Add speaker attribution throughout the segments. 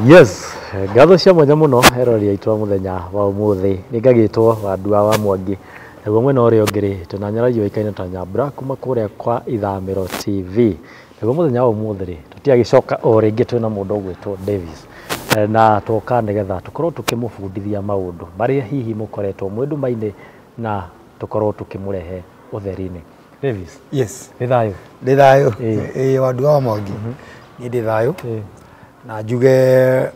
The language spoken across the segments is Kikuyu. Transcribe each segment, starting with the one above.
Speaker 1: Yes, ngatho cia mwanya muno erori aitũ a mũthenya wa ũmũthĩ. Nĩ ngagĩtwo Wandua wa Mwangi. Naguo mwena ũrĩa ũngĩ rĩ, twĩna Nyarari yũĩkaine ta Nyambura kuma kũrĩa kwa Ithamĩro TV. Naguo mũthenya wa ũmũthĩ rĩ, tũtiagĩcoka o rĩngĩ twĩna mũndũ ũgwĩtwo Davis. Na twoka nĩgetha tũkorwo tũkĩmũbundithia maũndũ marĩa hihi mũkoretwo mwĩ nduma-inĩ na tũkorwo tũkĩmũrehe ũtheri-inĩ. Davis.
Speaker 2: Yes.
Speaker 1: Nĩ thayũ?
Speaker 2: Ndĩ thayũ. Ĩĩ Wandua wa Mwangi. Niĩ ndĩ thayũ. Na njuge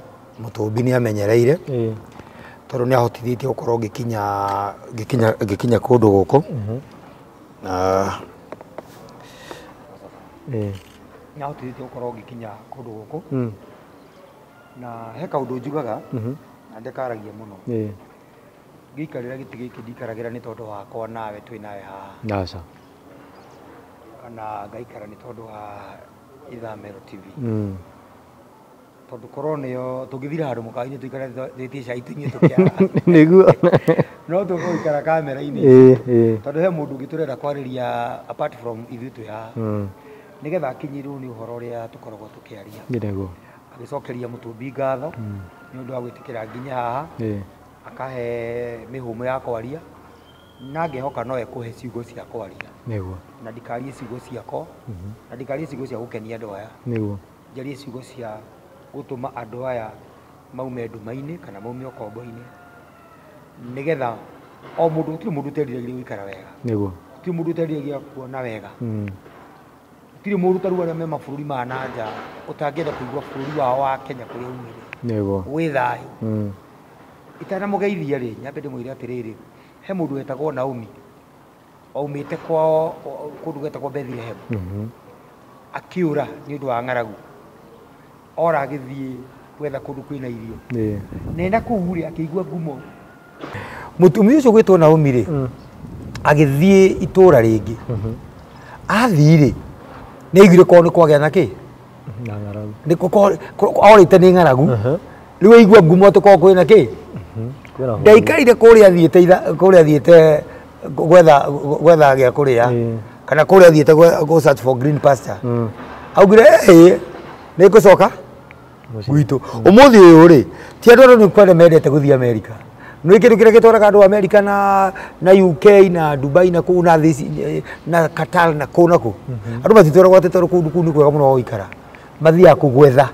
Speaker 2: Mũtũmbi nĩ amenyereire tondũ nĩ ahotithĩtie gũkorwo ngĩkinya ngĩkinya ngĩkinya kũndũ gũkũ. Na nĩ ahotithĩtie gũkorwo ngĩkinya kũndũ gũkũ. Na he kaũndũ njugaga na ndĩkaragia mũno. Ngĩikarĩra gĩtĩ gĩkĩ ndikaragĩra nĩ tondũ wakwa nawe twĩ nawe haha.
Speaker 1: Aca.
Speaker 2: Kana ngaikara nĩ tondũ wa Ithamĩro TV. Tondũ korwo nĩyo tũngĩthira handũ mũkawa-inĩ tũikare twĩtie cai tũnyue tũkĩara.
Speaker 1: Nĩguo.
Speaker 2: No tũgũikara kamera-inĩ.
Speaker 1: Ĩĩ.
Speaker 2: Tondũ he mũndũ ũngĩ tũrenda kwarĩria apart from ithuĩ twĩ haha. Nĩgetha akinyĩrwo nĩ ũhoro ũrĩa tũkoragwo tũkĩaria.
Speaker 1: Nĩguo.
Speaker 2: Agĩcokeria Mũtũmbi ngatho nĩ ũndũ wa gwĩtĩkĩra nginye haha. Akahe mĩhũmũ ya kwaria na ngehoka no ekũhe ciugo cia kwaria.
Speaker 1: Nĩguo.
Speaker 2: Na ndikarie ciugo ciakwa, na ndikarie ciugo cia gũkenia andũ aya.
Speaker 1: Nĩguo.
Speaker 2: Njarie ciugo cia gũtũma andũ aya maume nduma-inĩ kana maume ũkombo-inĩ, nĩgetha o mũndũ, gũtirĩ mũndũ ũteriragĩria gũikara wega.
Speaker 1: Nĩguo.
Speaker 2: Gũtirĩ mũndũ ũteriragĩria kuona wega. Gũtirĩ mũndũ ta rĩu arĩa me mabũrũri ma na nja ũtangĩenda kũigua bũrũri wao wa Kenya kũrĩa aumire.
Speaker 1: Nĩguo.
Speaker 2: Wĩ thayũ. Itanamũgeithia rĩ, nyambe ndĩmwĩre atĩrĩrĩ, he mũndũ wetagwo Naomi, waumĩte kwao kũndũ gwetagwo Bethlehem. Akĩũra nĩ ũndũ wa ng'aragu. Ora agĩthiĩ gwetha kũndũ kwĩna irio. Na ena kũu rĩ, akĩigua ngumo. Mũtumia ũcio gwĩtwo Naomi rĩ, agĩthiĩ itũũra rĩngĩ. Athiĩ rĩ, nĩ aiguire kwao nĩ kwagĩa na kĩ?
Speaker 1: Na ng'aragu.
Speaker 2: Nĩ orĩte nĩ ng'aragu. Rĩu aigua ngumo atĩ kwao kwĩna kĩ? Ndaikarire kũrĩa athiĩte kũrĩa athiĩte gwetha gwetha gĩa kũrĩa kana kũrĩa athiĩte go search for green pasture. Augire ĩĩ nĩ ngũcoka gwitũ. Ũmũthĩ ũyũ rĩ, ti andũ arĩa nĩ kwenda mendete gũthiĩ America. Nĩ kĩndũ kĩrĩa gĩtwaraga andũ America na UK na Dubai na kũu na thĩ na Qatar na kũu na kũu. Andũ matitwaragwo atĩ tondũ kũndũ kũu nĩ kwega mũno gũikara. Mathiaga kũgwetha.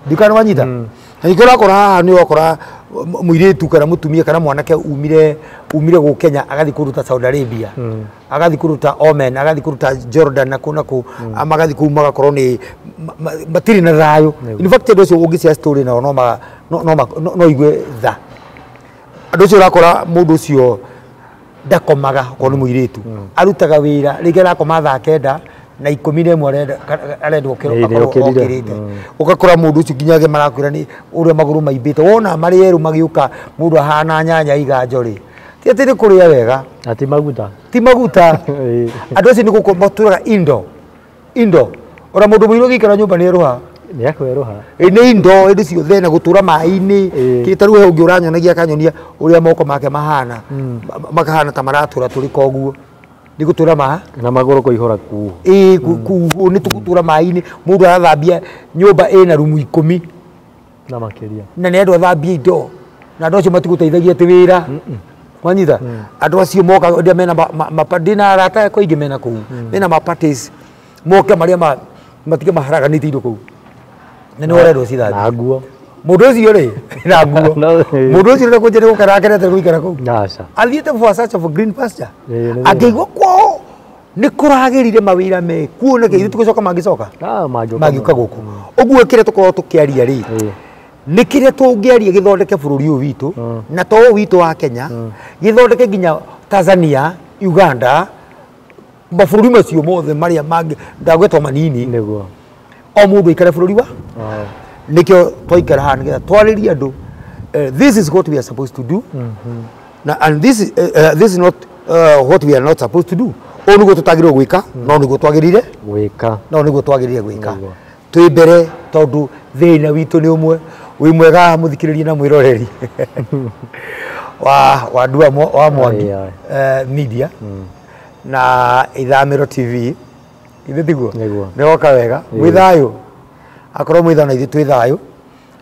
Speaker 2: Ndikana wanyita. Na ningĩ ũrakora haha nĩ ũrakora mũirĩtu kana mũtumia kana mwanake umire gũkũ Kenya agathiĩ kũndũ ta Saudi Arabia, agathiĩ kũndũ ta Oman, agathiĩ kũndũ ta Jordan na kũu na kũu, magathiĩ kũu magakorwo nĩ matirĩ na thayũ. In fact andũ acio ũngĩcia story nao no igue tha. Andũ acio ũrakora mũndũ ũcio ndakomaga okorwo nĩ mũirĩtu, arutaga wĩra rĩngĩ arakoma thaa 9 na 11 arendwo akorwo okĩrĩte. Ũgakora mũndũ ũcio nginya angĩ marakwĩra nĩ ũrĩa magũrũ maimbĩte, wona marĩ erũ magĩũka mũndũ ahana nyanya iganjo rĩ, ti atĩ nĩ kũrĩa wega.
Speaker 1: Na ti maguta.
Speaker 2: Ti maguta. Andũ acio nĩ gũkũ matũraga indo. Indo. Ona mũndũ mũirũ agĩikara nyũmba nĩ erũha.
Speaker 1: Nĩ akwerũha.
Speaker 2: Nĩ indo hĩndĩ ciothe na gũtũra maĩ-inĩ. Kĩ ta rĩu he ũngĩ ũranyonagia akanyonia ũrĩa moko make mahana. Makahana ta maratũra tũrĩ koguo. Nĩ gũtũra ma
Speaker 1: na magũrũ kũihũra kuu.
Speaker 2: Ĩĩ kuu nĩ tũgũtũra maĩ-inĩ. Mũndũ arathambia nyũmba ĩna rumu 10
Speaker 1: na makĩria.
Speaker 2: Na nĩ andũ athambia indo. Na andũ acio matigũteithagia atĩ wĩra. Wanyita? Andũ acio moka ndĩa mena ndĩna arata akwa aingĩ mena kũu. Mena ma parties moke marĩa matige maharaganĩte indo kũu. Na nĩ ũrendwo cithambie.
Speaker 1: Na nguo.
Speaker 2: Mũndũ ũcio rĩ, na nguo. Mũndũ ũcio rĩ kũnjĩra gũkara akenete gũikara kũu.
Speaker 1: Aca.
Speaker 2: Athiĩte for search of green pasture. Akĩigua kwao nĩ kũragĩrire mawĩra me kuo na kĩ tũgũcoka mangĩcoka. Mangĩũka gũkũ. Ũguo kĩrĩa tũkoragwo tũkĩaria rĩ, nĩ kĩrĩa tũngĩaria gĩthondeke bũrũri ũyũ witũ na to ũyũ witũ wa Kenya, gĩthondeke nginya Tanzania, Uganda, mabũrũri macio mothe marĩa mangĩ ndagwetwo manini.
Speaker 1: Nĩguo.
Speaker 2: O mũndũ aikare bũrũri wa nĩkĩo twaikara haha nĩgetha twarĩrie andũ. This is what we are supposed to do. Na and this is not what we are not supposed to do. Ũũ nĩguo tũtagĩrĩirwo gwĩka, no nĩguo twagĩrĩire
Speaker 1: gwĩka.
Speaker 2: No nĩguo twagĩrĩire gwĩka. Twĩ mbere tondũ thĩna witũ nĩ ũmwe. Wĩ mwega mũthikĩrĩria na mwĩroreri wa Wandua wa Mwangi Media na Ithamĩro TV. Ithe tiguo?
Speaker 1: Nĩguo.
Speaker 2: Nĩ woka wega. Mwĩ thayũ. Akorwo mwĩ thayũ na ithuĩ twĩ thayũ.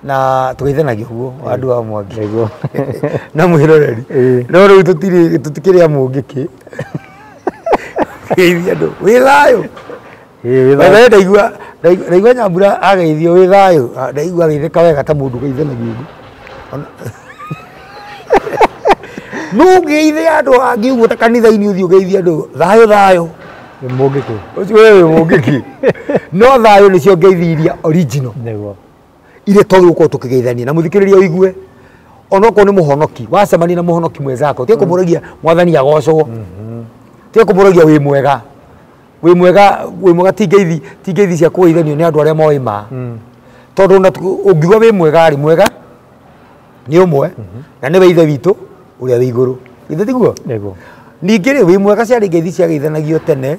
Speaker 2: Na tũgeithanagia ũguo andũ a Mwangi.
Speaker 1: Nĩguo.
Speaker 2: Na mwĩroreri. No rĩu tũtirĩ tũtikĩrĩ a mũngĩkĩ. Geithia andũ wĩ thayũ.
Speaker 1: Ĩĩ wĩ
Speaker 2: By the
Speaker 1: thayũ.
Speaker 2: way, ndaigua Nyambura ageithio wĩ thayũ, ndaigua ageithĩka wega ta mũndũ ũgeithanagia ũguo. No ũgeithie andũ angĩ ũguo ta kanitha-inĩ ũthiĩ ũgeithie andũ thayũ thayũ.
Speaker 1: Nĩ mũngĩkĩ.
Speaker 2: Ũcio wewe wĩ mũngĩkĩ. No thayũ nĩcio ngeithi iria original.
Speaker 1: Nĩguo.
Speaker 2: Iria twagĩrĩirwo gũkorwo tũkĩgeithania na mũthikĩrĩria ũigue onokorwo nĩ mũhonoki wacemania na mũhonoki mwenzako tiga kũmũragia mwathani agocwo tiga kũmũragia wĩ mwega wĩ mwega wĩ mwega ti ngeithi cia kũgeithanio nĩ andũ arĩa moĩ ma tondũ ona ũngiuga wĩ mwega rĩ mwega nĩ ũmwe na nĩwe ithe witũ ũrĩa wĩ igũrũ githĩ tiguo?
Speaker 1: Nĩguo.
Speaker 2: Ningĩ rĩ wĩ mwega ciarĩ ngeithi ciageithanagio tene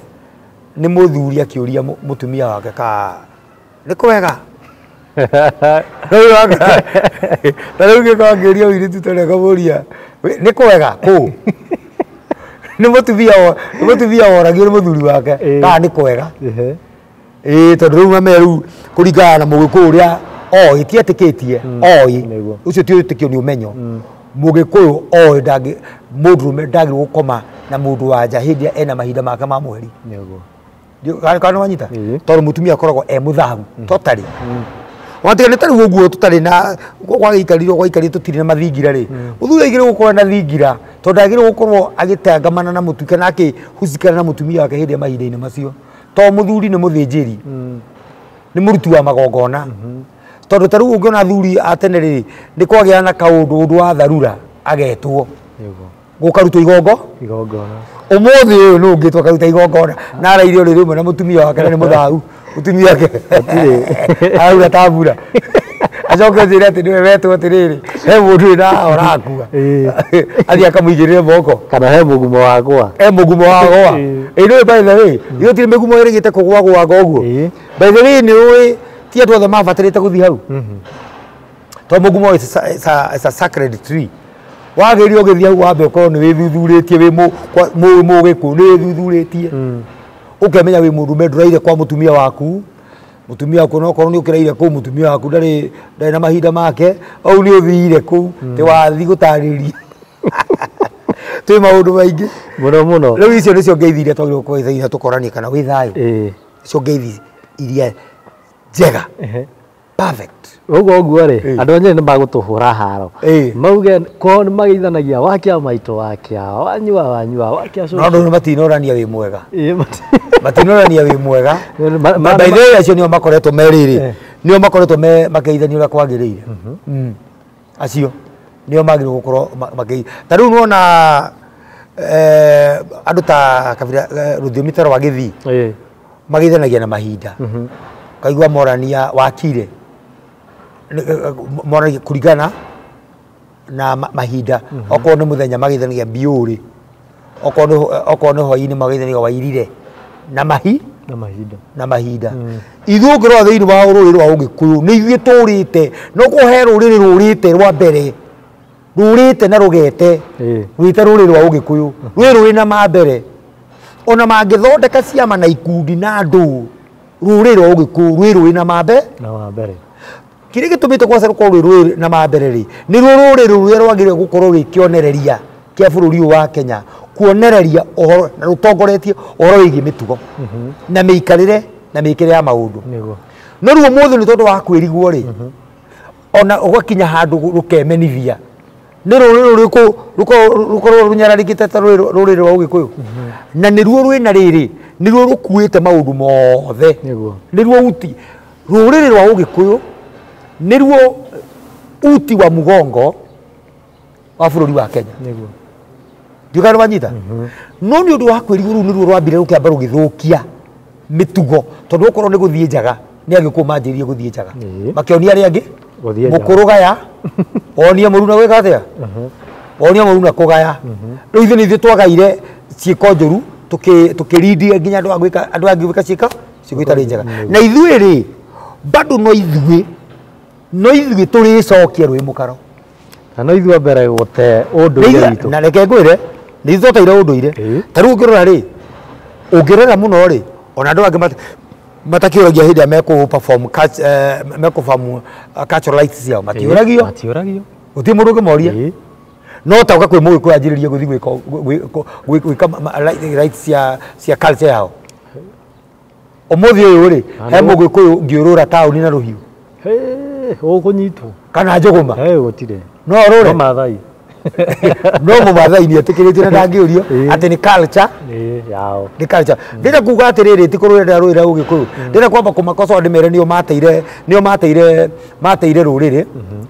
Speaker 2: nĩ mũthuri akĩũria mũtumia wake ka nĩ kwega. Ta rĩu ngĩkorwo ngĩũria mũirĩtu ta ũrĩa ngamũria nĩ kwega kũ nĩ mũtumia woragio nĩ mũthuri wake kana nĩ kwega. Ĩĩ tondũ rĩu mame rĩu kũringana na mũgĩkũyũ ũrĩa oĩ ti etĩkĩtie oĩ ũcio ti wĩtĩkio nĩ ũmenyo mũgĩkũyũ oĩ ndangĩ mũndũrũme ndagĩrĩirwo gũkoma na mũndũ wa nja hĩndĩ ĩrĩa ena mahinda make ma mweri.
Speaker 1: Nĩguo.
Speaker 2: Kana nĩ wanyita? Tondũ mũtumia akoragwo e mũthahu totally. Watiga nĩ tarĩu ũguo tũtarĩ na gwagĩikarire gwaikarire tũtirĩ na mathingira rĩ mũthuri aigĩrĩirwo gũkorwo na thingira tondũ ndagĩrĩirwo gũkorwo agĩtangamana na mũtumia kana akĩhucikana na mũtumia wake hĩndĩ ya mahinda-inĩ macio tondũ mũthuri nĩ mũthĩnjĩri nĩ mũruti wa magongona tondũ ta rĩu ũngĩona athuri a tene rĩ nĩ kwagĩa na kaũndũ ũndũ wa tharura agetwo gũkarutwo
Speaker 1: igongona
Speaker 2: ũmũthĩ ũyũ nũ ũngĩtwo akaruta igongona na araire ũrĩrĩ ũmwe na mũtumia wake na nĩ mũthahu mũtumia wake araura ta mbura acoke njĩre atĩ nĩwe wetwo atĩrĩrĩ he mũndũ wĩna haha ũrakua athiĩ akamũigĩrĩre moko
Speaker 1: kana he mũgumo wagwa
Speaker 2: he mũgumo wagwa. Ĩĩ nĩũĩ by the way gũtirĩ mĩgumo ĩrĩgĩte kũgwagwaga ũguo. By the way nĩũĩ ti andũ othe mabatarĩte gũthiĩ hau tondũ mũgumo is a sacred tree. Wagĩrĩirwo ũgĩthiĩ hau wambe ũkorwo nĩ wĩthuthurĩtie wĩ mũgĩkũyũ nĩ wĩthuthurĩtie ũkemenya wĩ mũndũrũme ndũraire kwa mũtumia waku mũtumia waku onokorwo nĩ ũkĩraire kũu mũtumia waku ndarĩ na mahinda make au nĩ ũthire kũu tĩ wathiĩ gũtarĩria twĩ maũndũ maingĩ
Speaker 1: mũno mũno.
Speaker 2: Rĩu icio nĩcio ngeithi iria twagĩrĩirwo kũgeithania tũkoranie kana wĩ thayũ icio ngeithi iria njega perfect.
Speaker 1: Ũguo ũguo rĩ andũ a Nyĩrĩ nĩ magũtũhũra haro mauge kwao nĩ mageithanagia wakia maitũ wakia wanyua wanyua wakia
Speaker 2: cũcũ. No andũ matinorania wĩ mwega matinorania wĩ mwega. By the way acio nĩo makoretwo me rĩrĩ nĩo makoretwo me makeithania ũrĩa kwagĩrĩire acio nĩo magĩrĩirwo gũkorwo makĩgeithania. Ta rĩu nĩwona andũ ta kabira rũthiomi ta rwa Gĩthii mageithanagia na mahinda kaigua morania wakire morania kũringana na mahinda okorwo nĩ mũthenya mageithanagia mbiũrĩ okorwo nĩ hwaĩ-inĩ mageithanagia wairire na mahinda na mahinda. Ithuĩ ũngĩrora thĩinĩ wa rũrĩrĩ rwa ũgĩkũyũ nĩ ithuĩ tũrĩte no kũhe rũrĩrĩ rũrĩte rwa mbere rũrĩte na rũgete rwĩte rũrĩrĩ rwa ũgĩkũyũ rwĩ rũrĩ na mambere ona mangĩthondeka ciama na ikundi na andũ rũrĩrĩ rwa ũgĩkũyũ rwĩ rũrĩ na mambere kĩrĩa gĩtũmĩte kwaca rũkorwo rwĩ rũrĩ na mambere rĩ nĩ ruo rũrĩrĩ rũrĩa rwagĩrĩirwo gũkorwo rwĩ kĩonereria kĩa bũrũri ũyũ wa Kenya kuonereria ũhoro na rũtongoretie ũhoro wĩgiĩ mĩtugo na mĩikarĩre na mĩkĩre ya maũndũ. No rĩu ũmũthĩ nĩ tondũ wa kwĩrigwo rĩ ona ũgakinya handũ rũkemenithia nĩ rũrĩrĩ rũrĩkũ rũkorwo rũnyararĩkĩte ta rũrĩrĩ rwa ũgĩkũyũ na nĩruo rwĩna rĩrĩ nĩruo rũkuĩte maũndũ mothe nĩruo uti rũrĩrĩ rwa ũgĩkũyũ nĩruo uti wa mũgongo wa bũrũri wa Kenya. Ndiũĩ kana nĩwanyita no nĩ ũndũ wa kwĩrigwo rũu nĩruo rwambire rũkĩamba rũgĩthũkia mĩtugo tondũ okorwo nĩ gũthiĩ njaga nĩ agĩkũyũ manjĩrĩirie gũthiĩ njaga makĩonia arĩa angĩ mũkũrũgaya onia mũruna gwĩka atĩa onia mũruna kũgaya rĩu ithuĩ nĩ ithuĩ twagaire ciĩko njũru tũkĩrindia nginya andũ angĩ gwĩka ciĩko itarĩ njega na ithuĩ rĩ bado no ithuĩ tũrĩcokia rwĩ mũkaro
Speaker 1: na no ithuĩ mbere gũte ũndũire witũ
Speaker 2: na reke ngwĩre nĩ ithuĩ twateire ũndũire. Ta rĩu ũngĩrora rĩ ũngĩrora mũno rĩ ona andũ angĩ Matakiũragia hĩndĩ ĩrĩa mekũ perform mekũ perform cultural rights ciao matiũragio.
Speaker 1: Matiũragio.
Speaker 2: Gũtirĩ mũndũ ũngĩmoria. No ta ũka kwĩ mũgĩkũyũ anjĩrĩrie gũthiĩ gwĩka rights cia culture yao. Ũmũthĩ ũyũ rĩ, he mũgĩkũyũ ũngĩũrũra taũni na rũhiũ.
Speaker 1: Ũkũnyitwo.
Speaker 2: Kana njũgũma.
Speaker 1: Gũtirĩ.
Speaker 2: No ũrũre.
Speaker 1: No Maathai.
Speaker 2: No mũmathai nĩ etĩkĩrĩtio na ndangĩũrio atĩ nĩ culture.
Speaker 1: Yao.
Speaker 2: Nĩ culture. Ndĩrenda kuga atĩrĩrĩ, ti kũrũĩrĩra rũĩra ũgĩkũyũ. Ndĩrenda kwamba kũmakocoa ndĩmere nĩo mateire, nĩo mateire, mateire rũrĩrĩ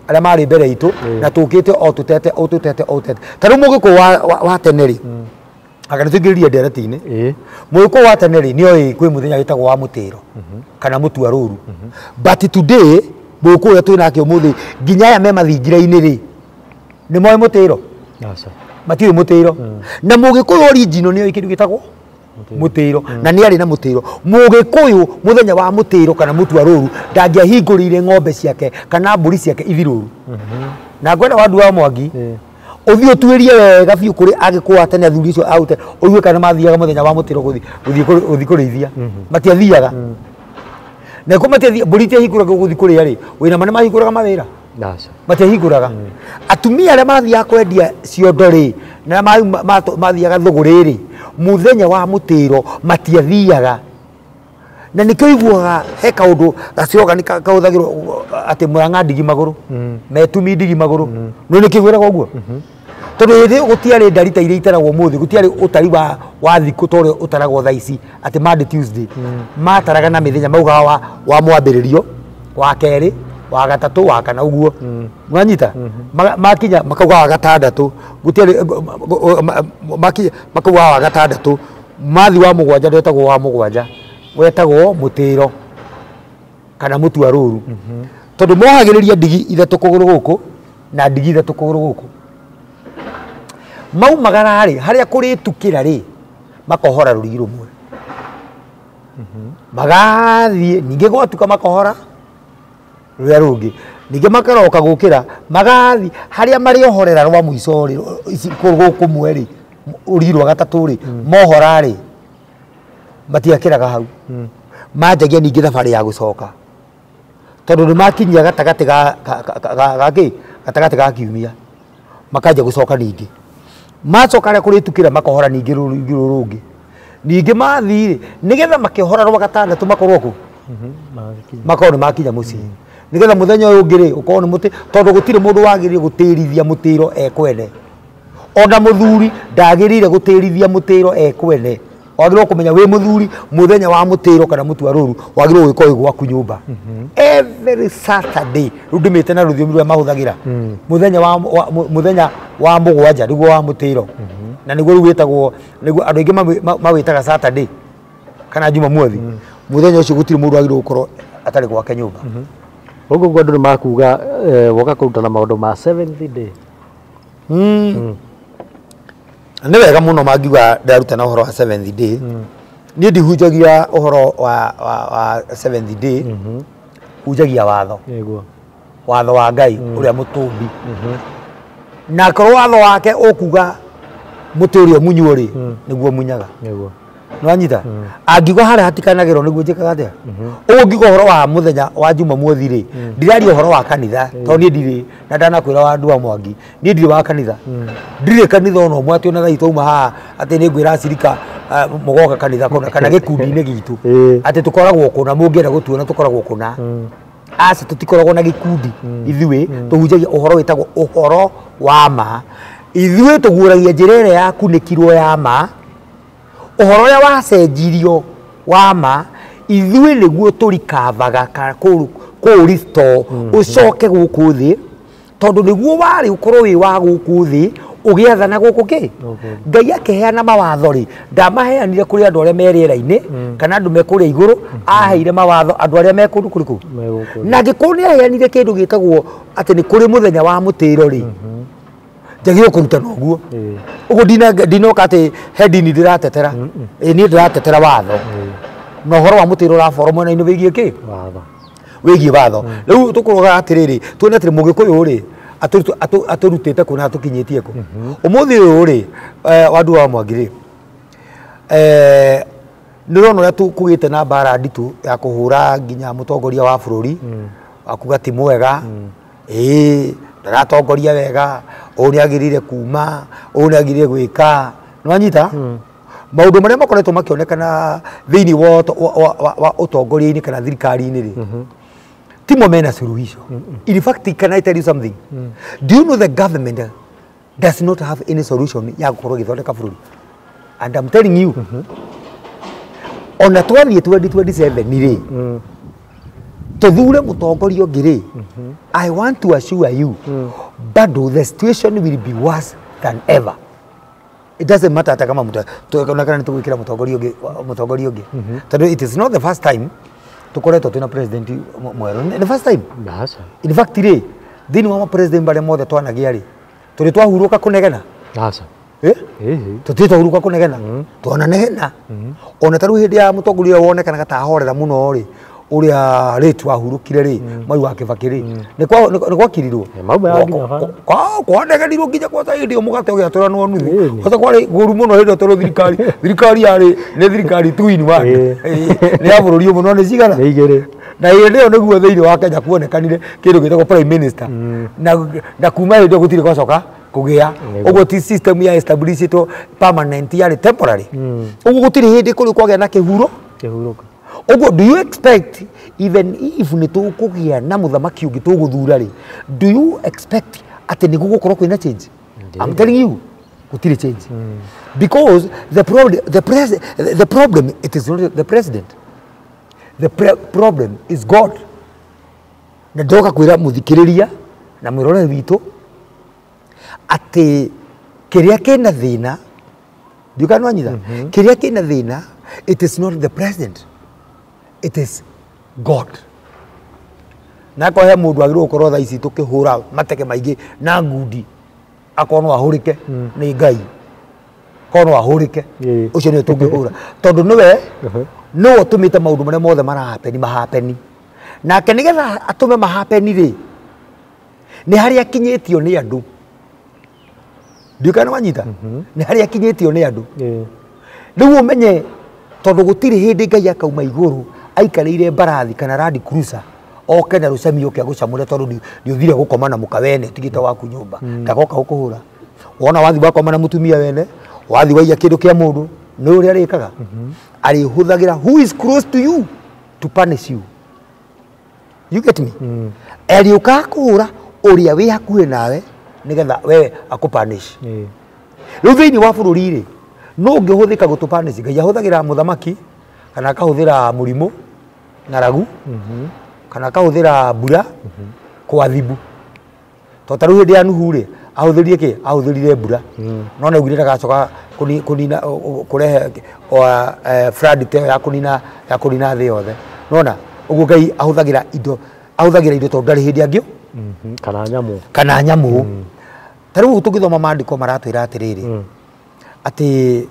Speaker 2: arĩa marĩ mbere itũ na tũkĩte o tũtete o tũtete o tũtete. Ta rĩu mũgĩkũyũ wa tene rĩ, anga nĩtũingĩrĩrie ndereti-inĩ. Mũgĩkũyũ wa tene rĩ, nĩoĩ kwĩ mũthenya wĩtagwo wa mũtĩro kana mũtua rũru. But today mũgĩkũyũ ũrĩa twĩnake ũmũthĩ nginya aya me mathingira-inĩ rĩ, nĩ moĩ mũtĩro? Matiũĩ mũtĩro. Na mũgĩkũyũ original nĩoĩ kĩndũ gĩtagwo mũtĩro na nĩ arĩ na mũtĩro. Mũgĩkũyũ mũthenya wa mũtĩro kana mũtua rũru ndangĩahingũrĩire ng'ombe ciake kana mbũri ciake ithi rũru. Na ngwenda Wandu wa Mwangi ũthiĩ ũtuĩrie wega biũ kũrĩ agĩkũyũ a tene athuri acio a tene ũigue kana mathiaga mũthenya wa mũtĩro gũthiĩ kũrĩithia. Matiathiaga. Na ko matiathiaga, mbũri itiahingũragwo gũthiĩ kũrĩa rĩ, wĩna ma nĩ mahingũraga mawĩra? Matiahingũraga. Atumia arĩa mathiaga kwendia ciondo rĩ, na arĩa mathiaga thũgũrĩ rĩ, mũthenya wa mũtĩro matiathiaga. Na nĩkĩo ũiguaga he kaũndũ gacoga nĩ kahũthagĩrwo atĩ mũrang'a ndigi magũrũ, metumi ndigi magũrũ. No nĩkĩo gwĩragwo ũguo? Tondũ hĩndĩ ĩyo gũtiarĩ ndari ta iria itaragwo ũmũthĩ, gũtiarĩ ũtari wa thikũ ta ũrĩa ũtaragwo thaa ici atĩ Monday, Tuesday. Mataraga na mĩthenya maugaga wa mwambĩrĩrio, wa kerĩ, wa gatatũ, wa kana ũguo. Mwanyita? Makinya makauga wa gatandatũ, gũtiarĩ makinya makauga wa gatandatũ, mathi wa mũgwanja ndwetagwo wa mũgwanja, wetagwo mũtĩro kana mũtua rũru. Tondũ mohagĩrĩria ndigi ithatũ kũgũrũ gũkũ na ndigi ithatũ kũgũrũ gũkũ. Maumagara rĩ, harĩa kũrĩtukĩra rĩ, makohora rũrigi rũmwe. Magathiĩ ningĩ gwatuka makohora rũrĩa rũngĩ, ningĩ makaroka gũkĩra magathiĩ harĩa marĩohorera rwa mũico rĩ, gũkũ rĩ, rũrigi rwa gatatũ rĩ, mohora rĩ, matiakĩraga hau. Manjagia ningĩ thabarĩ ya gũcoka. Tondũ nĩ makinyia gatagatĩ ga gatagatĩ ga kiumia, makanjia gũcoka ningĩ. Macoka harĩa kũrĩtukĩra makohora ningĩ rũrigi rũrũ rũngĩ. Ningĩ mathiĩ rĩ, nĩgetha makĩohora rwa gatandatũ makorwo kũ? Makorwo nĩ makinya mũciĩ. Nĩgetha mũthenya ũyũ ũngĩ rĩ, ũkorwo nĩ mũtĩ, tondũ gũtirĩ mũndũ wagĩrĩire gũtĩrithia mũtĩro ekwene. Ona mũthuri ndagĩrĩire gũtĩrithia mũtĩro ekwene. Wagĩrĩirwo kũmenya wĩ mũthuri mũthenya wa mũtĩro kana mũtua rũru wagĩrĩirwo gwĩka wĩ gwaku nyũmba. Every Saturday, rĩu ndĩmĩte na rũthiomi rũrĩa mahũthagĩra. Mũthenya wa mũgwanja nĩguo wa mũtĩro. Na nĩguo rĩu wĩtagwo, nĩguo andũ aingĩ mawĩtaga Saturday kana Jumamothi. Mũthenya ũcio gũtirĩ mũndũ wagĩrĩirwo gũkorwo atarĩ gwake nyũmba.
Speaker 1: Ũguo ũguo andũ nĩ makuga woka kũrutana maũndũ ma seventh day.
Speaker 2: Nĩ wega mũno mangiuga ndarutana ũhoro wa seventh day. Niĩ ndihunjagia ũhoro wa seventh day, hunjagia watho. Watho wa Ngai ũrĩa mũtũmbi. Na akorwo watho wake ũkuga mũtĩ ũrĩa ũmunywo rĩ, nĩguo munyaga. Nĩwanyita? Angiuga harĩa hatikanagĩrwo nĩguo njĩkaga atĩa? Ũguo ngiuga ũhoro wa mũthenya wa Jumamothi rĩ, ndiraria ũhoro wa kanitha, tondũ niĩ ndirĩ, na ndanakwĩra Wandu wa Mwangi, niĩ ndirĩ wa kanitha. Ndirĩ kanitha ona ũmwe atĩ ona thaa twauma haha atĩ nĩ ngwĩra acirika mũgoka kanitha kũna kana gĩkundi-inĩ gitũ atĩ tũkoragwo kũna, mũngĩenda gũtuona tũkoragwo kũna. Aca tũtikoragwo na gĩkundi ithuĩ, tũhunjagia ũhoro wĩtagwo ũhoro wa ma. Ithuĩ tũguũragia njĩra ĩrĩa yakunĩkirwo ya ma, ũhoro ũrĩa wacenjirio wa ma, ithuĩ nĩguo tũrikavaga kũũrestore ũcoke gũkũ thĩ, tondũ nĩguo warĩ ũkorwo wĩ wa gũkũ thĩ ũgĩathana gũkũ kĩ. Ngai akĩheana mawatho rĩ, ndamaheanire kũrĩ andũ arĩa me rĩera-inĩ kana andũ me kũrĩa igũrũ, aheire mawatho andũ arĩa me kũndũ kũrĩkũ. Na angĩkorwo nĩ aheanire kĩndũ gĩtagwo atĩ nĩ kũrĩ mũthenya wa mũtĩro rĩ, njagĩrĩirwo kũrutana ũguo. Ũguo ndinoka atĩ he ndini ndĩratetera, niĩ ndĩratetera watho. Na ũhoro wa mũtĩro ũraboro mwena-inĩ wĩgiĩ kĩ? Wĩgiĩ watho. Rĩu tũkũroga atĩrĩrĩ, tuone atĩrĩ mũgĩkũyũ rĩ, atũrutĩte kũ na atũkinyĩtie kũ. Ũmũthĩ ũyũ rĩ, Wandu wa Mwangi rĩ, Nĩ ũrona ũrĩa kũgĩte na mbara nditũ ya kũhũra nginya mũtongoria wa bũrũri akuga ti mwega, ĩĩ ndaratongoria wega, ũũ nĩ agĩrĩire kuma, ũũ nĩ agĩrĩire gwĩka. Nĩ wanyita? Maũndũ marĩa makoretwo makĩonekana thĩinĩ wa ũtongoria-inĩ kana thirikari-inĩ rĩ, timo mena suluhisho. In fact, can I tell you something? Do you know the government does not have any solution ya gũkorwo ĩgĩthondeka bũrũri? And I'm telling you, ona twathiĩ 2027 rĩ, tũthure mũtongoria ũngĩ rĩ, I want to assure you, bado the situation will be worse than ever. It doesn't matter hata kama kana nĩ tũgwĩkĩra mũtongoria ũngĩ, tondũ it is not the first time tũkoretwo twĩna president mwerũ. Nĩ the first time.
Speaker 1: Aca.
Speaker 2: In fact rĩ, thĩinĩ wa ma-president marĩa mothe twanagĩa rĩ, tũrĩ twahurũka kũnegena?
Speaker 1: Aca.
Speaker 2: Eh?
Speaker 1: Ĩhĩ.
Speaker 2: Tũtirĩ twahurũka kũnegena, twananegena. Ona ta rĩu hĩndĩ ya mũtongoria ũrĩa wonekanaga ta ahorera mũno rĩ, ũrĩa rĩ twahurũkire rĩ, Mwai wa Kĩbakĩ rĩ, nĩ gwakirirwo.
Speaker 1: Mau maya nginya bara.
Speaker 2: Kwanegenirwo nginya gwata hĩndĩ ĩyo mũgate ũgĩatũranwo nuthu.
Speaker 1: Ĩni.
Speaker 2: Gwata kwarĩ gũru mũno hĩndĩ ĩyo, tondũ thirikari yarĩ nĩ thirikari two in one. Nĩ ya bũrũri ũmwe, no nĩ cigana?
Speaker 1: Nĩ igĩrĩ.
Speaker 2: Na hĩndĩ ĩyo nĩguo thĩinĩ wa Kenya kuonekanire kĩndũ gĩtagwo prime minister, na kuma hĩndĩ ĩyo gũtirĩ gwacoka kũgĩa. Ũguo ti system ya establishĩtwo permanent, yarĩ temporary. Ũguo gũtirĩ hĩndĩ kũrĩ kwagĩa na kĩhuro.
Speaker 1: Kĩhurũko.
Speaker 2: Ũguo do you expect, even if nĩ tũkũgĩa na mũthamaki ũngĩ tũgũthura rĩ, do you expect atĩ nĩ gũgũkorwo kwĩna change? I'm telling you, gũtirĩ change, because the problem, it is not the president, the problem is God. Na ndoka kwĩra mũthikĩrĩria na mwĩroreri witũ atĩ kĩrĩa kĩna thĩna, ndiũka nĩwanyita, kĩrĩa kĩna thĩna, it is not the president, it is God. Na akorwo he mũndũ agĩrĩirwo gũkorwo thaa ici tũkĩhũra mateke maingĩ na ngundi, akorwo no ahũrĩke, nĩ Ngai. Korwo no ahũrĩke, ũcio nĩwe tũngĩhũra, tondũ nĩwe ũtũmĩte maũndũ marĩa mothe marahapeni mahapeni. Nake nĩgetha atũme mahapeni rĩ, nĩ harĩa akinyĩtio nĩ andũ. Ndiũĩ kana wanyita, nĩ harĩa akinyĩtio nĩ andũ. Rĩu ũmenye, tondũ gũtirĩ hĩndĩ Ngai akauma igũrũ aikarĩire mbarathi kana Land Cruiser oke na rũcemi oke agũcamũre, tondũ nĩ ũthire gũkoma na mũka wene ũtigĩte waku nyũmba. Ndagoka gũkũhũra. Wona wathi wakoma na mũtumia wene, wathi waiya kĩndũ kĩa mũndũ, nĩ ũrĩa arĩkaga, arĩhũthagĩra who is close to you to punish you. You get me? Arĩũkaga kũhũra ũrĩa wĩ hakuhĩ nawe nĩgetha we akũpunish. Rĩu thĩinĩ wa bũrũri rĩ, no ũngĩhũthĩka gũtũpunish, Ngai ahũthagĩra mũthamaki, kana akahũthĩra mũrimũ, ng'aragu, kana akahũthĩra mbura kũathibu. To ta rĩu hĩndĩ ya Nuhu rĩ, ahũthĩrire kĩ? Ahũthĩrire mbura, no nĩ augire ndagacoka kũnina kũrehe flood ta ĩyo ya kũnina thĩ yothe. Nona ũguo Ngai ahũthagĩra indo tondũ ndarĩ hĩndĩ angĩ
Speaker 1: Kana nyamũ.
Speaker 2: Kana nyamũ. Ta rĩu tũngĩthoma maandĩko maratwĩra atĩrĩrĩ, atĩ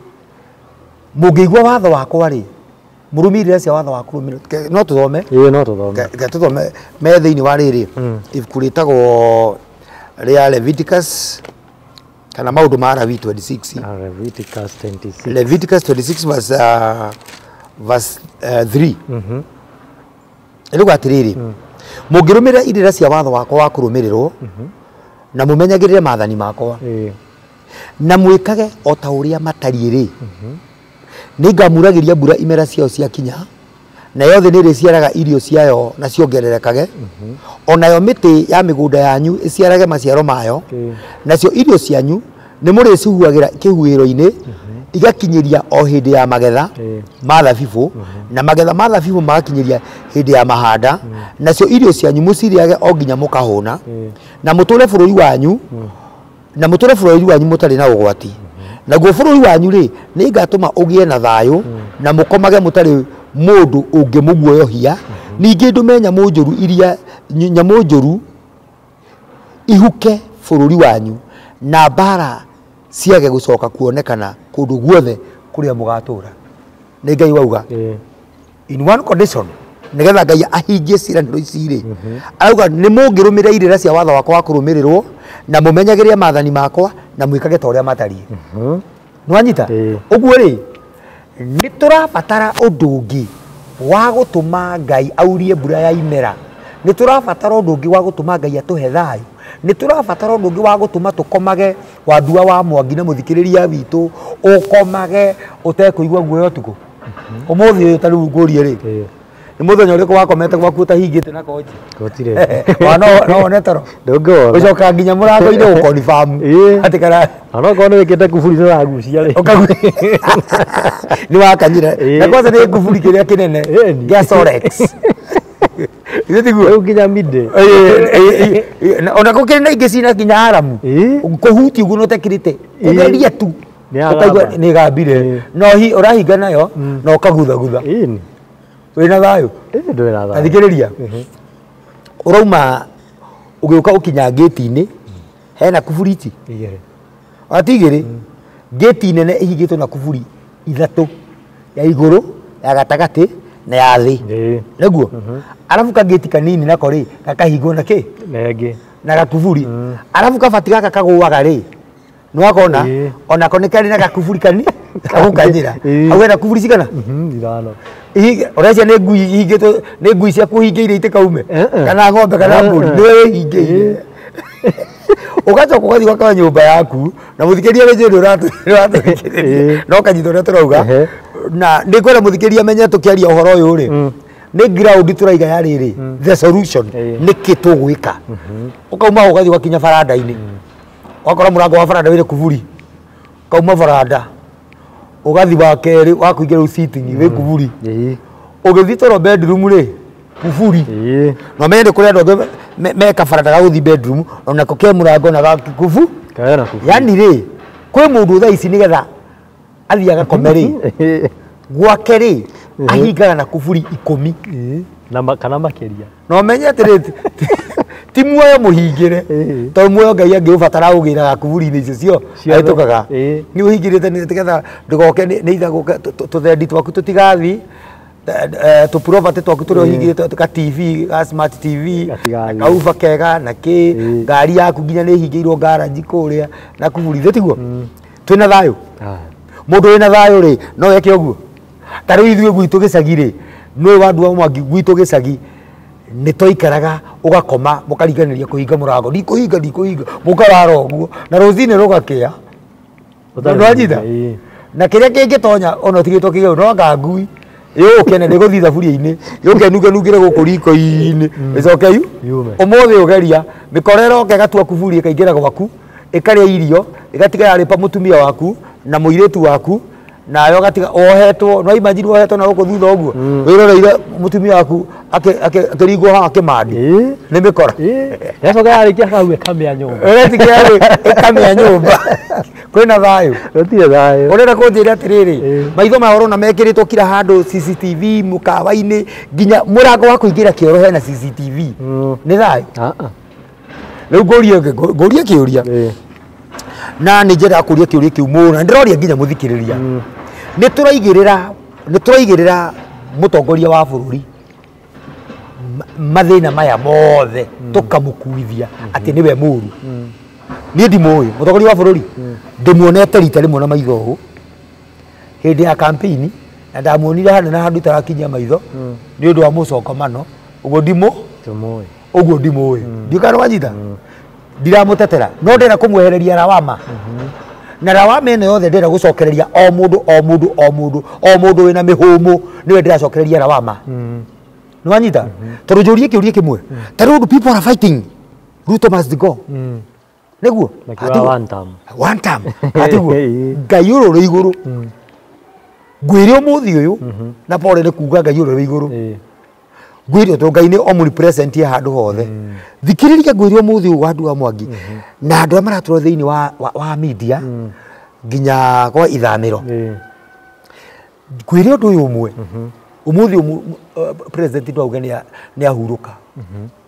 Speaker 2: mũngĩigua watho wakwa rĩ, mũrũmĩrĩre cia watho wa kũrũmĩrĩra. No tũthome?
Speaker 1: Ĩĩ, no tũthome.
Speaker 2: Reke tũthome me thĩinĩ wa rĩrĩ ibuku rĩtagwo rĩa Leviticus kana maũndũ ma Lawi 26.
Speaker 1: Ah, Leviticus 26.
Speaker 2: Leviticus 26 verse 3 ĩrauga atĩrĩrĩ, mũngĩrũmĩrĩra irĩra cia watho wakwa wa kũrũmĩrĩrwo na mũmenyagĩrĩre maathani makwa na mwĩkage o ta ũrĩa matariĩ rĩ, nĩngamuragĩria mbura imera ciayo ciakinya, nayo thĩ nĩrĩciaraga irio ciayo na ciongererekage, o nayo mĩtĩ ya mĩgũnda yanyu ĩciarage maciaro mayo. Nacio irio cianyu nĩ mũrĩcihuhagĩra kĩhuhĩro-inĩ igakinyĩria o hĩndĩ ya magetha ma thabibũ, na magetha ma thabibũ magakinyĩria hĩndĩ ya mahanda. Nacio irio cianyu mũcirĩage o nginya mũkahũna, na mũtũre bũrũri wanyu mũtarĩ na ũgwati. Naguo bũrũri wanyu rĩ, nĩ ngatũma ũgĩe na thayũ, na mũkomage mũtarĩ mũndũ ũngĩmũguoyohia. Ningĩ ndũme nyamũ njũru iria nyamũ njũru ihuke bũrũri wanyu, na mbara ciage gũcoka kuonekana kũndũ guothe kũrĩa mũgatũra. Nĩ Ngai wauga. In one condition, nigetha Ngai ahingie ciĩranĩro ici rĩ, arauga nĩ mũngĩrũmĩrĩra irĩra cia watho wakwa wa kũrũmĩrĩrwo, na mũmenyagĩrĩre maathani makwa, na mwĩkage ta ũrĩa matariĩ. Nĩwanyita?
Speaker 1: Ĩĩ.
Speaker 2: Ũguo rĩ, Nĩ tũrabatara ũndũ ũngĩ wa gũtũma Ngai aurie mbura ya imera. Nĩ tũrabatara ũndũ ũngĩ wa gũtũma Ngai atũhe thayũ. Nĩ tũrabatara ũndũ ũngĩ wa gũtũma tũkomage Wandua wa Mwangi na mũthikĩrĩria witũ ũkomage ũtekũigua guoya ũtukũ. Ũmũthĩ ũyũ ta rĩu ngũrie rĩ, nĩ mũthenya ũrĩkũ wakomete gwaku ũtahingĩte na konji?
Speaker 1: Gũtirĩ.
Speaker 2: Wa no wone toro.
Speaker 1: Ndũngĩwona.
Speaker 2: Ũcokaga nginya mũrango-inĩ gũkonfamu atĩ kana
Speaker 1: Ona okorwo nĩ wĩkĩte kuburi nĩ ũragucia rĩ.
Speaker 2: Nĩ wakanyire. Na kwanza nĩ nguburi kĩrĩa kĩnene gĩa Sorex. Ithe tiguo?
Speaker 1: Rĩu nginya mide.
Speaker 2: Ona gũkĩrĩ na ingĩ cina nginya aramu. Kũhutia ũguo na ũtekĩrĩte. Kũgeria tu. Ũkaigua nĩ ĩgambire. No ũrahinga nayo na ũkaguthagutha. Wĩna thayũ?
Speaker 1: Ndũrĩ na thayũ.
Speaker 2: Thikĩrĩria. Ũrauma ũgĩũka ũkinya ngĩti-inĩ hena kuburi ici?
Speaker 1: Igĩrĩ.
Speaker 2: Ati igĩrĩ. Ngĩti nene ĩhingĩtwo na kuburi ithatũ, ya igũrũ, ya gatagatĩ na ya thĩ. Nĩguo? Arabu kangĩti kanini nako rĩ gakahingwo na kĩ?
Speaker 1: Na ĩngĩ.
Speaker 2: Na gakuburi. Arabu kabati gaka kagũaga rĩ nĩwakona onako nĩ karĩ na gakuburi kani gagũkanyĩra. Hau hena kuburi cigana?
Speaker 1: Ithano.
Speaker 2: Ũrecia nĩ ngui ihingĩtwo, nĩ ngui ciaku ũhingĩire itikaume kana ng'ombe kana mbũri, nĩwe wĩhingĩire. Ũgacoka ũgathiĩ ũgakora nyũmba yaku na mũthikĩria rĩ njũĩ ũratũthikĩrĩria no kanyita ũrĩa tũrauga, na nĩ ngwenda mũthikĩria amenye tũkĩaria ũhoro ũyũ rĩ nĩ ground tũraiga ya rĩrĩ the solution nĩkĩ tũgwĩka. Ũkauma hau ũgathiĩ ũgakinya baranda-inĩ, ũgakora mũrango wa baranda wĩna kuburi, ũkauma baranda ũgathiĩ wa kerĩ wa kũingĩra rĩu sitting wĩ kuburi, ũgĩthiĩ toro bedroom rĩ kuburi, na ũmenye nĩ kũrĩ andũ angĩ meka baranda ga gũthiĩ bedroom onako ke mũrango na ga kubu. Yani rĩ kwĩ mũndũ thaa ici nĩgetha athiĩ agakome rĩ gwake rĩ ahingaga na kuburi 10
Speaker 1: kana makĩria.
Speaker 2: Na ũmenye atĩrĩ ti muoyo mũhingĩre tondũ muoyo Ngai angĩũbatara ũgĩraga kuburi-inĩ icio cio ahĩtũkaga. Nĩ ũhingĩrĩte nĩgetha ndũgoke nĩ itha gũke tũthendi twaku tũtigathi, tũproperty twaku tũrĩa ũhingĩrĩte ka TV, ka smart TV, kauba kega na kĩ, ngari yaku nginya nĩ ĩhingĩirwo garage kũrĩa na kuburi. Ithe tiguo? Twĩna thayũ. Mũndũ wĩna thayũ rĩ no eke ũguo. Ta rĩu ithuĩ gwitũ gĩcagi rĩ, nĩũĩ Wandua Mwangi gwitũ gĩcagi nĩ twaikaraga ũgakoma mũkariganĩria kũhinga mũrango, ndikũhinga ndikũhinga, mũkarara ũguo na rũcinĩ rũgakĩa. Nĩwanyita? Na kĩrĩa kĩngĩtonya ona ũtigĩtwo kĩgeu no anga ngui yũke na ndĩgũthiĩ thaburia-inĩ, yũke nunge gũkũ riko-inĩ ĩcoke
Speaker 1: yume.
Speaker 2: Ũmũthĩ ũgeria mĩkora ĩroka ĩgatua kuburi ĩkaingĩra gwaku ĩkarĩa irio ĩgatiga yarĩpa mũtumia waku na mũirĩtu waku nayo gatiga ohetwo, no imagine ohetwo na gũkũ thutha ũguo wĩroreire mũtumia waku akĩringwo haha kĩmandi nĩ mĩkora.
Speaker 1: Yacoka yarĩkia hau ĩkamĩa nyũmba.
Speaker 2: Ĩretikia rĩ ĩkamĩa nyũmba. Kwĩna thayũ?
Speaker 1: Gũtirĩ thayũ.
Speaker 2: Ũrenda kũnjĩra atĩrĩrĩ, maitho maya ũrona mekĩrĩtwo kila handũ CCTV mũkawa-inĩ nginya mũrango wa kũingĩra kĩoro hena CCTV. Nĩ thayũ? Rĩu ngũrie kĩũria na nĩ njendaga kũria kĩũria kĩu mũno na ndĩroria nginya mũthikĩrĩria. Nĩ tũraigĩrĩra mũtongoria wa bũrũri mathĩna maya mothe tũkamũkuithia atĩ nĩwe mũru. Niĩ ndimũĩ mũtongoria wa bũrũri, ndĩmuonete rita rĩmwe na maitho ũũ hĩndĩ ya campaign na ndamuonire hanene handũ itarakinyia maitho nĩ ũndũ wa mũcokomano, ũguo ndimũĩ, ũguo ndimũĩ. Ndiũĩ kana nĩwanyita? Ndiramũtetera no ndĩrenda kũmwehereria lawama. Na lawama ĩno yothe ndĩrenda gũcokereria o mũndũ o mũndũ o mũndũ o mũndũ wĩna mĩhũmũ nĩwe ndĩracokereria lawama. Nĩwanyita? Tondũ njũrie kĩũria kĩmwe, ta rĩu people are fighting Ruto must go. Nĩguo?
Speaker 1: One term.
Speaker 2: One term. Atiguo? Ngai ũrĩ ũrĩ igũrũ. Ngwĩre ũmũthĩ ũyũ na pole nĩ kuga Ngai ũrĩ ũrĩ igũrũ. Ngwĩre tondũ Ngai nĩ omnipresent handũ hothe. Thikĩrĩria ngwĩre ũmũthĩ ũyũ Wandua Mwangi na andũ arĩa maratũra thĩinĩ wa media nginya kwa ithamĩro. Ngwĩre ũndũ ũyũ ũmwe, ũmũthĩ ũyũ president no auge nĩ ahurũka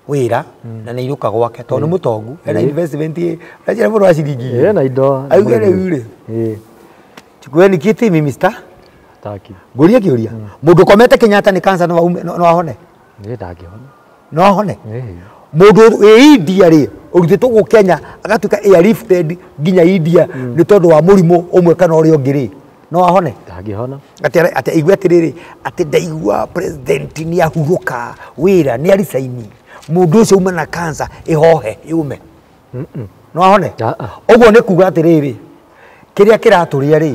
Speaker 2: wĩra na nĩ ainũka gwake tondũ nĩ mũtongu, ena investment ĩrĩa mũndũ wa ciringi igĩrĩ.
Speaker 1: Ena indo.
Speaker 2: Auge rĩu rĩ, chukueni kiti mimi
Speaker 1: Taki.
Speaker 2: Ngũrie kĩũria, mũndũ ũkomete Kenyatta nĩ cancer no ahone?
Speaker 1: Ndangĩhona.
Speaker 2: No ahone? Mũndũ wĩ India rĩ ũrutĩtwo gũkũ Kenya agatuĩka airlifted nginya India nĩ tondũ wa mũrimũ ũmwe kana ũrĩa ũngĩ rĩ, No ahone
Speaker 1: ndangĩhona.
Speaker 2: Atĩ atĩ aigue atĩrĩrĩ, atĩ ndaigua president nĩ ahurũka wĩra, nĩ aricaini, mũndũ ũcio uma na cancer ĩhohe yume, no ahone? Ũguo nĩ kuga atĩrĩrĩ, kĩrĩa kĩratũrĩa rĩ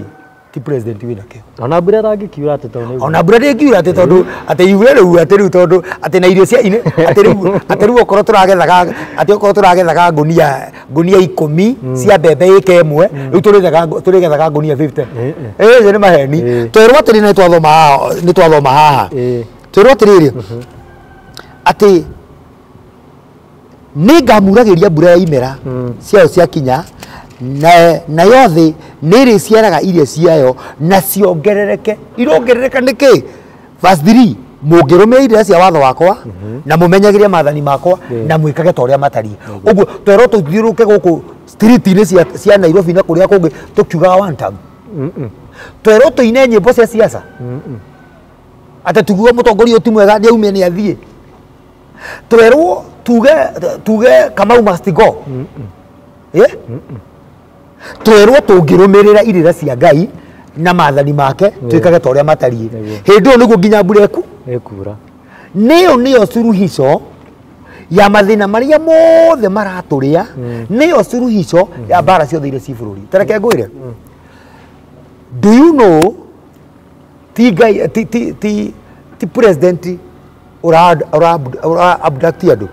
Speaker 2: ti president wĩna kĩo.
Speaker 1: Ona mbura ĩrangĩkiura atĩ tondũ nĩ
Speaker 2: Ona mbura ndĩngiura atĩ tondũ atĩ yure rĩu, atĩ rĩu tondũ atĩ na irio cia inĩ atĩ rĩu, atĩ rĩu okorwo tũragethaga, atĩ okorwo tũragethaga ngũnia 10 cia mbembe ĩka ĩmwe, rĩu tũrĩgethaga ngũnia 50. Ĩĩ nĩ maheni. Twerwo atĩrĩ, nĩ twathoma haha, nĩ twathoma haha, twerwo atĩrĩrĩ atĩ nĩ ngamuragĩria mbura ya imera ciayo ciakinya, na nayo thĩ nĩ ĩrĩciaraga irio ciayo na ciongerereke. Irongerereka nĩkĩ? Verse 3, mũngĩrũmĩrĩra irĩra cia watho wakwa na mũmenyagĩre maathani makwa na mwĩkage ta ũrĩa matariĩ. Ũguo twerwo tũthiũrũrũke gũkũ street-inĩ cia Nairobi na kũrĩa kũngĩ tũkiugaga one term. Twerwo tũine nyĩmbo cia siasa atĩ tuguo mũtongoria ũyũ ti mwega, nĩ aume nĩ athiĩ. Twerwo tuge Kamau must go. Twerwo tũngĩrũmĩrĩra irĩra cia Ngai na maathani make twĩkage ta ũrĩa matariĩ, hĩndĩ ĩyo nĩguo nginya mbura
Speaker 1: ĩkura.
Speaker 2: Nĩyo nĩyo suluhisho ya mathĩna marĩa mothe maratũrĩa, nĩyo suluhisho ya mbara ciothe iria ci bũrũri. Ta reke ngwĩre, do you know ti Ngai ti ti ti ti president ũra ũra ũra abduct andũ?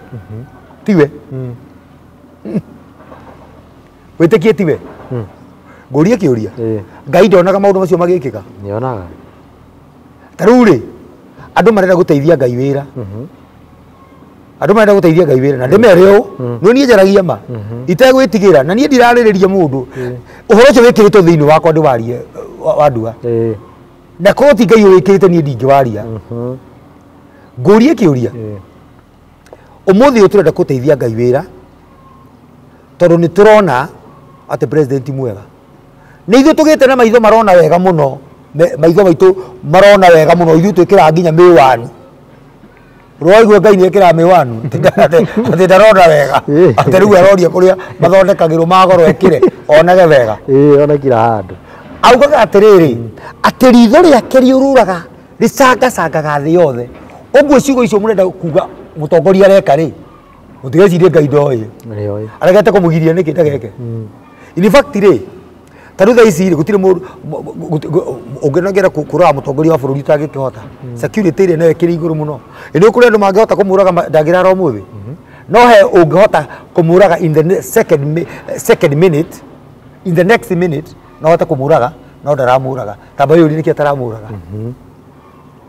Speaker 2: Tiwe. Wĩtĩkie tiwe? Ngũrie kĩũria, Ngai ndonaga maũndũ macio magĩkĩka?
Speaker 1: Nĩonaga.
Speaker 2: Ta rĩu rĩ, andũ marenda gũteithia Ngai wĩra, andũ marenda gũteithia Ngai wĩra, na ndĩmere ũũ, no niĩ njaragia ma itegwĩtigĩra, na niĩ ndirarĩrĩria mũndũ. Ũhoro ũcio wĩkĩrĩtwo thĩinĩ wakwa ndĩwarie wandua, na korwo ti Ngai ũwĩkĩrĩte niĩ ndingĩwaria. Ngũrie kĩũria, ũmũthĩ ũyũ tũrenda gũteithia Ngai wĩra tondũ nĩ tũrona atĩ president mwega. Nĩ ithuĩ tũgĩte na maitho marona wega mũno, maitho maitũ marona wega mũno, ithuĩ twĩkĩraga nginya mĩwani. Ũraigua Ngai nĩ ekĩraga mĩwani atĩ ndarona wega, atĩ rĩu aroria kũrĩa mathondekagĩrwo ma goro ekĩre onage wega.
Speaker 1: Ona kila handũ.
Speaker 2: Augaga atĩrĩrĩ, atĩ ritho rĩake rĩũrũraga rĩcangacangaga thĩ yothe. Ũguo ciugo icio mũrenda kuga mũtongoria areka rĩ, mũtigecirie Ngai ndoĩ. Aregete kũmũgiria nĩkĩ ndageke? In fact rĩ, ta rĩu thaa ici rĩ, gũtirĩ mũndũ ũngĩnongera kũraga mũtongoria wa bũrũri ũtangĩkĩhota. Security ĩrĩa nayo ĩkĩrĩ igũrũ mũno. Ĩ nĩ kũrĩ andũ mangĩhota kũmũraga ndangĩrara ũmũthĩ. No he ũngĩhota kũmũraga in the second minute, in the next minute, no hote kũmũraga, no ndaramũraga. Tamba wĩyũrie nĩkĩ ataramũraga.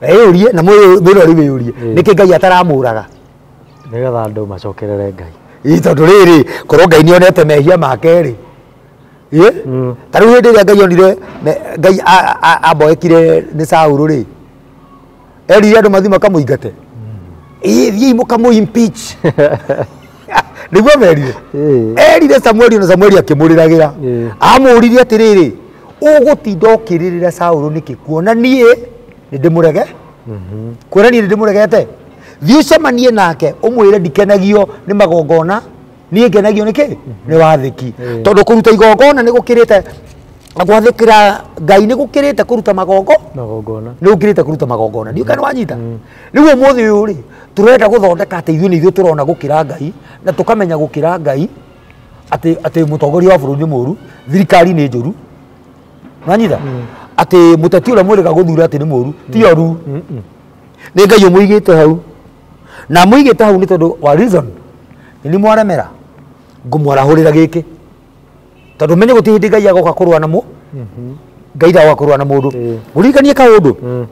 Speaker 2: Wĩyũrie na mwĩrori wĩyũrie nĩkĩ Ngai ataramũraga.
Speaker 1: Nĩgetha andũ macokerere Ngai.
Speaker 2: Ĩ tondũ rĩrĩ, korwo Ngai nĩonete mehia make rĩ, ta rĩu hĩndĩ ĩrĩa Ngai onire Ngai amboekire nĩ Saũlũ rĩ, erire andũ mathiĩ makamũingate, ĩ thiĩi mũkamũ impeach. Nĩguo merire. Erire Samueli na Samueli akĩmũrĩragĩra. Amũririe atĩrĩrĩ, ũgũtinda ũkĩrĩrĩra Saũlũ nĩkĩ, kuona niĩ nĩ ndĩmũrege, kuona niĩ nĩ ndĩmũregete? Thiĩ ũcemanie nake ũmwĩre ndikenagio nĩ magongona, niĩ ngenagio nĩ kĩ? Nĩ wathĩki. Tondũ kũruta igongona nĩ gũkĩrĩte gwathĩkĩra Ngai, nĩ gũkĩrĩte kũruta
Speaker 1: magongona,
Speaker 2: nĩ gũkĩrĩte kũruta magongona. Ndiũ kana wanyita? Rĩu ũmũthĩ ũyũ rĩ, tũrenda gũthondeka atĩ ithuĩ nĩ ithuĩ tũrona gũkĩra Ngai, na tũkamenya gũkĩra Ngai atĩ atĩ mũtongoria wa bũrũri nĩ mũũru, thirikari nĩ njũru. Wanyita? Atĩ mũteti ũrĩa mwĩrĩga gũthura atĩ nĩ mũũru, ti oru. Nĩ Ngai ũmũigĩte hau. Na amũigĩte hau nĩ tondũ wa reason. Nĩ mwaremera ngũmwarahũrĩra gĩkĩ. Tondũ menye gũtirĩ hĩndĩ Ngai agoka kũrũa na Ngai ndagoka kũrũa na mũndũ. Ũririkanie kaũndũ.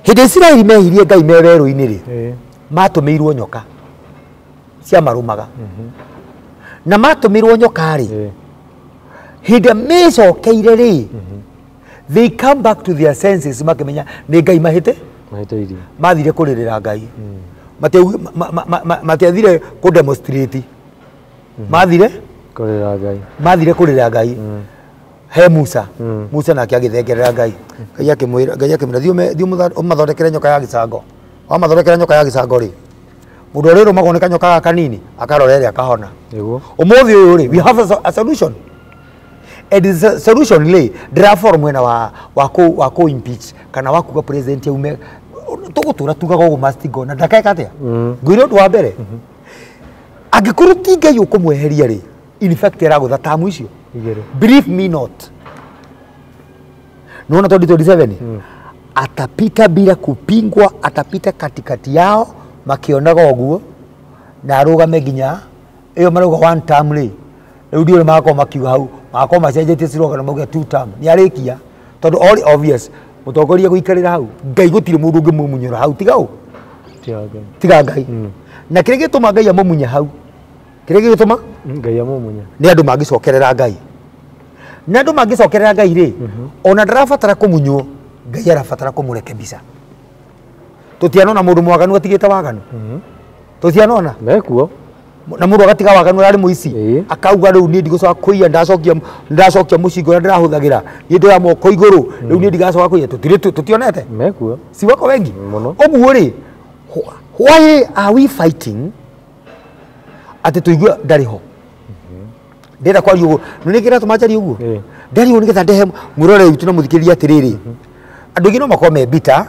Speaker 2: Hĩndĩ Isiraeli mehirie Ngai me werũ-inĩ rĩ, matũmĩirwo nyoka ciamarũmaga. Na matũmĩrwo nyoka rĩ, hĩndĩ mĩcokeire rĩ, they come back to their senses makĩmenya nĩ Ngai
Speaker 1: mahĩtĩirie.
Speaker 2: Mathire kũrĩrĩra Ngai. Matiathire kũ demonstrate. Mathire
Speaker 1: kũrĩrĩra Ngai.
Speaker 2: Mathire kũrĩrĩra Ngai. He Musa. Musa nake agĩthengerera Ngai. Ngai akĩmwĩra, Ngai akĩmwĩra thiĩ ũmathondekere nyoka ya gĩcango. Wamathondekera nyoka ya gĩcango rĩ, mũndũ ũrĩa ũrũmagwo nĩ kanyoka gaka kanini akarora ĩrĩa akahona.
Speaker 1: Nĩguo.
Speaker 2: Ũmũthĩ ũyũ rĩ, we have a solution. And the solution rĩ ndĩraborwo mwena wa kũ impeach kana wa kuga president aume tũgũtũra tugaga ũguo must go na ndakeka atĩa. Ngwĩre ũndũ wa mbere, angĩkorwo ti Ngai ũkũmweheria rĩ, in fact aragũtha tamu icio. Believe me not, nĩwona 2027 atapita bila kupingwa, atapita katikati yao makionaga ũguo na arũgame nginya ĩyo marauga one term rĩ, rĩu ndiũĩ magakorwo makiuga hau magakorwo macenjetie slogan mauge two term. Nĩ arĩkia tondũ all obvious mũtongoria gũikarĩra hau Ngai gũtirĩ mũndũ ũngĩmũmunyũra hau tiga ũ tiga Ngai. Na kĩrĩa gĩtũma Ngai amũmunye hau, kĩrĩa gĩgĩtũma
Speaker 1: Ngai amũmunye
Speaker 2: nĩ andũ mangĩcokerera Ngai, na andũ mangĩcokerera Ngai rĩ, ona ndarabatara kũmunywo, Ngai arabatara kũmũrekebisha. Tũtianona mũndũ mwaganu atigĩte waganu, tũtianona
Speaker 1: mekuo
Speaker 2: na mũndũ agatiga waganu ararĩ mũici akauga rĩu niĩ ndigũcoka kũiya, ndacokia mũcinga ũrĩa ndĩrahũthagĩra, niĩ ndoya moko igũrũ, rĩu niĩ ndigacoka kũiya. Tũtionete
Speaker 1: mekuo
Speaker 2: si wako wengi
Speaker 1: mũno.
Speaker 2: Ũguo rĩ, why are we fighting atĩ tũigue ndarĩ ho? Ndĩrenda kwaria ũguo nĩ kĩratũma njarie ũguo ndarĩ ho nĩgetha ndehe mwĩrore witũ na mũthikĩrĩria atĩrĩrĩ, andũ aingĩ no makorwo me bitter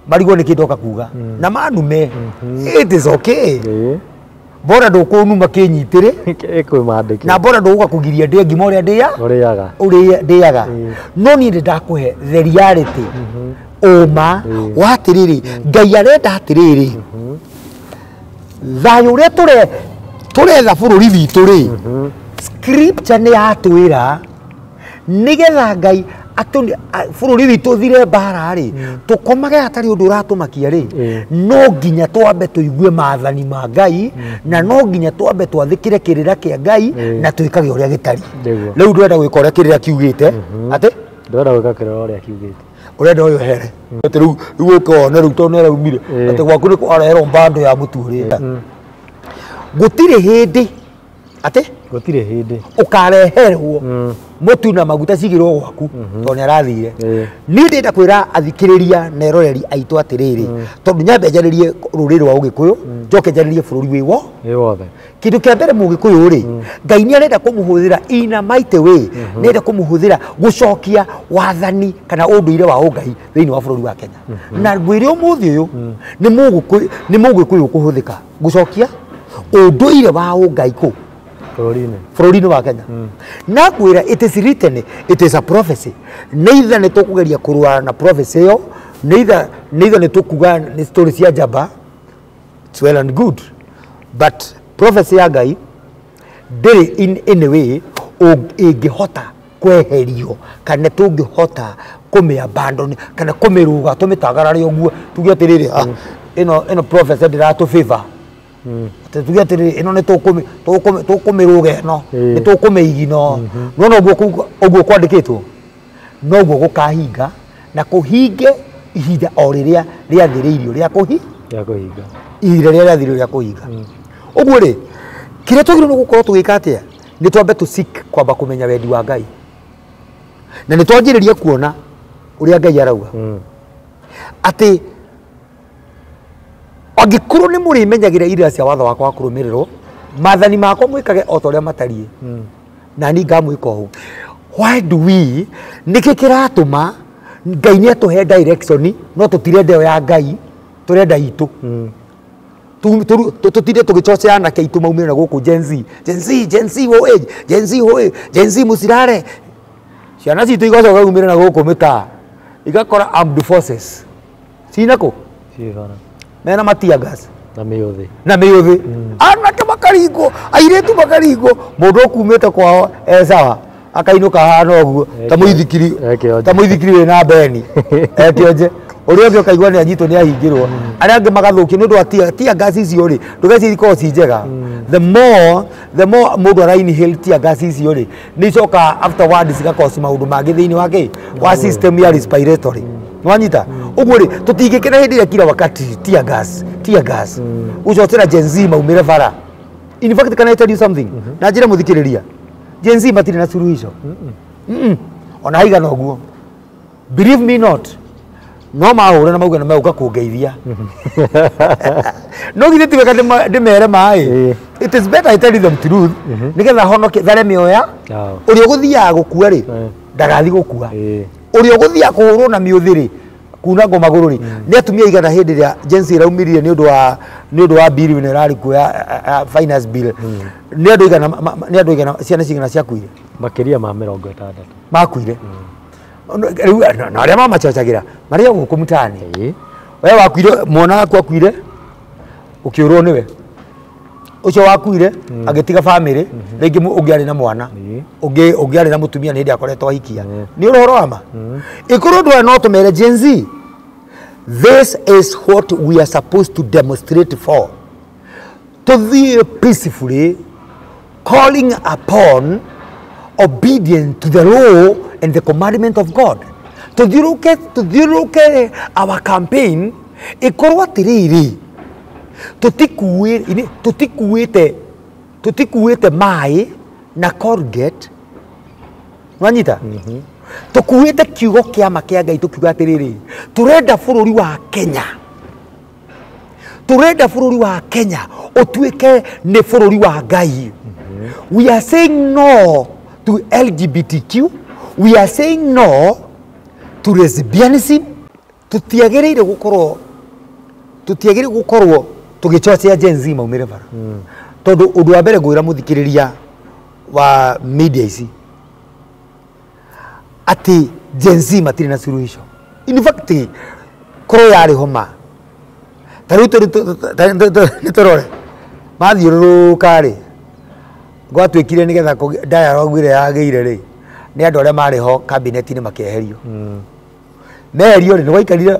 Speaker 2: marigwo nĩ kĩ ndoka kuga na manume, it is okay, bora ndũkũnuma kĩnyitĩrĩ na bora ndũgũka kũgiria ndĩe ngima ũrĩa ndĩaga ũrĩa ndĩaga, no niĩ nĩ ndakũhe the reality ũma wa atĩrĩrĩ, Ngai arenda atĩrĩrĩ, thayũ ũrĩa tũretha bũrũri witũ rĩ, scripture nĩ yatwĩra nĩgetha Ngai bũrũri witũ ũthire mbara rĩ, tũkomage hatarĩ ũndũ ũratũmakia rĩ, no nginya twambe tũigue maathani ma Ngai na no nginya twambe twathĩkĩre kĩrĩra kĩa Ngai na twĩkage ũrĩa gĩtariĩ. Rĩu ndũrenda gwĩka ũrĩa kĩrĩra kiugĩte, atĩ
Speaker 1: ndũrenda gwĩka kĩrĩra ũrĩa kiugĩte,
Speaker 2: ũrenda ũyũ ehere atĩ rĩu ũke wone rĩu tondũ nĩaraumire atĩ gwaku nĩ kwareherwo mbando ya mũtu ũrĩa. Gũtirĩ hĩndĩ atĩ
Speaker 1: gũtirĩ hĩndĩ
Speaker 2: ũkareherwo mũtu na maguta cigĩrwo gwaku tondũ nĩ arathire. Niĩ ndĩrenda kwĩra athikĩrĩria na eroreri aitũ atĩrĩrĩ, tondũ nyambe njarĩrie rũrĩrĩ rwa Ũgĩkũyũ, njoke njarĩrie bũrũri wĩ
Speaker 1: wothe.
Speaker 2: Kĩndũ kĩa mbere Mũgĩkũyũ rĩ, Ngai nĩ arenda kũmũhũthĩra in a mighty way, nĩ arenda kũmũhũthĩra gũcokia wathani kana ũndũire wa ũngai thĩinĩ wa bũrũri wa Kenya. Na ngwĩre ũmũthĩ ũyũ nĩ Mũgĩkũyũ kũhũthĩka gũcokia ũndũire wa ũngai kũ bũrũri-inĩ wa Kenya. Na ngwĩra it is written, it is a prophecy. Neither nĩ tũkũgeria kũrũa na prophecy ĩyo, neither nĩ tũkuga nĩ story cia njamba, it's well and good, but prophecy ya Ngai ndĩrĩ in any way ĩngĩhota kweherio kana tũngĩhota kũmĩ abandon kana kũmĩrũga tũmĩtagarare ũguo tuge atĩrĩrĩ, ĩno prophecy ndĩratũ favor, tuge atĩrĩrĩ ĩno nĩ tũkũmĩrũga ĩno nĩ tũkũmĩigino. Nĩwona ũguo kwandĩkĩtwo noguo gũkahinga na kũhinge ihinda o rĩrĩa rĩathĩrĩirio rĩa kũhinga, ihinda rĩrĩa rĩathĩrĩirio rĩa kũhinga. Ũguo rĩ, kĩrĩa twagĩrĩirwo nĩ gũkorwo tũgĩka atĩa, nĩ twambe tũ seek kwamba kũmenya wendi wa Ngai, na nĩ twanjĩrĩria kuona ũrĩa Ngai arauga atĩ angĩkorwo nĩ mũrĩmenyagĩra irĩra cia watho wakwa wa kũrũmĩrĩrwo, maathani makwa mwĩkage o ta ũrĩa matariĩ, na niĩ ngamwĩka ũũ. Why do we, nĩkĩ kĩratũma Ngai nĩ atũhe direction no tũtirenda ĩyo ya Ngai, tũrenda itũ. Tũtinde tũgĩcocea anake aitũ maumĩre na gũkũ Gen Z, Gen Z, Gen Z hoĩ, Gen Z hoĩ, Gen Z mũcirare. Ciana citũ igacoka umĩre na gũkũ mĩtaa igakora armed forces cina kũ mena matia gas
Speaker 1: na mĩũthĩ,
Speaker 2: na mĩũthĩ, anake makaringwo, airĩtu makaringwo, mũndũ ũkumĩte kwao e sawa akainũka hana ũguo ta mũithikiri, ta mũithikiri wĩna mbeni ekĩonje, ũrĩa ũngĩ ũkaigua nĩ anyitwo nĩ ahingĩrwo, arĩa angĩ magathũkio nĩ ũndũ wa tear gas icio rĩ, ndũgecirie ikoragwo ci njega. The more mũndũ ara inhale tear gas icio rĩ, nĩ icokaga afterwards cigakoci maũndũ mangĩ thĩinĩ wa kĩ wa system ya respiratory. Nĩwanyita? Ũguo rĩ, tũtingĩkena hĩndĩ ĩrĩa kila wakati tear gas, tear gas. Gũcocera Gen Z maumĩre bara. In fact, can I tell you something? Na njĩre mũthikĩrĩria, Gen Z matirĩ na suluhisho. Ona haigana ũguo. Believe me not, No mahũre na mauge na megũka kũngeithia. No githĩ ti wega ndĩmere maĩ? It is better I tell you them truth nĩgetha honoke thare mĩoya. Ũrĩa ũgũthiaga gũkua rĩ, ndagathiĩ gũkua. Ũrĩa ũgũthiaga kũhũrwo na mĩũthĩ rĩ, kunangwo magũrũ rĩ, nĩ atumia igana hĩndĩ ĩrĩa Gen Z ĩraumirire nĩ ũndũ wa bill ĩno ĩrarĩ kuo ya finance bill. Nĩ andũ igana, nĩ andũ igana, ciana cigana ciakuire?
Speaker 1: Makĩria ma 60.
Speaker 2: Makuire. Rĩu na arĩa mamacocagĩra marĩ o gũkũ mtaani. We wakuire, mwana waku akuire, ũkĩũrwo nĩwe. Ũcio wakuire agĩtiga family, rĩngĩ ũngĩ arĩ na mwana, ũngĩ arĩ na mũtumia nĩ hĩndĩ akoretwo ahikia. Nĩ ũhoro wa ma. Ĩkorwo ndũ aya no tũmere Gen Z, this is what we are supposed to demonstrate for. Tũthiĩ peacefully, calling upon obedience to the law and the commandment of God. Tuthiũrũke our campaign ikorwo atiriri tutikuĩte maĩ na Colgate, wanyita? Tukuĩte kiugo kĩa ma kĩa Ngai, tukiuga atiriri turenda bũrũri wa Kenya, turenda bũrũri wa Kenya ũtuĩke nĩ bũrũri wa Ngai. We are saying no to LGBTQ, we are saying no to lesbianism. Tutiagĩrĩire gũkorwo tũgĩchochea Gen Z maumĩre bara. Tondũ ũndũ wa mbere ngwĩra mũthikĩrĩria wa media ici atĩ Gen Z matirĩ na suluhisho. In fact, korwo yarĩ homa ta rĩu nĩ tũrore mathiũrũrũka rĩ, gwatuĩkire nĩgetha dialogue ĩrĩa yagĩire rĩ, nĩ andũ arĩa marĩ ho cabinet-inĩ makĩeherio. Meherio rĩ, nĩ gwaikarire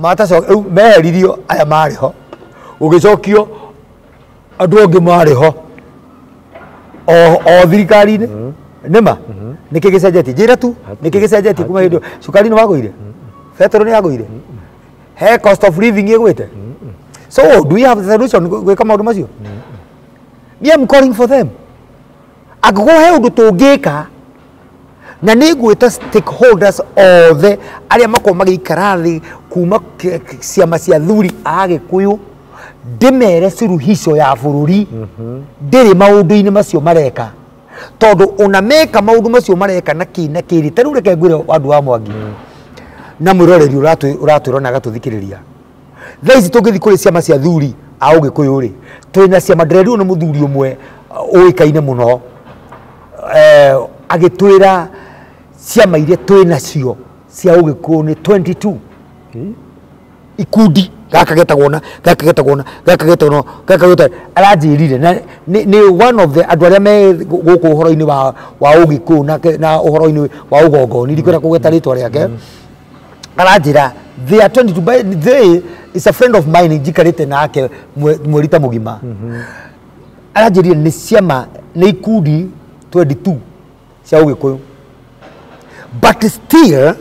Speaker 2: matacoka, meheririo aya marĩ ho, gũgĩcokio andũ angĩ marĩ ho o thirikari-inĩ. Nĩma nĩkĩ gĩcenjetie? Njĩra tu nĩkĩ gĩcenjetie kuma hĩndĩ ĩyo? Cukari nĩ wagũire? Betũrũ nĩ yagũire? He cost of living ĩgwĩte? So do we have the solution gwĩka maũndũ macio? Me am calling for them. Angĩkorwo he ũndũ tũngĩka, na nĩ ngwĩta stakeholders othe arĩa makorwo magĩikara thĩ kuma ciama cia thuri a Gĩkũyũ, ndĩmere suluhisho ya bũrũri ndĩrĩ maũndũ-inĩ macio mareka. Tondũ ona meka maũndũ macio mareka na kĩ na kĩrĩ, ta rĩu reke ngwĩre andũ wa Mwangi na mwĩroreri ũratwĩrora na agatũthikĩrĩria. Thaa ici tũngĩthiĩ kũrĩ ciama cia thuri a Ũgĩkũyũ rĩ, twĩna ciama, ndĩrerirwo nĩ mũthuri ũmwe ũĩkaine mũno, agĩtwĩra ciama iria twĩ nacio cia Ũgĩkũyũ nĩ 22 ikundi, gaka getagwo na gaka getagwo na gaka getagwo na gaka getagwo, aranjĩrire na nĩ one of the andũ arĩa me gũkũ ũhoro-inĩ wa Ũgĩkũyũ na ũhoro-inĩ wa ũgongoni, ndikwenda kũgweta rĩtwa rĩake. Aranjĩra they are 22, by they is a friend of mine, njikarĩte nake mweri ta mũgima. Aranjĩrire nĩ ciama, nĩ ikundi 22 cia Ũgĩkũyũ, but still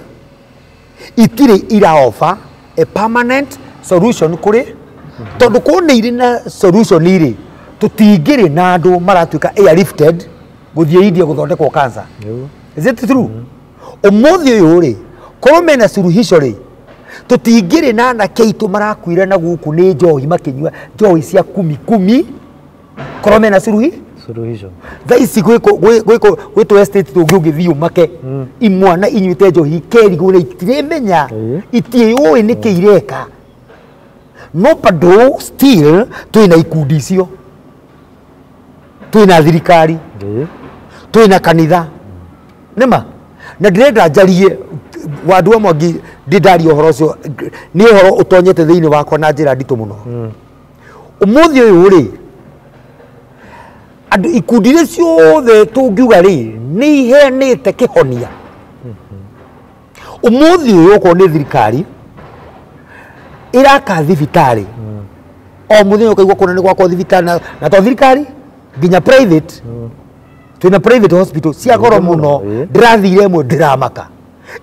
Speaker 2: itirĩ ira offer a permanent solution kũrĩ, tondũ korwo nĩ irĩ na solution rĩ, tũtingĩrĩ na andũ maratuĩka airlifted gũthiĩ India gũthondekwo cancer. Is it true? Ũmũthĩ ũyũ rĩ, korwo mena suluhisho rĩ, tũtingĩrĩ na anake aitũ marakuire na gũkũ nĩ njohi makĩnyua njohi cia kumi kumi, korwo mena suluhisho. Thaa ici gwĩtwo estate tũngĩ ũngĩthiĩ ũmake imwana inyuĩte njohi ikerigwo na itirĩmenya, itiũĩ nĩkĩ ireka. No bado still twĩna ikundi icio, twĩna thirikari, twĩna kanitha. Nĩma na ndĩrenda njarie wandu wa Mwangi, ndindaria ũhoro ũcio, nĩ ũhoro ũtonyete thĩinĩ wakwa na njĩra nditũ mũno. Ũmũthĩ ũyũ rĩ, andũ ikundi iria ciothe tũngiuga rĩ, nĩ iheanĩte kĩhonia. Ũmũthĩ ũyũ okorwo nĩ thirikari ĩraka thibitarĩ, o mũthenya ũkaigua kũna nĩ gwakwo thibitarĩ, na to thirikari nginya private, twĩna private hospital cia goro mũno. Ndĩrathire ĩmwe ndĩramaka,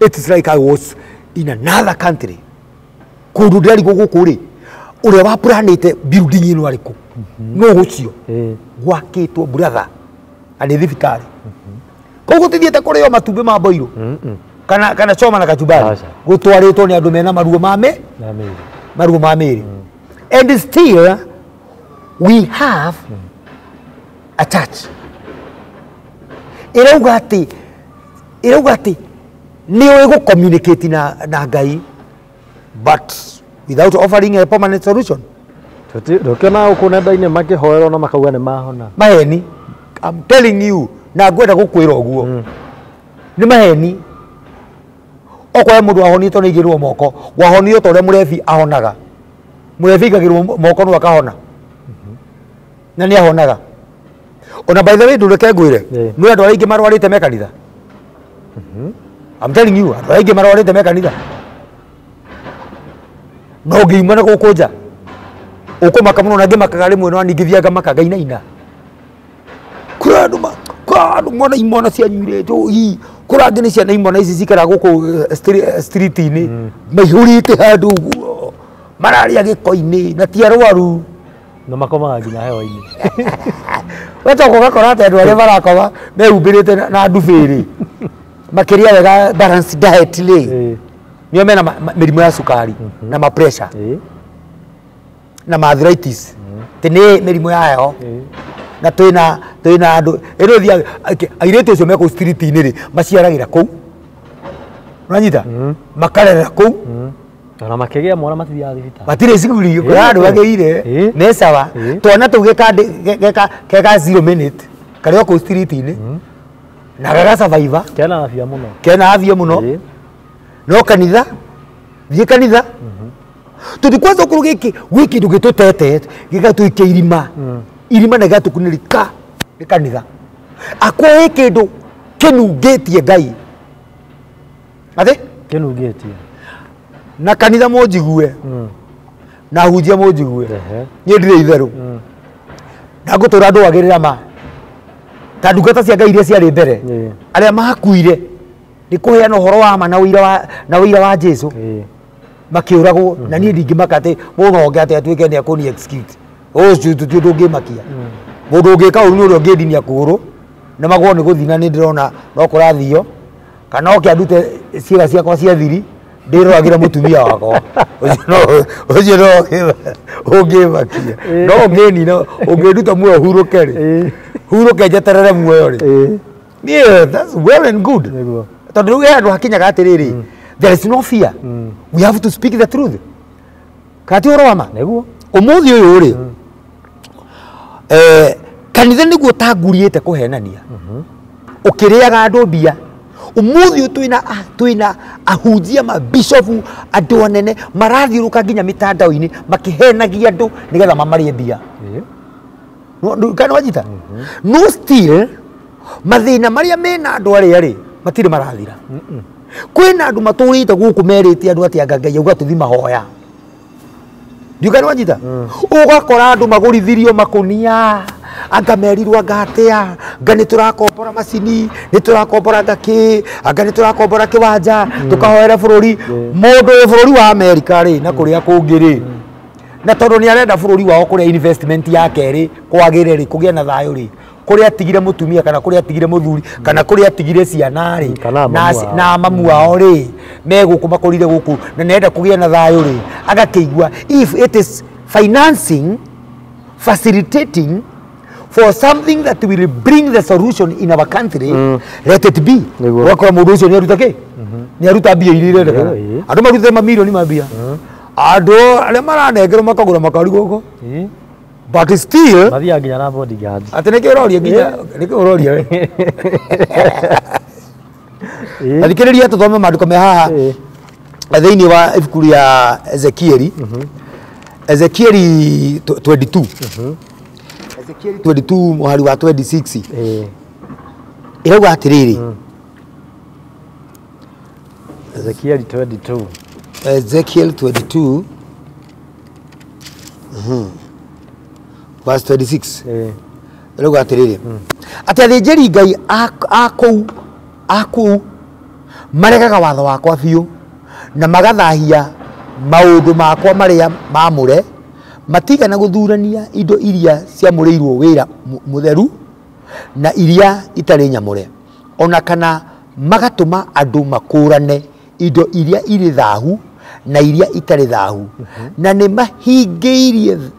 Speaker 2: it is like I was in another country. Kũndũ ndĩrarigwo gũkũ rĩ, ũrĩa wa planĩte building ĩno arĩ kũ? No ũcio gwakĩtwo brother, na nĩ thibitarĩ. Koguo tũthiĩte kũrĩo matumbĩ ma mboirũ. Kana choma na kachumbari. Gũtwarĩtwo nĩ andũ mena maruo ma maruo ma mĩĩrĩ. And still we have a church. Ĩrauga atĩ nĩ ũĩ gũ communicate na Ngai, but without offering a permanent solution.
Speaker 1: Ndũkĩona gũkũ nenda-inĩ makĩhoerwo na makauga nĩ mahona.
Speaker 2: Maheni. I'm telling you, na ngwenda gũkwĩra ũguo. Nĩ maheni. Okorwo mũndũ ahonitwo nĩ aigĩrwo moko, wahonio ta ũrĩa mũrebi ahonaga. Mũrebi aigagĩrwo moko no akahona. Na nĩ ahonaga. Ona by the way, ndũreke ngwĩre, nĩ andũ arĩa aingĩ marwarĩte me kanitha. I'm telling you, andũ arĩa aingĩ marwarĩte me kanitha. No ũngĩuma na gũkũ nja, ũkũmaka mũno na ngĩmakaga rĩmwe no ningĩ ngamaka ngainaina. Kũrĩ andũ mona imwana cianyuire njohi, kũrĩ angĩ nĩ ciana imwana ici cikaraga gũkũ street-inĩ, maihũrĩte handũ ũguo, mararĩa gĩko-inĩ na ti arwaru.
Speaker 1: Na makomaga nginya heho-inĩ.
Speaker 2: Wacoka ũgakora atĩ andũ arĩa marakoma mehumbĩrĩte na ndubĩrĩ, makĩrĩa wega balanced diet rĩ, nĩo mena mĩrimũ ya cukari na ma pressure na ma arthritis. Tĩ nĩ mĩrimũ ya heho. Na twĩna andũ ĩno thiaga airĩtu acio me kũu street-inĩ rĩ, maciaragĩra kũu. Ũranyita? Makarerera kũu.
Speaker 1: Ona makĩgĩa mwana matithiaga thibitarĩ.
Speaker 2: Matirĩ cuguri, kũrĩ andũ magĩire, me sawa. Twana tũu geka 0 minute, karĩ o kũu street-inĩ, na gagasurvive.
Speaker 1: Kena afya mũno.
Speaker 2: Kena afya mũno. No kanitha, thiĩ kanitha. Tondũ kwanza okorwo gĩkĩ gwĩ kĩndũ gĩtũtete, gĩgatũikia irima. Irima na gĩgatũkunĩrĩka nĩ kanitha. Akorwo ĩ kĩndũ kĩnungĩtie Ngai. Atĩ?
Speaker 1: Kĩnungĩtie.
Speaker 2: Na kanitha mũnjigue. Na hunjia mũnjigue. Niĩ ndirĩ itherũ. Na ngũtũra ndũagĩrĩra ma. Ta ndungata cia Ngai iria ciarĩ mbere. Arĩa makuire nĩ kũheana ũhoro wa ma na ũira wa Jesu. Makĩũragwo na niĩ ndingĩmaka atĩ mũndũ onge atĩ atuĩke nĩ akũni execute. Ũcio ti ũndũ ũngĩmakia. Mũndũ ũngĩka ũru nĩ ũrĩa ũngĩndinia kũgũrũ na magũrũ nĩ gũthiĩ na nĩ ndĩrona no kũrathio, kana oke andute ciĩga ciakwa cia thiri ndĩroragĩre mũtumia wakwa. Ũcio no ũngĩmakia. No ũngĩnina, ũngĩnduta muoyo hurũke rĩ, hurũke njeterere muoyo rĩ. Yeah, that's well and good. Tondũ rĩu he handũ hakinyaga atĩrĩrĩ, there is no fear. We have to speak the truth. Kana ti ũhoro wa ma?
Speaker 1: Nĩguo.
Speaker 2: Ũmũthĩ ũyũ rĩ, kanitha nĩguo ũtanguriĩte kũhenania. Ũkĩrĩaga andũ mbia. Ũmũthĩ ũyũ twĩna ahunjia mabishopu, andũ anene marathiũrũka nginya mĩtandao-inĩ makĩhenagia andũ nĩgetha mamarĩe mbia. Kana wanyita? No still mathĩna marĩa mena andũ arĩa rĩ matirĩ marathira. Kwĩna andũ matũrĩte gũkũ merĩte andũ atĩ anga Ngai auga tũthi mahoya. Ndiũĩ wanyita? Ũgakora andũ magũrithirio makũnia, anga merirwo anga atĩa, anga nĩ tũrakombora macini, nĩ tũrakombora anga kĩ, anga nĩ tũrakombora kĩwanja, tũkahoere bũrũri. Mũndũ wĩ bũrũri wa Amerika rĩ na kũrĩa kũngĩ rĩ, na tondũ nĩ arenda bũrũri wao kũrĩa investment yake rĩ kwagĩre rĩ, kũgĩe na thayũ rĩ, kũrĩa atigire mũtumia kana kũrĩa atigire mũthuri kana kũrĩa atigire ciana rĩ na mamu wao rĩ me gũkũ makũrire gũkũ na nĩarenda kũgĩa na thayũ rĩ, agakĩigua if it is financing, facilitating for something that will bring the solution in our country, let it be. Ũgakora mũndũ ũcio nĩaruta kĩ? Nĩaruta mbia iria irendekana. Andũ marutĩte mamirioni ma mbia. Andũ arĩa maranengerwo makagũra makari gũkũ. But still
Speaker 1: mathiaga nginya na bodyguard.
Speaker 2: Atĩ nĩkĩo ũroria nginya nĩkĩo ũroria we. Athikĩrĩria tũthome maandĩko me haha thĩinĩ wa ibuku rĩa Ezekieli. Ezekieli 22. Ezekieli 22 mũhari wa 26. Ĩrauga atĩrĩrĩ.
Speaker 1: Ezekieli 22.
Speaker 2: Ezekiel 22. Verse 26. Ĩrauga atĩrĩrĩ. Atĩ athĩnjĩri Ngai a kũu maregaga watho wakwa biũ na magathahia maũndũ makwa marĩa maamũre, matigana gũthurania indo iria ciamũrĩirwo wĩra mũtheru na iria itarĩ nyamũre, ona kana Magatũma andũ makũrane indo iria irĩ thahu na iria itarĩ thahu. Na nĩ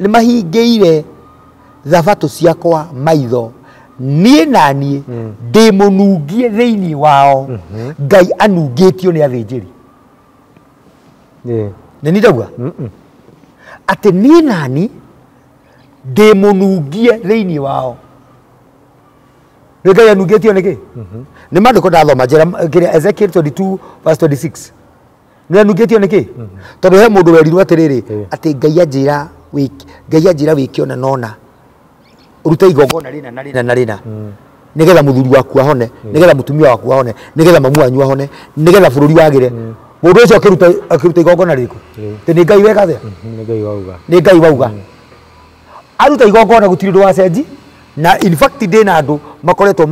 Speaker 2: mahingĩire thabatũ ciakwa maitho niĩ na niĩ ndĩ mũnungie thĩinĩ wao. Ngai anungĩtio nĩ athĩnjĩri. Nĩ ndauga atĩ niĩ na niĩ ndĩ mũnungie thĩinĩ wao. Nĩ Ngai anungĩtio nĩkĩ? Nĩ maandĩko ndathoma njĩra kĩrĩa Ezekiel 22 verse 26. Nĩ anungĩtio nĩkĩ? Tondũ he mũndũ werirwo atĩrĩrĩ atĩ Ngai anjĩra wĩke ona nona ũrute igongona rĩna na rĩna na rĩna nĩgetha mũthuri waku ahone, nĩgetha mũtumia waku ahone, nĩgetha mamu wanyu ahone, nĩgetha bũrũri wagĩre. Mũndũ ũcio akĩruta igongona rĩrĩkũ? Atĩ nĩ Ngai weka atĩa?
Speaker 1: Nĩ Ngai wauga.
Speaker 2: Nĩ Ngai wauga. Aruta igongona gũtirĩ ũndũ wacenji. Na in fact ndĩ na andũ makoretwo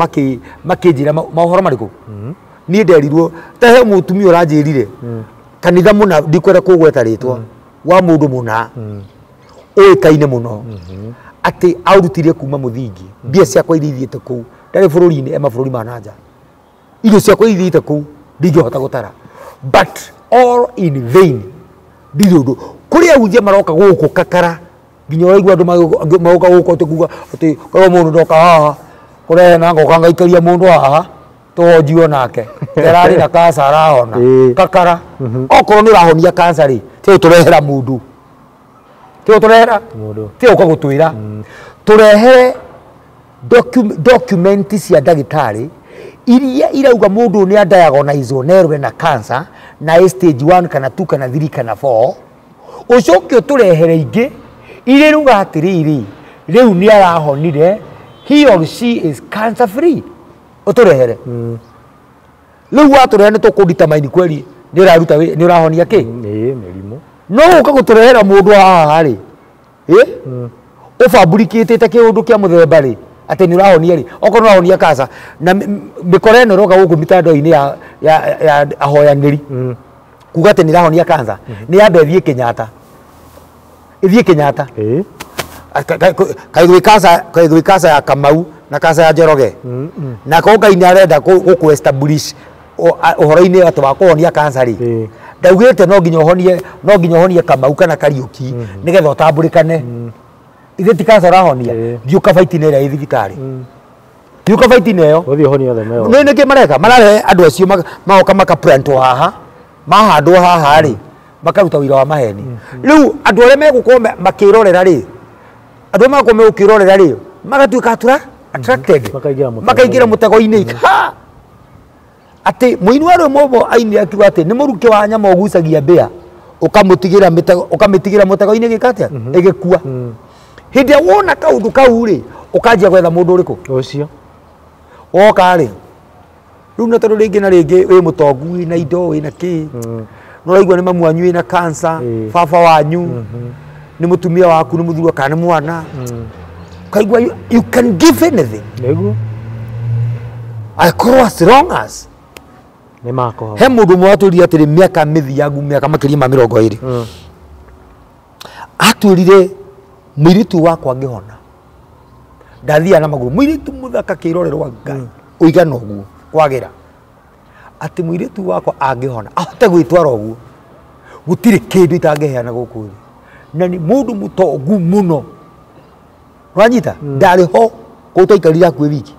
Speaker 2: makĩnjĩra maũhoro marĩkũ. Niĩ nderirwo ta he mũtumia ũranjĩrire kanitha mũna, ndikwenda kũgweta rĩtwa, wa mũndũ mũna ũĩkaine mũno atĩ aurutire kuma mũthingi mbia ciakwa iria ithiĩte kũu, ndarĩ bũrũri-inĩ, e mabũrũri ma na nja, irio ciakwa iria ithiĩte kũu ndingĩhota gũtara, but all in vain, ndirĩ ũndũ. Kũrĩ ahunjia maroka gũkũ kakara nginya ũraigua andũ magoka gũkũ atĩ kuga atĩ korwo mũndũ ndoka haha kũrehe na ngoka ngaikaria mũndũ haha tũhonjio nake terarĩ na kansa arahona kakara. Okorwo nĩ ũrahonia kansa rĩ, tiũ tũrehera mũndũ, tiũ tũrehera tiũ ũka gũtwĩra tũrehere document cia ndagĩtarĩ iria irauga mũndũ nĩ adiagnosewo nerwe na cancer na ĩ stage 1 kana 2 kana 3 kana 4, ũcoke ũtũrehere ingĩ iria iruga atĩrĩrĩ rĩu nĩ arahonire, he or she is cancer free, ũtũrehere. Rĩu watũrehere nĩ tũkũdetermine kweli nĩ ũraruta nĩ ũrahonia kĩ.
Speaker 1: Mĩrimũ.
Speaker 2: No ũka gũtũrehera mũndũ haha rĩ, ũfabricatĩte kĩũndũ kĩa mũthemba rĩ atĩ nĩ ũrahonia rĩ, okorwo nĩ ũrahonia cancer na mĩkora ĩno ĩroka gũkũ mitandao-inĩ ya ahoyanĩri kuga atĩ nĩ ĩrahonia cancer, nĩ yambe ĩthiĩ Kenyatta, ĩthiĩ Kenyatta. Kaĩ gwĩ cancer ya Kamau na cancer ya Njoroge, na korwo Ngai nĩ arenda gũkũ establish ũhoro-inĩ atĩ wa kũhonia cancer rĩ, ndaugĩte no nginya ũhonie, no nginya ũhonie Kamau kana Kariũki nĩgetha ũtambũrĩkane. Ithe ti cancer ũrahonia, thiĩ ũkabaiti-inĩ ĩrĩa ĩ thibitarĩ, thiĩ ũkabaiti-inĩ ĩyo.
Speaker 1: Ũthiĩ ũhonie othe me
Speaker 2: othe. Nĩ nĩkĩ mareka? Mararehe andũ acio magoka makaplantwo haha, mahandwo haha rĩ, makaruta wĩra wa maheni. Rĩu andũ arĩa megũkorwo makĩrorera rĩ, andũ arĩa megũkorwo megũkĩrorera rĩ, magatuĩka attracted, makaingĩra mũtego-inĩ. Atĩ mũini wa rwĩmbo ainire akiuga atĩ nĩ mũrukĩ wa nyama ũgucagia mbĩa, ũkamũtigĩra mĩtego, ũkamĩtigĩra mũtego-inĩ gĩka atĩa? Ĩgĩkua. Hĩndĩ ĩrĩa wona kaũndũ kau rĩ, ũkanjia gwetha mũndũ ũrĩkũ?
Speaker 1: Ũcio.
Speaker 2: Woka rĩ, rĩu na tondũ rĩngĩ na rĩngĩ wĩ mũtongu, wĩna indo, wĩna kĩ, no ũraigua nĩ mamu wanyu wĩna cancer, baba wanyu, nĩ mũtumia waku, nĩ mũthuri kana nĩ mwana, ũkaigua you can give anything.
Speaker 1: Nĩguo.
Speaker 2: Akorwo as long as
Speaker 1: nĩ makũhona.
Speaker 2: He mũndũ ũmwe watwĩrire atĩrĩ mĩaka mĩthiangu, mĩaka makĩria ma 20, atwĩrire mũirĩtu wakwa angĩhona ndathiaga na magũrũ, mũirĩtu mũthaka kĩrorerwa Ngai ũigana ũguo kwagĩra, atĩ mũirĩtu wakwa angĩhona ahote gwĩtwara ũguo, gũtirĩ kĩndũ itangĩheana gũkũ thĩ. Na nĩ mũndũ mũtongu mũno, ũranyita? Ndarĩ ho kũu twaikarire hakuhĩ wiki,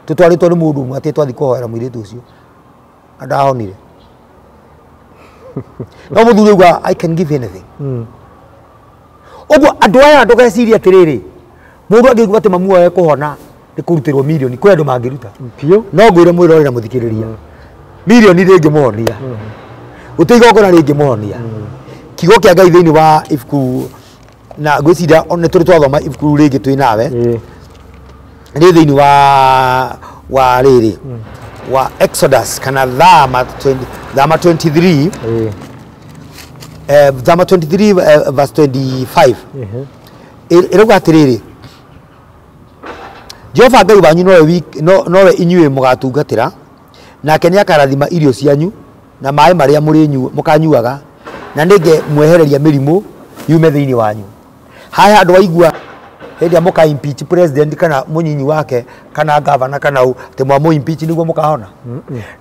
Speaker 2: tũtwarĩtwo nĩ mũndũ ũmwe atĩ twathiĩ kũhoera mũirĩtu ũcio na ndahonire. No mũthuri auga I can give anything. Ũguo andũ aya ndũgecirie atĩrĩrĩ, mũndũ angĩigua atĩ mamu wao ekũhona nĩ kũrutĩrwo mirioni, kwĩ andũ mangĩruta.
Speaker 1: Biũ.
Speaker 2: No ngwĩre mwĩrore na mũthikĩrĩria, mirioni ndĩngĩmũhonia, gũtirĩ igongona rĩngĩmũhonia. Kiugo kĩa Ngai thĩinĩ wa ibuku, na ngwĩciria nĩ tũrĩ twathoma ibuku rĩngĩ twĩ nawe, nĩ thĩinĩ wa rĩrĩ wa Exodus kana Thama 23, Thama 23 verse 25. Ĩrauga atĩrĩrĩ, Jehova Ngai wanyu nowe inyuĩ mũgatungatĩra, nake nĩakarathima irio cianyu na maĩ marĩa mũkanyuaga, na nĩngemwehereria mĩrimũ yume thĩinĩ wanyu. Haha andũ aigua Hĩndĩ ĩrĩa mũka impeach president kana mũnyinyi wake kana governor kana ũ atĩ mwamũ impeach nĩguo mũkahona.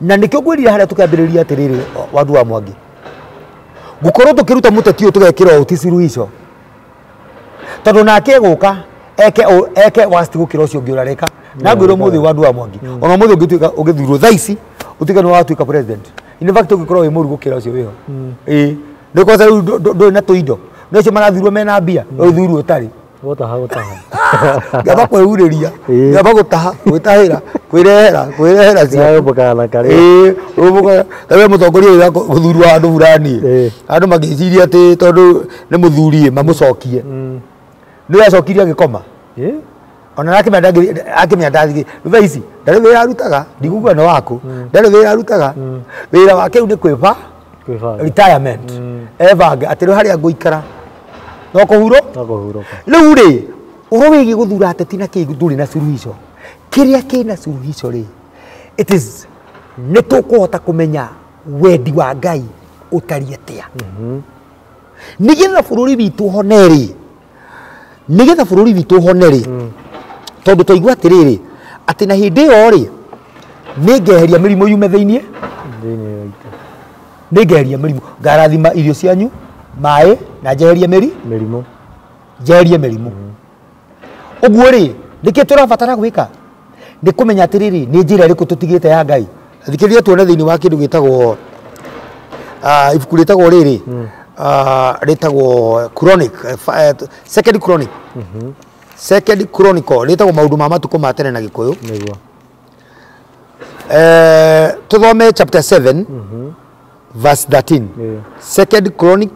Speaker 2: Na nĩkĩo ngwĩrire harĩa tũkĩambĩrĩria atĩrĩrĩ, Wandu wa Mwangi, ngũkorwo tũkĩruta mũteti ũyũ tũgekĩra ũũ ti suluhisho, tondũ nake egũka eke eke worst gũkĩra ũcio ũngĩ ũrareka. Na ngwĩra ũmũthĩ, Wandu wa Mwangi, ona ũmũthĩ ũngĩtuĩka ũgĩthurwo thaa ici ũtuĩke nĩ watuĩka president, in fact ũngĩkorwo wĩ mũru gũkĩra ũcio wĩho. Ĩĩ, nĩ kwanza rĩu ndũrĩ na tũindo, nĩ acio marathurwo mena mbia, ũthurwo ũtarĩ.
Speaker 1: Gũtaha gũtaha.
Speaker 2: Ngamba kwĩhurĩria, ngamba gũtaha, gwĩtahĩra, kwĩrehera, kwĩrehera cia
Speaker 1: Gũbũkana na karĩa.
Speaker 2: Ĩĩ, ũbũka tawe mũtongoria ũyũ gũthurwo handũ fulani, andũ magĩciria atĩ tondũ nĩ mũthuri ĩ mamũcokie, nĩ acokirie agĩkoma. Ona akĩmenya ndathiĩ thaa ici ndarĩ wĩra arutaga, ndikuga nĩ waku, ndarĩ wĩra arutaga, wĩra wake rĩu nĩ kwĩba
Speaker 1: Kwĩbanga.
Speaker 2: Retirement, ebange atĩ rĩu harĩa ngũikara no kũhurwo.
Speaker 1: No kũhurũka.
Speaker 2: Rĩu rĩ, ũhoro wĩgiĩ gũthura ateti na kĩ ndũrĩ na suluhisho. Kĩrĩa kĩna suluhisho rĩ, it is nĩ tũkũhota kũmenya wendi wa Ngai ũtariĩ atĩa, nĩgetha bũrũri witũ ũhone rĩ, nĩgetha bũrũri witũ ũhone rĩ, tondũ twaigua atĩrĩrĩ, atĩ na hĩndĩ ĩyo rĩ, nĩ ngeheria mĩrimũ yume thĩiniĩ.
Speaker 1: Thĩinĩ wa ita.
Speaker 2: Nĩ ngeheria mĩrimũ, ngarathima irio cianyu, maĩ, na njeherie mĩri
Speaker 1: Mĩrimũ.
Speaker 2: Njeherie mĩrimũ. Ũguo rĩ, nĩkĩ tũrabatara gwĩka? Nĩ kũmenya atĩrĩrĩ, nĩ njĩra ĩrĩkũ tũtigĩte ya Ngai. Thikĩrĩria tuone thĩinĩ wa kĩndũ gĩtagwo ibuku rĩtagwo rĩrĩ, rĩtagwo Chronic, Second Chronic, Second Chronicle, rĩtagwo maũndũ ma matukũ ma tene na Gĩkũyũ.
Speaker 1: Nĩguo.
Speaker 2: Tũthome chapter 7 verse 13. Second Chronic,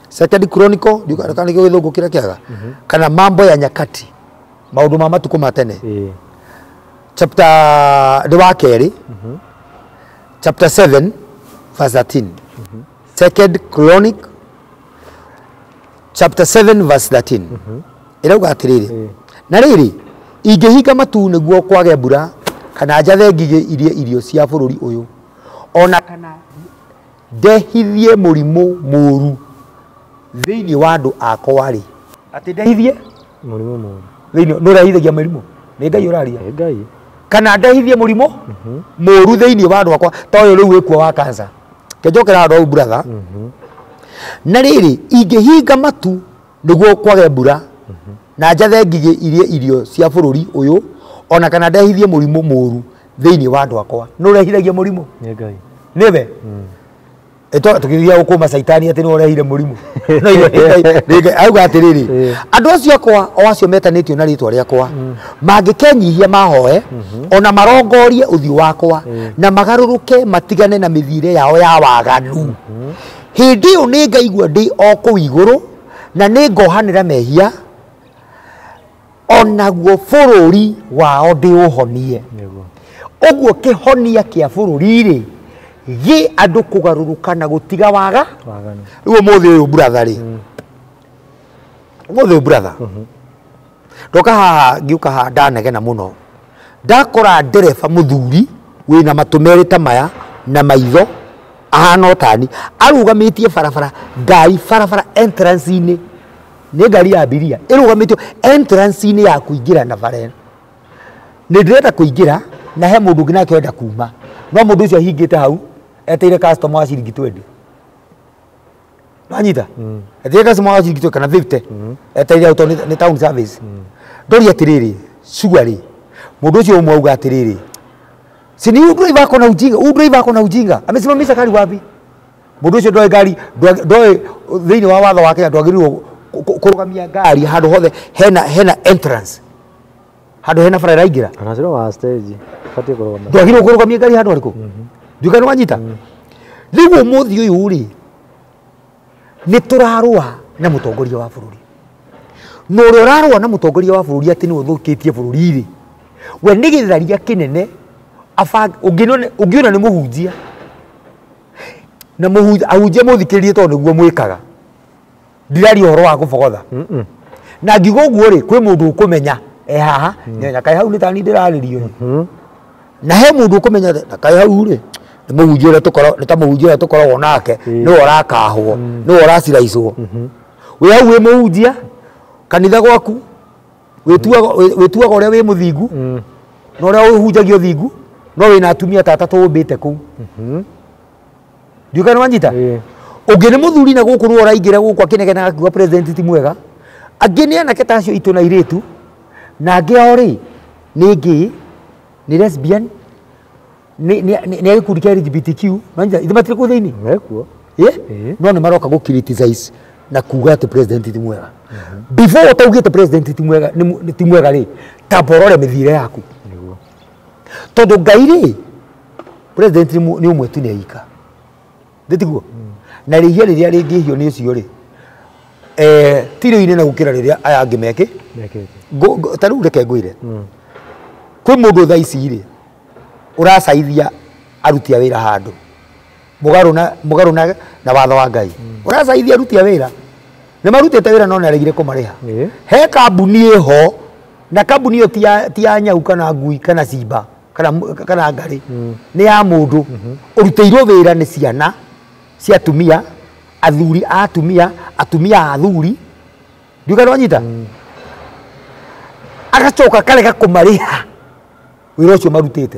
Speaker 2: Second Chronicle, ndiũĩ kana nĩkĩo gĩthũngũ kĩrĩa kĩaga, kana Mambo ya Nyakati, maũndũ ma matukũ ma tene, chapter nĩ wa kerĩ, chapter 7 verse 13. Second Chronic chapter 7 verse 13 ĩrauga atĩrĩrĩ, na rĩrĩ, ingĩhinga matu nĩguo kwage mbura, kana njathe ngigĩ irie irio cia bũrũri ũyũ, ona kana ndehithie mũrimũ mũũru thĩinĩ wa andũ akwa rĩ, atĩ ndehithie
Speaker 1: Mũrimũ mũũru.
Speaker 2: Thĩinĩ nĩ ũrehithagia mĩrimũ? Nĩ Ngai ũraria.
Speaker 1: Ĩ Ngai.
Speaker 2: Kana ndehithie mũrimũ mũũru thĩinĩ wa andũ akwa, ta ũyũ rĩu wĩkuo wa cancer, kenjokera handũ hau, brother. Na rĩrĩ, ingĩhinga matu nĩguo kwage mbura, na njathe ngigĩ irie irio cia bũrũri ũyũ, ona kana ndehithie mũrimũ mũũru thĩinĩ wa andũ akwa, nĩ ũrehithagia mũrimũ?
Speaker 1: Nĩ Ngai.
Speaker 2: Nĩwe tũkĩgeria gũkũma caitani atĩ nĩwe ũrehire mũrimũ. No ithe nĩ Ngai. Auga atĩrĩrĩ, andũ acio akwa, o acio metanĩtio na rĩtwa rĩakwa, mangĩkenyihia mahoe ona marongorie ũthiũ wakwa na magarũrũke matigane na mĩthiĩre yao ya waganu, hĩndĩ ĩyo nĩ ngaigua ndĩ o kũu igũrũ, na nĩ ngohanĩra mehia, onaguo bũrũri wao ndĩũhonie.
Speaker 1: Nĩguo.
Speaker 2: Ũguo kĩhonia kĩa bũrũri rĩ, gĩ andũ kũgarũrũka na gũtiga waga.
Speaker 1: Waganu.
Speaker 2: Rĩu ũmũthĩ ũyũ, brother rĩ, ũmũthĩ ũyũ, brother, ndoka haha, ngĩũka haha ndanegena mũno, ndakora ndereba mũthuri wĩna matũ merĩ ta maya na maitho ahana ũtani, arũgamĩtie barabara ngari, barabara entrance-inĩ, nĩ ngari ya abiria ĩrũgamĩtio entrance-inĩ ya kũingĩra na bara ĩno. Nĩ ndĩrenda kũingĩra na he mũndũ ũngĩ nake ũrenda kuma, no mũndũ ũcio ahingĩte hau eteire customer wa ciringi 20. Wanyita, eteire customer wa ciringi 20 kana 50, eteire hau tondũ nĩ town service. Ndoria atĩrĩrĩ, surely mũndũ ũcio ũmwe auga atĩrĩrĩ, si ni huyu driver ako na ujinga, huyu driver ako na ujinga, amesimamisha gari wapi? Mũndũ ũcio ndoĩ ngari, ndoĩ thĩinĩ wa watho wa Kenya ndwagĩrĩirwo kũrũgamia ngari handũ hothe hena entrance, handũ hena bara ĩraingĩra.
Speaker 1: Ona ciro wa stage. Batiĩ kũrũgama.
Speaker 2: Ndwagĩrĩirwo kũrũgamia ngari handũ harĩkũ ndiũka. Nĩ wanyita? Rĩu ũmũthĩ ũyũ rĩ, nĩ tũrarũa na mũtongoria wa bũrũri, na ũrĩa ũrarũa na mũtongoria wa bũrũri atĩ nĩwe ũthũkĩtie bũrũri rĩ, we nĩ gĩtharia kĩnene. Ũngĩona nĩ mũhunjia na ahunjia, mũthikĩrĩrie, tondũ nĩguo mwĩkaga. Ndiraria ũhoro wa kũbogotha na ngiuga ũguo rĩ, kwĩ mũndũ ũkũmenya e haha na kaĩ hau nĩ tani ndĩrarĩrio ĩ. Na he mũndũ ũkũmenya na kaĩ hau rĩ, nĩ mũhunjia ũrĩa nĩ ta mũhunjia ũrĩa tũkoragwo nake, nĩwe ũrakahwo, nĩwe ũraciraicwo. Wĩ hau wĩ mũhunjia Kanitha gwaku wĩtuaga ũrĩa wĩ mũthingu na ũrĩa ũhunjagia ũthingu no wĩna atumia ta atatũ ũmbĩte kũu. Ndiũĩ kana nĩwanyita? Ũngĩ nĩ mũthuri na gũkũ nĩwe ũraingĩra gũkũ akĩnegenaga akiuga president ti mwega. Angĩ nĩ anake ta acio aitũ na airĩtu na angĩ ao rĩ nĩ gay, nĩ lesbian, nĩ a gĩkundi kĩa LGBTQ. Nĩwanyita? Ithe matirĩ kũu thĩinĩ?
Speaker 1: Mekuo.
Speaker 2: No nĩ maroka gũ criticize na kuga atĩ president ti mwega. Before ũtaugĩte president ti mwega ti mwega rĩ, tamba ũrore mĩthiĩre yaku. Tondũ Ngai rĩ, president nĩ ũmwe tu nĩ aika. Ndĩtiguo? Na rĩhia rĩrĩa rĩngĩhio nĩ ũcio rĩ, ti rĩu inene gũkĩra rĩrĩa aya angĩ mekĩte. Ta rĩu reke ngwĩre. Kwĩ mũndũ thaa ici rĩ, ũracaithia aruti a wĩra handũ. Mũgarũ na watho wa Ngai. Ũracaithia aruti a wĩra. Nĩ marutĩte wĩra no nĩ aregire kũmarĩha. He kambuni ĩho, na kambuni ĩyo ti ya nyau kana ngui kana cimba kana ngarĩ. Nĩ ya mũndũ ũrutĩirwo wĩra nĩ ciana cia atumia, athuri a atumia, atumia a athuri. Ndiũĩ kana nĩwanyita? Agacoka akarega kũmarĩha wĩra ũcio marutĩte.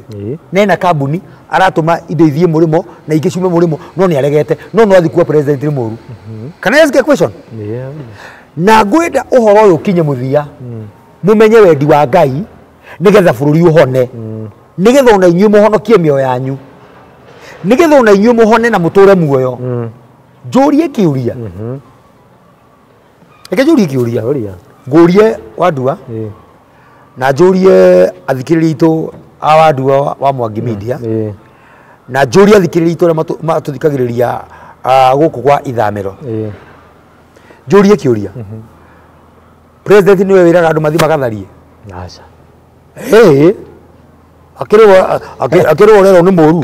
Speaker 2: Nena kambuni aratũma indo ithiĩ mũrĩmo na ingĩ ciume mũrĩmo no nĩ aregete no no athiĩ kuwa president nĩ mũru. Can I ask a question? Na ngwenda ũhoro ũyũ ũkinye mũthia mũmenye wendi wa Ngai nĩgetha bũrũri ũhone, nĩgetha ona inyuĩ mũhonokie mĩoyo yanyu, nĩgetha ona inyuĩ mũhone na mũtũre muoyo. Njũrie kĩũria. Reke njũrie kĩũria. Ngũrie Wandua na njũrie athikĩrĩria aitũ a Wandua wa Mwangi Media na njũrie athikĩrĩria aitũ arĩa matũthikagĩrĩria gũkũ kwa ithamĩro. Njũrie kĩũria. President nĩwe wĩraga andũ mathiĩ magatharie?
Speaker 1: Aca.
Speaker 2: Akĩrwo ũrerwo nĩ mũru.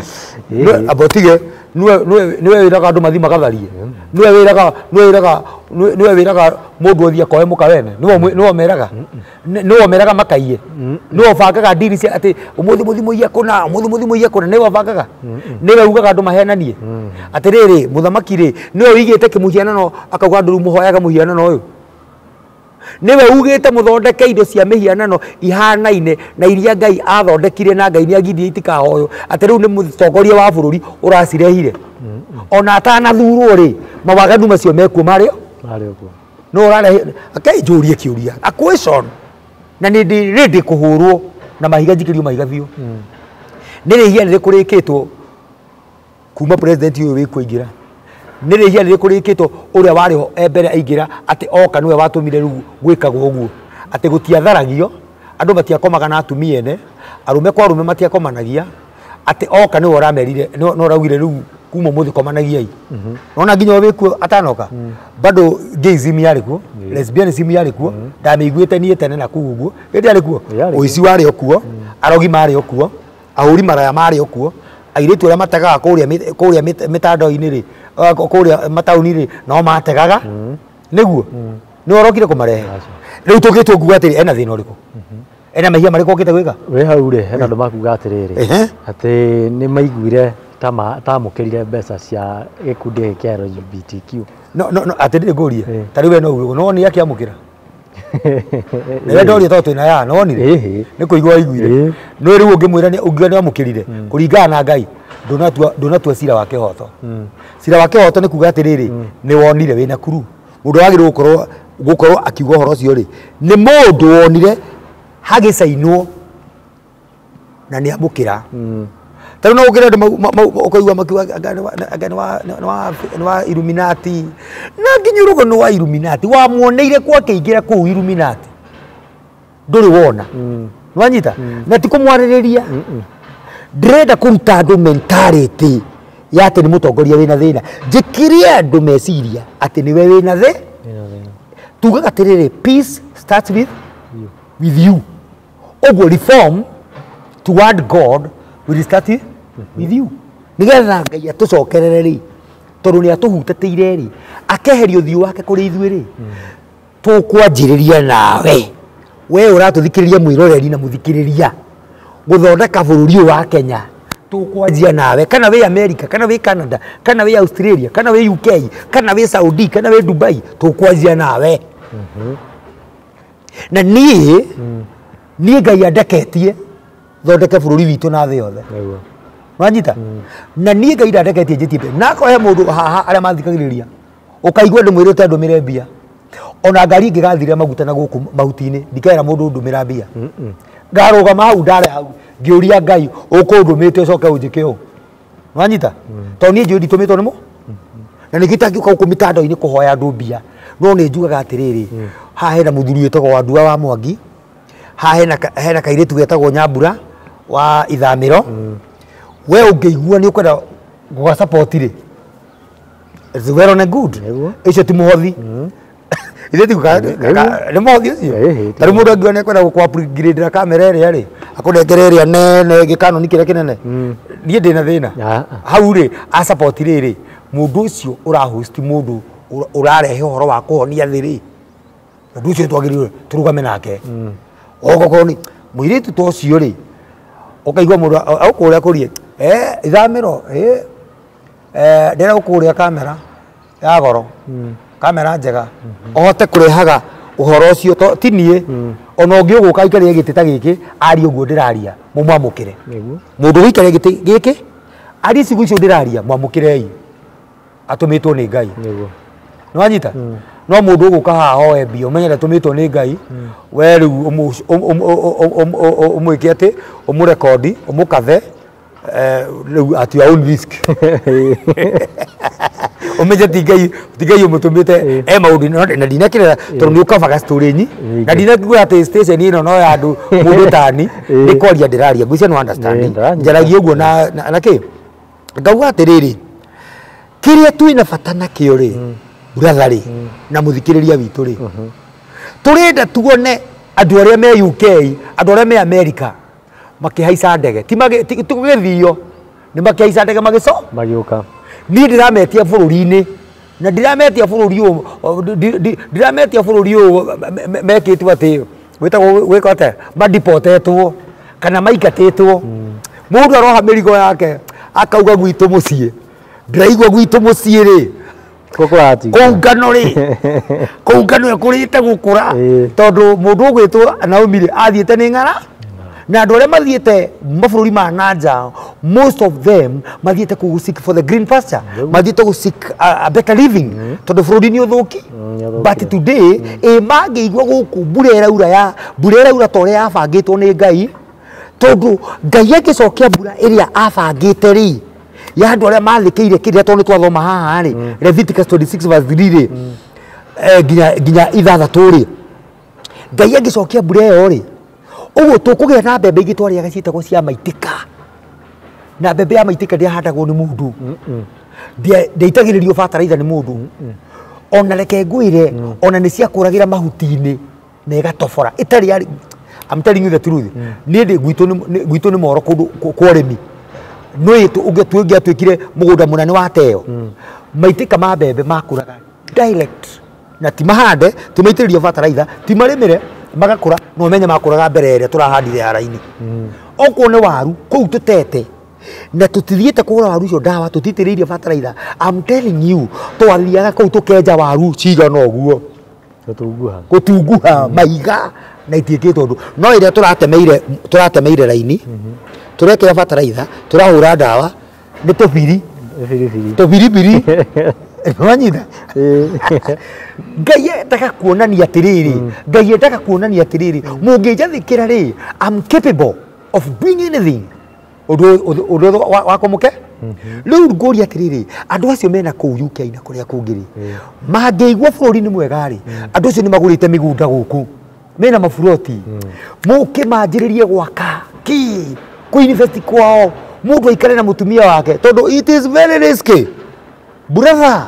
Speaker 2: Amba ũtige nĩwe wĩraga andũ mathiĩ magatharie. Nĩwe wĩraga mũndũ athiĩ akoe mũka wene. Nĩwe ũmeraga. Nĩwe ũmeraga makaiye. Nĩwe ũbangaga ndiri cia atĩ ũmũthĩ mũthiĩ mũiye kũna, ũmũthĩ mũthiĩ mũiye kũna, nĩwe ũbangaga. Nĩwe ugaga andũ mahenanie. Atĩrĩrĩ, mũthamaki rĩ, nĩwe ũigĩte kĩmũhianano akauga andũ rĩu mũhoyaga mũhianano ũyũ. Nĩwe ugĩte mũthondeke indo cia mĩhianano ihanaine na iria Ngai athondekire na Ngai nĩagirie itikahoywo, atĩ rĩu nĩ mũtongoria wa bũrũri ũracirehire. Ona atanathurwo rĩ, mawaganu macio mekuo marĩ
Speaker 1: kuo.
Speaker 2: No ũrarehe. Akai njũrie kĩũria, a question, na nĩ ndĩ ready kũhũrwo na mahiga njikĩrio mahiga biũ. Nĩ rĩhia rĩrĩkũ rĩkĩtwo kuma president ũyũ wĩkuo aingĩra? Nĩ rĩhia rĩrĩkũ rĩkĩtwo ũrĩa warĩ ho e mbere aingĩra atĩ oka nĩwe watũmire rĩu gwĩkagwo ũguo, atĩ gũtiatharagio, andũ matiakomaga na atumia ene, arũme kwa arũme matiakomanagia, atĩ oka nĩwe ũramerire, nĩwe ũraugire rĩu kuma ũmũthĩ komanagiai. Nona nginya wĩkuo atanoka bado gayism yarĩ kuo, lesbianism yarĩ kuo, ndamĩiguĩte niĩ tene na kũu ũguo, hĩndĩ yarĩ kuo, ũici warĩ o kuo, arogi marĩ o kuo, ahũri maraya marĩ o kuo, airĩtu arĩa mategaga kũrĩa mĩtandao-inĩ rĩ, kũrĩa mataũni rĩ, no mategaga. Nĩguo nĩwe ũrokire kũmarehe. Rĩu tũngĩtua nguga atĩrĩ ena thĩna ũrĩkũ? Ena mehia marĩkũ okĩte gwĩka?
Speaker 1: Wĩ hau rĩ, hena andũ makuga atĩrĩrĩ atĩ nĩ maiguire ta tamũkĩrire mbeca cia gĩkundi gĩkĩ kĩa LGBTQ.
Speaker 2: No atĩrĩrĩ ngũrie, ta rĩu we no uge no nĩ akĩamũkĩra. Nĩwe ndoria tondũ twĩna ya, no wonire? Nĩ kũigua waiguire. No rĩu ũngĩmwĩra ũngiuga nĩ amũkĩrire kũringana na Ngai, ndũnatua cira wa kĩhoto. Cira wa kĩhoto nĩ kuga atĩrĩrĩ, nĩ wonire wĩna kuru. Mũndũ wagĩrĩirwo gũkorwo akiuga ũhoro ũcio rĩ, nĩ mũndũ wonire hagĩcainwo na nĩ amũkĩra. Ta rĩu no ũkĩre andũ ũkaigua makiuga anga nĩ wa Illuminati. Na nginya ũrũgo nĩ wa Illuminati, wamuoneire kwa akĩingĩra kũu Illuminati. Ndũrĩ wona. Nĩwanyita? Na ti kũmwarĩrĩria. Ndĩrenda kũruta andũ mentality ya atĩ nĩ mũtongoria wĩna thĩna. Njĩkĩre andũ meciria atĩ nĩwe wĩna thĩna. Tugaga atĩrĩrĩ, peace starts with you. Ũguo reform toward God will start with you. Nĩgetha Ngai atũcokerere rĩ, tondũ nĩ atũhutatĩire rĩ, akeheria ũthiũ wake kũrĩ ithuĩ rĩ, tũkwanjĩrĩria nawe. We ũratũthikĩrĩria mwĩroreri na mũthikĩrĩria gũthondeka bũrũri ũyũ wa Kenya, tũkwanjia nawe, kana wĩ America, kana wĩ Canada, kana wĩ Australia, kana wĩ UK, kana wĩ Saudi, kana wĩ Dubai, tũkwanjia nawe. Na niĩ niĩ Ngai andeketie thondeke bũrũri witũ na thĩ yothe. Wanyita? Na niĩ Ngai ndandeketie njĩtie mbia. Na akorwo he mũndũ haha arĩa mathikagĩrĩria ũkaigua ndĩmwĩrĩte ndũmĩre mbia, ona ngari ĩngĩgathira maguta na gũkũ mahuti-inĩ ndikera mũndũ ndũmĩra mbia. Ngarũgama hau ndare hau ngĩũria Ngai ũkũndũmĩte ũcoke ũnjĩke ũũ. Wanyita? Tondũ niĩ njũĩ nditũmĩtwo nĩ mũ na nĩkĩo itangĩũka gũkũ mĩtandao-inĩ kũhoya andũ mbia, no nĩ njugaga atĩrĩrĩ, haha hena mũthuri wĩtagwo Wandua wa Mwangi, haha hena kairĩtu getagwo Nyambura wa Ithamĩro. We ũngĩigua nĩ ũkwenda gũga support rĩ, it's well and good. Icio ti mũhothi. Ithe ti nĩ mũhothi ũcio. Ta rĩu mũndũ angiuga nĩ ekwenda gũkũ-upgrade kamera ĩrĩa rĩ, akũnengere ĩrĩa nene gĩkanoni kĩrĩa kĩnene, niĩ ndĩna thĩna hau rĩ, a support rĩrĩ mũndũ ũcio ũrahost mũndũ ũrarehe ũhoro wa kũhonia thĩ rĩ, mũndũ ũcio twagĩrĩirwo tũrũgame nake. Ogokorwo nĩ mũirĩtu ta ũcio rĩ, ũkaigua mũndũ agũkũrĩa kũrie Ithamĩro ndĩrenda gũkũgũrĩra kamera ya goro, kamera njega, ũhote kũrehaga ũhoro ũcio ti niĩ, ona ũngĩ ũgũka aikarĩre gĩtĩ ta gĩkĩ arie ũguo ndĩraria mũmwamũkĩre. Mũndũ ũgũikarĩra gĩtĩ gĩkĩ arie ciugo icio ndĩraria mwamũkĩrei, atũmĩtwo nĩ Ngai. Nĩwanyita? No mũndũ ũgũka haha hoe mbia ũmenye ndatũmĩtwo nĩ Ngai, we rĩu ũmwĩke atĩ ũmũrekondi ũmũkathe rĩu at your own risk. Ũmenye ti Ngai ũmũtũmĩte e maũndũ na ndinakĩrera tondũ nĩ ũkavaga story nyi na ndinakuga atĩ station ĩno no ya andũ mũndũ tani nĩ kwaria ndĩraria ngwĩciria no understand njaragia ũguo na kĩ ngauga atĩrĩrĩ, kĩrĩa twĩna bata nakĩo rĩ brother rĩ na mũthikĩrĩria witũ rĩ, tũrenda tuone andũ arĩa me UK, andũ arĩa me America makĩhaica ndege, ti gũgĩthio, nĩ makĩhaica ndege magĩũka. Niĩ ndĩrametia bũrũri-inĩ na ndĩrametia bũrũri ũyũ, ndĩrametia bũrũri ũyũ mekĩtwo atĩ gwĩtagwo gwĩkwo atĩa, mandipotetwo kana maingatĩtwo. Mũndũ aroha mĩrigo yake akauga gwitũ mũciĩ, ndĩraigua gwitũ mũciĩ rĩ kũu ngano rĩ, kũu ngano ĩkũrĩte gũkũra, tondũ mũndũ ũgwĩtwo Naomi rĩ athiĩte nĩ ng'ara. Na andũ arĩa mathiĩte mabũrũri ma nanja, most of them mathiĩte kũu seek for the green pasture, mathiĩte gũ seek a better living, tondũ bũrũri nĩ ũthũki. But today ĩ mangĩigua gũkũ mbura ĩraura ya mbura ĩraura ta ũrĩa yabangĩtwo nĩ Ngai, tondũ Ngai angĩcokia mbura ĩrĩa abangĩte rĩ ya andũ arĩa mathĩkĩire kĩrĩa, tondũ nĩ twathoma haha rĩ Leviticus 26 verse 3 rĩ nginya 6 rĩ, Ngai angĩcokia mbura ĩyo rĩ, ũguo tũkũgĩa na mbembe ingĩ twarĩaga ciĩtagwo cia maitĩka, na mbembe ya maitĩka ndĩahandagwo nĩ mũndũ, ndĩaitagĩrĩrio bataraitha nĩ mũndũ, ona reke ngwĩre ona nĩ ciakũragĩra mahuti-inĩ na ĩgatobora ĩtarĩ yarĩ. I'm telling you the truth. Niĩ ndĩ gwitũ nĩ moro kũndũ kwa ũrĩmi, no ũngĩatuĩkire mũgũnda mũna nĩ wateo, maitĩka ma mbembe makũraga direct na ti mahande, ti maitĩrĩrio bataraitha, ti marĩmĩre, magakũra na ũmenye makũraga mbere ĩrĩa tũrahandire yara-inĩ. Okorwo nĩ waru kũu tũtete na tũtithiĩte kũgũra waru icio ndawa, tũtitĩrĩirie bataraitha, I'm telling you twathiaga kũu tũkenja waru cigana ũguo gũtunguha maiga na itiĩkĩtwo ũndũ. No ĩrĩa tũratemeire raini, tũrekĩra bataraitha, tũrahũra ndawa, nĩ tũbiri tũbiribiri. Wanyita? Ngai endaga kuonania atĩrĩrĩ, Ngai endaga kuonania atĩrĩrĩ, mũngĩnjathĩkĩra rĩ, I'm capable of doing anything. Ũndũ wakwa mũke rĩu ngũria atĩrĩrĩ, andũ acio mena kũu UK na kũrĩa kũngĩ rĩ, mangĩigua bũrũri nĩ mwega rĩ, andũ acio nĩ magũrĩte mĩgũnda gũkũ, mena maburoti, mũke manjĩrĩrie gwaka kĩ kũ invest kwao, mũndũ aikare na mũtumia wake, tondũ it is very risky brother,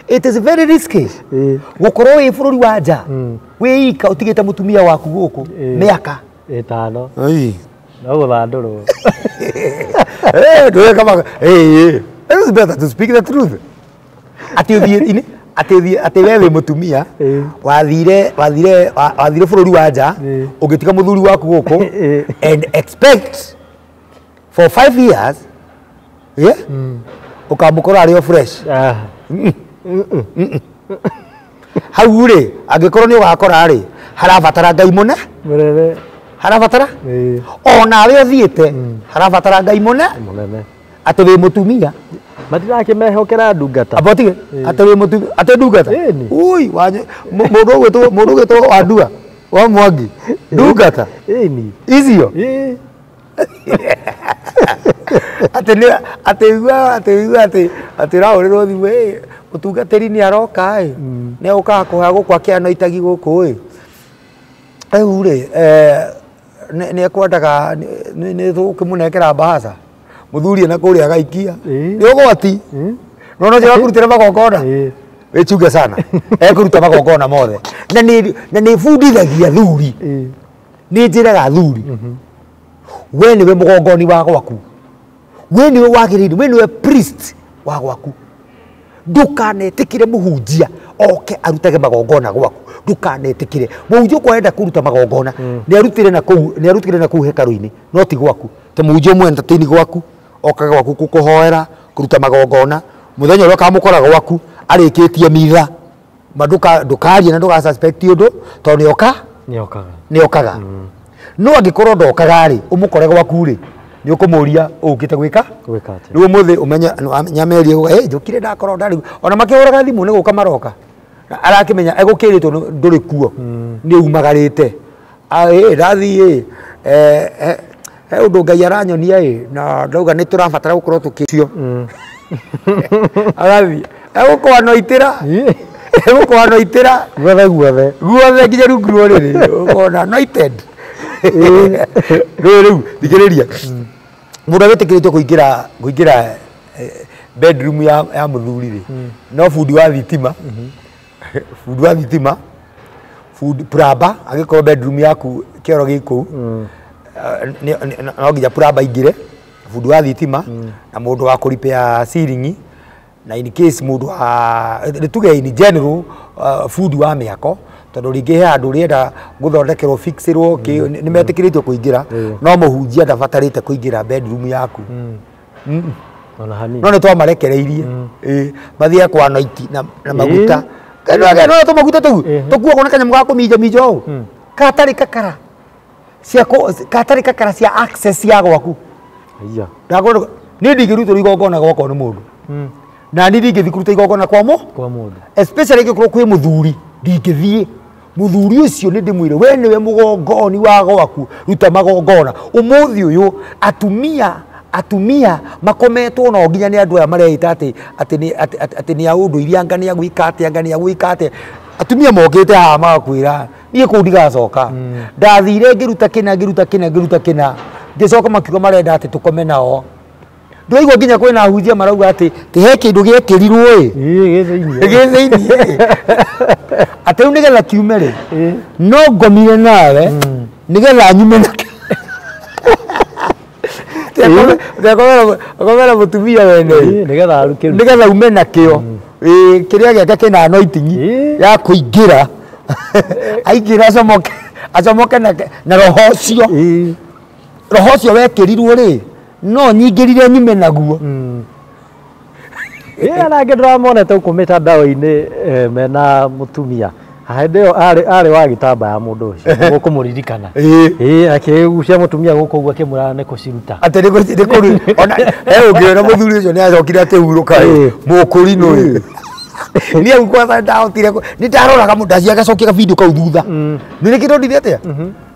Speaker 2: it is very risky gũkorwo wĩ bũrũri wa nja wĩ ika ũtigĩte mũtumia waku gũkũ mĩaka
Speaker 1: 5 no gũthandũrwo.
Speaker 2: It is better to speak the truth. Atĩ ũthiĩ atĩ we wĩ mũtumia wathire bũrũri wa nja ũngĩtiga mũthuri waku gũkũ and expect for 5 years, yeah, ũkamũkora arĩ o fresh. Hau rĩ, angĩkorwo nĩ ũgakora rĩ, Harabatara Ngai mũne
Speaker 1: Mũnene.
Speaker 2: Harabatara onawe ũthiĩte harabatara Ngai mũnene atĩ wĩ mũtumia
Speaker 1: matirakĩmehokera ndungata
Speaker 2: amba ũtige atĩ wĩ mũtumia atĩ ndungata ui mũndũ ũgwĩtwo Wandua wa Mwangi ndungata icio atĩ nĩ atĩ igua atĩ atĩ ũrahũrĩrwo thimũ ĩ mũtungatĩri nĩ aroka ĩ nĩ egũkaga kũhoya gũkũ akĩano itagi gũkũ ĩ rĩu rĩ nĩ ekwendaga nĩ tũgũkĩmũnengera mbahaca mũthuri na kũrĩa agaikia nĩ ũgwati no njĩra kũrutĩra magongona wĩchunge sana ekũruta magongona mothe na nĩ bundithagia thuri nĩ njĩraga thuri we nĩwe mũgongoni wa gwaku we nĩwe wagĩrĩire we nĩwe priest wa gwaku ndũkanetĩkĩre mũhunjia oke arutage magongona gwaku ndũkanetĩkĩre mũhunjia ũkwa kũruta magongona nĩ arutĩre na kũu hekarũ-inĩ no ti gwaku ta mũhunjia ũmwe entertain gwaku okaga gwaku gũkũhoera kũruta magongona mũthenya ũrĩa ũkamũkora gwaku arĩkĩtie mitha ma ndũkarie na ndũga suspect ũndũ tondũ nĩ okaga no angĩkorwo ndokaga rĩ ũmũkore gwaku rĩ nĩ ũkũmũria ũkĩte gwĩka rĩu ũmũthĩ ũmenye nyamerie ĩ njũkire ndakorwo ndarĩ ona makĩhũraga thimũ nĩ gũka maroka arakĩmenya egũkĩrĩtwo ndũrĩ kuo nĩ umagarĩte ndathiĩ he ũndũ Ngai aranyonia ĩ na ndauga nĩ tũrabatara gũkorwo tũkĩcio agathiĩ egũkũanoitĩra guothe guothe nginya rungu rwa ũrĩrĩ ũkona anointed rĩu thikĩrĩria mũndũ agĩtĩkĩrĩtio kũingĩra bedroom ya mũthuri rĩ no bundi wa thitima bundi plumber angĩkorwo bedroom yaku kĩoro gĩ kũu no nginya plumber aingĩre bundi wa thitima na mũndũ wa kũrepair ceiling na in case mũndũ wa tuge in general bundi wa mĩako tondũ rĩngĩ he handũ ũrĩenda gũthondekerwo fixĩrwo nĩ metĩkĩrĩtio kũingĩra no mũhunjia ndabatarĩte kũingĩra bedroom yaku no nĩ twamarekereirie mathiĩ kwanoiti na maguta no tũmaguta tũu tũkuagwo na kanyamũ ga kũminjaminja ũũ gatarĩ kakara cia gatarĩ kakara cia access ya gwaku niĩ ndingĩrutĩrwo igongona gwakwa nĩ mũndũ na niĩ ndingĩthiĩ kũruta igongona kwa mũndũ especially ingĩkorwo kwĩ mũthuri ndingĩthiĩ mũthuri ũcio nĩ ndĩmwĩre we nĩwe mũgongoni wa gwaku ruta magongona ũmũthĩ ũyũ atumia makometwo no nginya nĩ andũ aya mareita atĩ atĩ nĩ a ũndũire anga nĩ a gwĩka atĩa anga nĩ a gwĩka atĩa atumia mokĩte haha magakwĩra niĩ kũu ndigacoka ndathire ngĩruta kĩna ngĩruta kĩna ngĩruta kĩna ngĩcoka makiuga marenda atĩ tũkome nao ndũraigua nginya kwĩna ahunjia marauga atĩ ti he kĩndũ gĩekĩrirwo ĩ gĩ thĩiniĩ atĩ rĩu nĩgetha kiume rĩ no ngomire nawe nĩgetha nyume nakĩo akomera mũtumia wene nĩgetha ume nakĩo kĩrĩa gĩake kĩna anointing ya kũingĩra aingĩra acomoke na roho ũcio wekĩrirwo rĩ no nyingĩrire nyume naguo
Speaker 1: ĩ arangĩ ndĩramonete gũkũ mĩtandao-inĩ mena mũtumia hĩndĩ ĩyo arĩ wa gĩtambaya mũndũ ũcio gũkũmũririkana akĩgucia mũtumia gũkũ ũguo akĩmwĩra nĩ kũciruta
Speaker 2: atĩ ona he ũngĩona mũthuri ũcio nĩ acokire akĩhurũka mũkũrinũ ĩ niĩ hau kwanza ndahotire nĩ ndaroraga mũndũ ndaciaga agacokia gabindo kau thutha nĩ nĩkĩ ndonire atĩa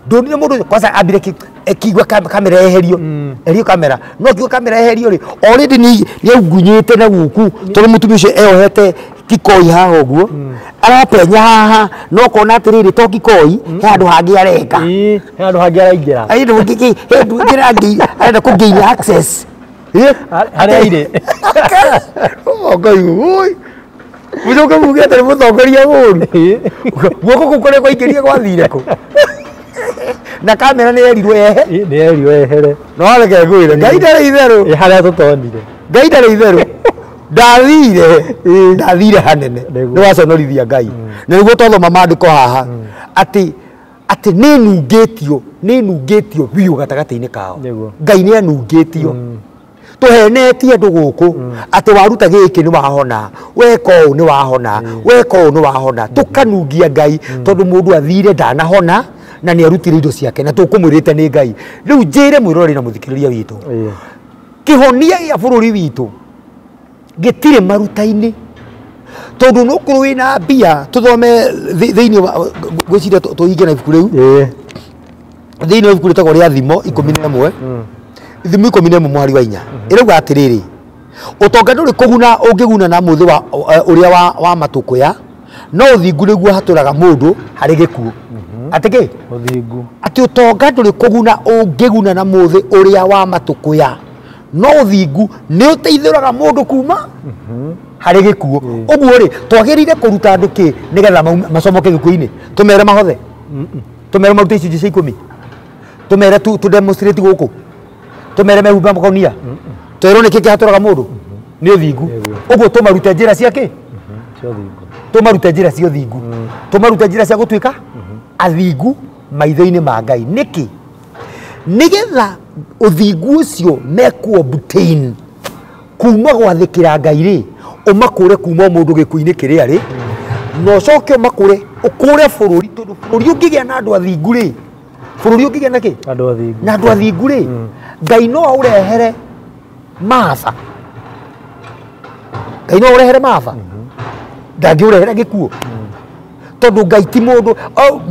Speaker 2: ndonire mũndũ ũcio kwanza ambire akiigua kamera eherio eherio kamera no akiigua kamera eherio rĩ already nĩ aungunyĩte na gũkũ tondũ mũtumia ũcio eyohete kikoi haha ũguo arapenya haha no kona atĩrĩrĩ to kikoi he handũ hangĩ areka
Speaker 1: he handũ hangĩ araingĩra
Speaker 2: arenda kũgain access
Speaker 1: harĩa irĩ
Speaker 2: ũkoigua mũcoke muge atĩ nĩ mũtongoria mũũru guoko kũu kũrĩa kwaingĩria gwathire kũ na kamera nĩ yerirwo ehe
Speaker 1: nĩ yerirwo ehere
Speaker 2: no reke ngwĩre Ngai ndarĩ itherũ
Speaker 1: harĩa tũtonire
Speaker 2: Ngai ndarĩ itherũ ndathire hanene nĩ waconorithia Ngai na nĩguo twathoma maandĩko haha atĩ nĩ nungĩtio biũ gatagatĩ-inĩ kao Ngai nĩ anungĩtio Tũhenetie andũ gũkũ atĩ waruta gĩkĩ nĩ wahona, weka ũũ nĩ wahona, weka ũũ nĩ wahona. Tũkanungia Ngai tondũ mũndũ athire ndanahona na nĩ arutire indo ciake na tũkũmwĩrĩte nĩ Ngai. Rĩu njĩre mwĩroreri na mũthikĩrĩria witũ, kĩhonia gĩa bũrũri witũ gĩtirĩ maruta-inĩ, tondũ no ũkorwo wĩna mbia. Tũthome thĩinĩ wa, ngwĩciria tũhinge na ibuku rĩu, thĩinĩ wa ibuku rĩtagwo rĩa Thimo 11, Thimo 11 mũhari wa 4, ĩrauga atĩrĩrĩ, ũtonga ndũrĩ kũguna ũngĩguna na mũthĩ wa ũrĩa wa matũkũya, no ũthingu nĩguo hatũraga mũndũ harĩ gĩkuũ. Atĩ kĩ?
Speaker 1: Ũthingu.
Speaker 2: Atĩ ũtonga ndũrĩ kũguna ũngĩguna na mũthĩ ũrĩa wa matũkũya, no ũthingu nĩ ũteithũraga mũndũ kuma harĩ gĩkuũ. Ũguo rĩ, twagĩrĩire kũruta andũ kĩ nĩgetha macomoke gĩkuũ-inĩ? Tũmere mahothe, tũmere marute icunjĩ cia 10, tũmere tu demonstrate gũkũ, tũmere mehumbe makonia, twerwo nĩkĩ kĩhatũraga mũndũ nĩ ũthingu. Ũguo tũmarute njĩra cia kĩ?
Speaker 1: Cia ũthingu.
Speaker 2: Tũmarute njĩra cia ũthingu, tũmarute njĩra cia gũtuĩka athingu maitho-inĩ ma Ngai. Nĩkĩ? Nĩgetha ũthingu ũcio mekũ obtain kuma gwathĩkĩra Ngai rĩ, ũmakũre kuma mũndũ gĩkuũ-inĩ kĩrĩa rĩ, na ũcoke ũmakũre, ũkũre bũrũri, tondũ bũrũri ũngĩgĩa na andũ athingu rĩ, bũrũri ũngĩgĩa na kĩ?
Speaker 1: Andũ athingu.
Speaker 2: Na andũ athingu rĩ, Ngai no aũrehere maaca. Ngai no aũrehere maaca, ndangĩũrehere gĩkuũ, tondũ Ngai ti mũndũ.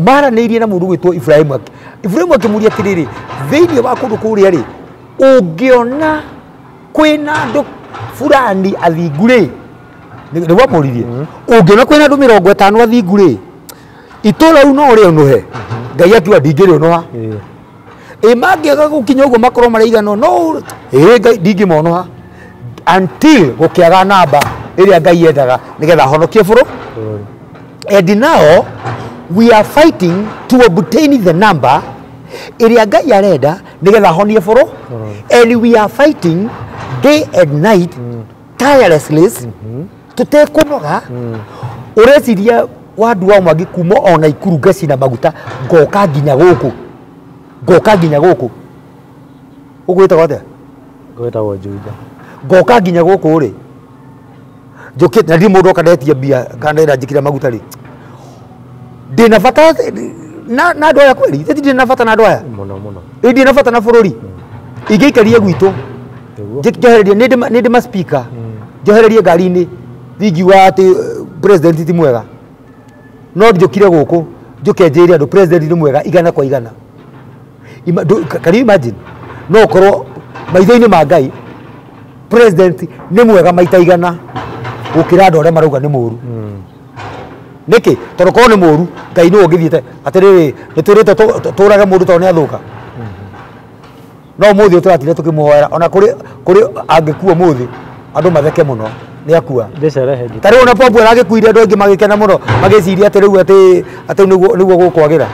Speaker 2: Maranĩirie na mũndũ gwĩtwo Ibrahimu, Ibrahimu akĩmũria atĩrĩrĩ, thĩinĩ wa kũndũ kũrĩa rĩ, ũngĩona kwĩna andũ fulani athingu rĩ, nĩguo amũririe, ũngĩona kwĩna andũ 50 athingu rĩ, itũũra rĩu no rĩũnũhe? Ngai akiuga ndingĩrĩũnũha. Ĩ mangĩaga gũkinya ũguo makorwo marĩ no ĩ Ngai ndingĩmonoha, until gũkĩaga namba ĩrĩa Ngai endaga nĩgetha ahonokie bũrũri. And now we are fighting to obtain the number ĩrĩa Ngai arenda nĩgetha ahonie bũrũri. And we are fighting day and night, tirelessly, tũtekũnoga. Ũreciria wandu wa Mwangi kuma ona Ikuru ngacina maguta ngoka nginya gũkũ, ngoka nginya gũkũ, ũguo wĩtagwo atĩa?
Speaker 1: Gwĩtagwo Juja.
Speaker 2: Ngoka nginya gũkũ rĩ, njũkĩte na ndirĩ mũndũ oka ndetia mbia kana ndĩra njĩkĩre maguta rĩ, ndĩna bata na andũ aya kweli? Ithe ndirĩ na bata na andũ aya.
Speaker 1: Mũno mũno.
Speaker 2: Ĩ ndirĩ na bata na bũrũri, ingĩikarie gwitũ njohererie, nĩ ndĩ ma speaker, njohererie ngari-inĩ thingiuga atĩ president ti mwega, no njũkire gũkũ njũke njĩre andũ president nĩ mwega 100 kwa 100. Can you imagine? No ũkorwo maitho-inĩ ma Ngai president nĩ mwega maita 100 gũkĩra andũ arĩa marauga nĩ mũru. Nĩkĩ? Tondũ korwo nĩ mũru, Ngai nĩwe ũngĩthiĩte atĩrĩrĩ, nĩ twĩrĩtwo tũrage mũndũ tondũ nĩ athũka. No ũmũthĩ tũratinda tũkĩmũhoera, ona kũrĩ angĩkua ũmũthĩ andũ matheke mũno nĩ akua. Ta rĩu ona Pope aragĩkuire andũ aingĩ magĩkena mũno, magĩciria atĩ rĩu atĩ nĩguo gũkwagĩra.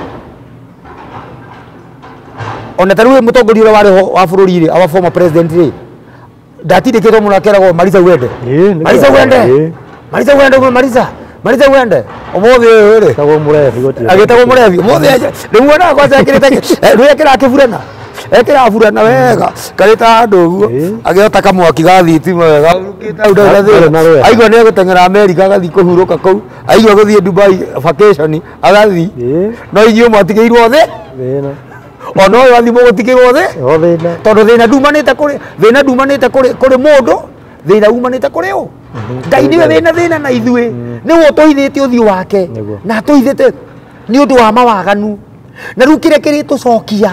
Speaker 2: Ona ta rĩu mũtongoria ũrĩa warĩ ho wa bũrũri rĩ, our former president rĩ, ndatindĩkĩtwo mũno akeragwo Marisa uende. Marisa uende. Marisa uende, Marisa. Marisa uende. Ũmũthĩ ũyũ rĩ,
Speaker 1: Agĩtagwo mũrebi gũtirĩ.
Speaker 2: Agĩtagwo mũrebi. Ũmũthĩ rĩu ona kwanza ekĩrĩte rĩu ekĩraga kĩburana. Ekĩraga burana wega, karĩ ta andũ ũguo. Agĩota kamwaki ga thitima wega. Hurũkĩte hau ndarĩ na thĩna. Aigua nĩ egũteng'era Amerika agathiĩ kũhurũka kũu. Aigua gũthiĩ Dubai vacation agathiĩ. No inyuĩ mwatigĩirwo thĩ.
Speaker 1: Thĩna.
Speaker 2: Ona ũyũ athiĩ mũgũtigĩrwo thĩ.
Speaker 1: O thĩna.
Speaker 2: Tondũ thĩna ndumanĩte kũrĩ, thĩna ndumanĩte kũrĩ mũndũ, thĩna umanĩte kũrĩ ũ? Ngai nĩwe wĩna thĩna na ithuĩ. Nĩwe ũtũhithĩte ũthiũ wake. Na atũhithĩte nĩ ũndũ wa mawaganu. Na rĩu kĩrĩa kĩrĩtũcokia,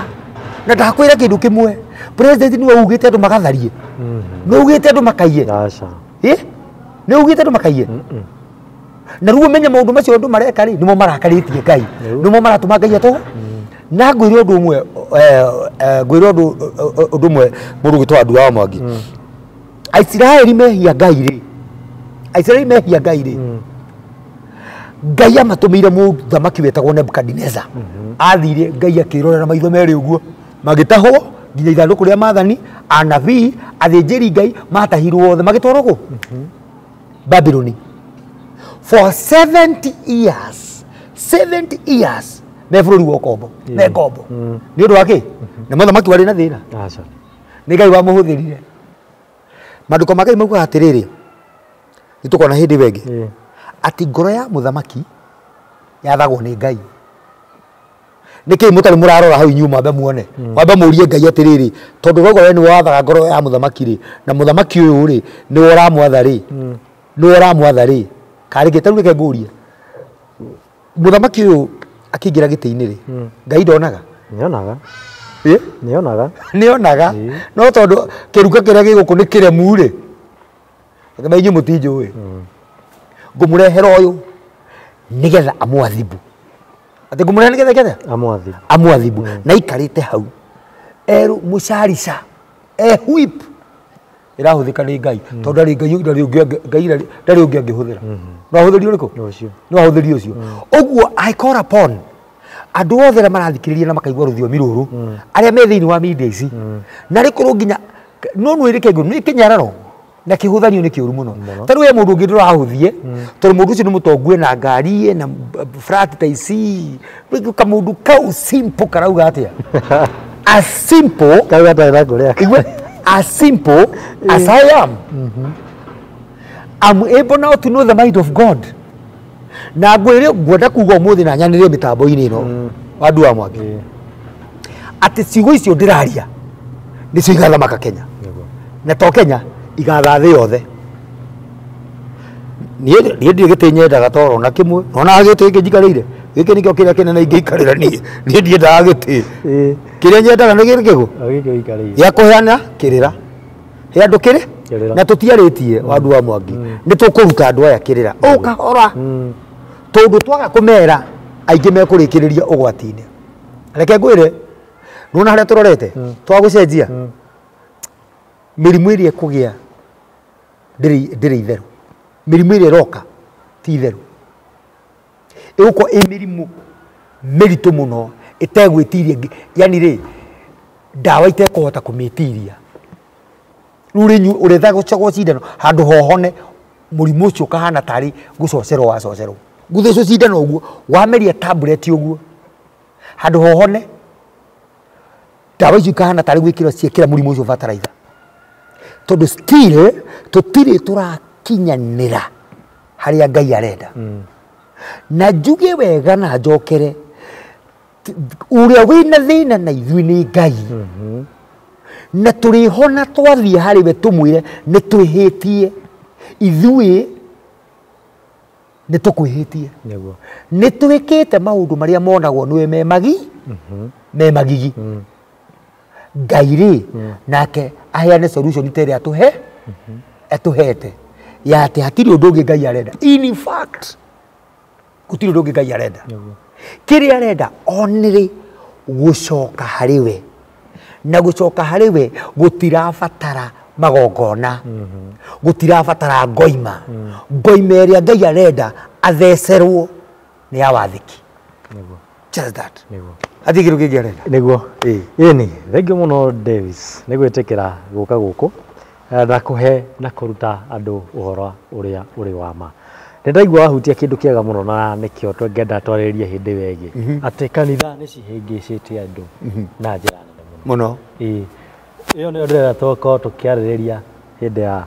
Speaker 2: na ndakwĩra kĩndũ kĩmwe, president nĩwe ugĩte andũ magatharie. Nĩwe ugĩte andũ makaiye. Nĩwe ugĩte andũ makaiye. Na rĩu ũmenye maũndũ macio andũ mareka rĩ, nĩmo marakarĩtie Ngai. Nĩmo maratũma Ngai atũhe. Na ngwĩre ũndũ ũmwe, ngwĩre ũndũ ũmwe mũndũ ũgĩtwo Andũ wa Mwangi. Aisiraeli mehia Ngai rĩ, Aisiraeli mehia Ngai rĩ, Ngai amatũmĩire mũthamaki wetagwo Nebukadineza. Athire Ngai akĩrorera maitho merĩ ũguo, magĩtahwo nginya ithandũkũ rĩa maathani, anabii, athĩnjĩri Ngai matahirwo othe magĩtwarwo kũ? Babyloni. For 70 years, 70 years me bũrũri wa ũkombo, me ngombo. Nĩ ũndũ wa kĩ? Nĩ mũthamaki warĩ na thĩna. Nĩ Ngai wamũhũthĩrire. Maandĩko ma Ngai maugaga atĩrĩrĩ, nĩtũkona hĩndĩ ĩyo ĩngĩ atĩ ngoro ya mũthamaki yathagwo nĩ Ngai. Nĩkĩĩ mũtarĩ mũrarora hau inyuĩ mwambe muone, mwambe mũrie Ngai atĩrĩrĩ, tondũ ũrauga we nĩwe wathaga ngoro ya mũthamaki rĩ, na mũthamaki ũyũ rĩ nĩwe ũramwatha rĩ, nĩwe ũramwatha rĩ, karĩ rĩngĩ tarĩu reke ngũrie, mũthamaki ũyũ akĩingĩra gĩtĩ-inĩ rĩ, Ngai ndonaga?
Speaker 1: Nĩonaga.
Speaker 2: Ĩ?
Speaker 1: Nĩonaga.
Speaker 2: Nĩonaga. No tondũ kĩruka kĩrĩa gĩ gũkũ nĩ kĩremu rĩ, akĩmenya inyuĩ mũtinjũĩ, ngũmũrehera ũyũ nĩgetha amwathibu. Atĩ ngũmũrehe nĩgetha nĩgetha
Speaker 1: amwathibu.
Speaker 2: Amwathibu. Na aikarĩte hau erũ mũcarica e whip ĩrahũthĩka nĩ Ngai, tondũ ndarĩ Ngai, ndarĩ ũngĩ, Ngai ndarĩ ũngĩ angĩhũthĩra. No ahũthĩri ũrĩkũ?
Speaker 1: Ũcio.
Speaker 2: No ahũthĩri ũcio. Ũguo I call upon andũ othe arĩa marathikĩrĩria na makaigua rũthiomi rũrũ, arĩa me thĩinĩ wa media ici, na rĩkorwo nginya no nwĩrĩke ngũ nĩ kĩnyararo na kĩhũthanio nĩ kĩũru mũno. Ta rĩu he mũndũ ũngĩ ndũrahũthie, tondũ mũndũ ũcio nĩ mũtongu ena ngari, ena flat ta ici, kamũndũ kau simple karauga atĩa? As simple
Speaker 1: Kau gatarĩ na ngũrĩ yake.
Speaker 2: Igwe, as simple as I am, I'm able now to know the mind of God. Na ngwĩre ngwenda kuga ũmũthĩ na nyanĩrĩre mĩtambo-inĩ ĩno wandu wa Mwangi, atĩ ciugo icio ndĩraria nĩcio igathamaka Kenya, na to Kenya, igatha thĩ yothe. Niĩ ndirĩ gĩtĩ nyendaga toro na kĩmwe, nona gĩtĩ gĩkĩ njikarĩire gĩkĩ nĩkĩo kĩrĩa kĩnene ingĩikarĩra niĩ. Niĩ ndiendaga gĩtĩ, kĩrĩa nyendaga nĩ gĩkĩ
Speaker 1: O gĩkĩ ũikarĩire.
Speaker 2: Gĩa kũheana kĩrĩra he andũ kĩrĩ
Speaker 1: Kĩrĩra.
Speaker 2: na tũtiarĩtie wandu wa Mwangi, nĩ tũkũruta andũ aya kĩrĩra o kahora, tondũ twaga kũmera aingĩ mekũrĩkĩrĩria ũgwati-inĩ. Reke ngwĩre, nĩwona harĩa tũrorete twagũcenjia mĩrimũ ĩrĩa ĩkũgĩa ndĩrĩ itherũ, mĩrimũ ĩrĩa ĩroka ti itherũ, ĩgũkorwo ĩ mĩrimũ mĩritũ mũno ĩtegwĩtiria, yani rĩ ndawa itekũhota kũmĩtiria. Rĩu rĩ ũrethagwo cindano handũ hohone mũrimũ ũcio ũkahana tarĩ gũcocerwo wacocerwo, gũthecwo cindano ũguo wameria tablet ũguo handũ hohone ndawa icio ikahana tarĩ gwĩkĩrwo ciĩkĩra mũrimũ ũcio fertilizer, tondũ still tũtirĩ tũrakinyanĩra harĩa Ngai arenda. Na njuge wega na njokere, ũrĩa wĩna thĩna na ithuĩ nĩ Ngai, na tũrĩhona twathiĩ harĩ we tũmwĩre nĩ twĩhĩtie, ithuĩ nĩ tũkwĩhĩtie, nĩ twĩkĩte maũndũ marĩa monagwo nĩwe me magi me magigi. Ngai rĩ nake aheane solution ta ĩrĩa atũhe atũhete ya atĩ hatirĩ ũndũ ũngĩ Ngai arenda. In fact gũtirĩ ũndũ ũngĩ Ngai arenda, kĩrĩa arenda only gũcoka harĩ we, na gũcoka harĩ we gũtirabatara magongona, gũtirabatara ngoima. Ngoima ĩrĩa Ngai arenda athecerwo nĩ ya wathĩki. Just that. Hatirĩ kĩndũ kĩngĩ arenda.
Speaker 1: Nĩguo. Ĩni, thengiũ mũno Davis nĩ gwĩtĩkĩra gũka gũkũ na kũhe na kũruta andũ ũhoro ũrĩa ũrĩ wa ma. Nĩ ndaigua wahutia kĩndũ kĩega mũno na nĩkĩo twangĩenda twarĩrĩrie hĩndĩ ĩyo ĩngĩ, atĩ kanitha nĩ cihĩngĩcĩte andũ na njĩra nene
Speaker 2: mũno.
Speaker 1: Ĩĩ, ĩyo nĩyo ndĩrenda tũkorwo tũkĩarĩrĩria hĩndĩ ya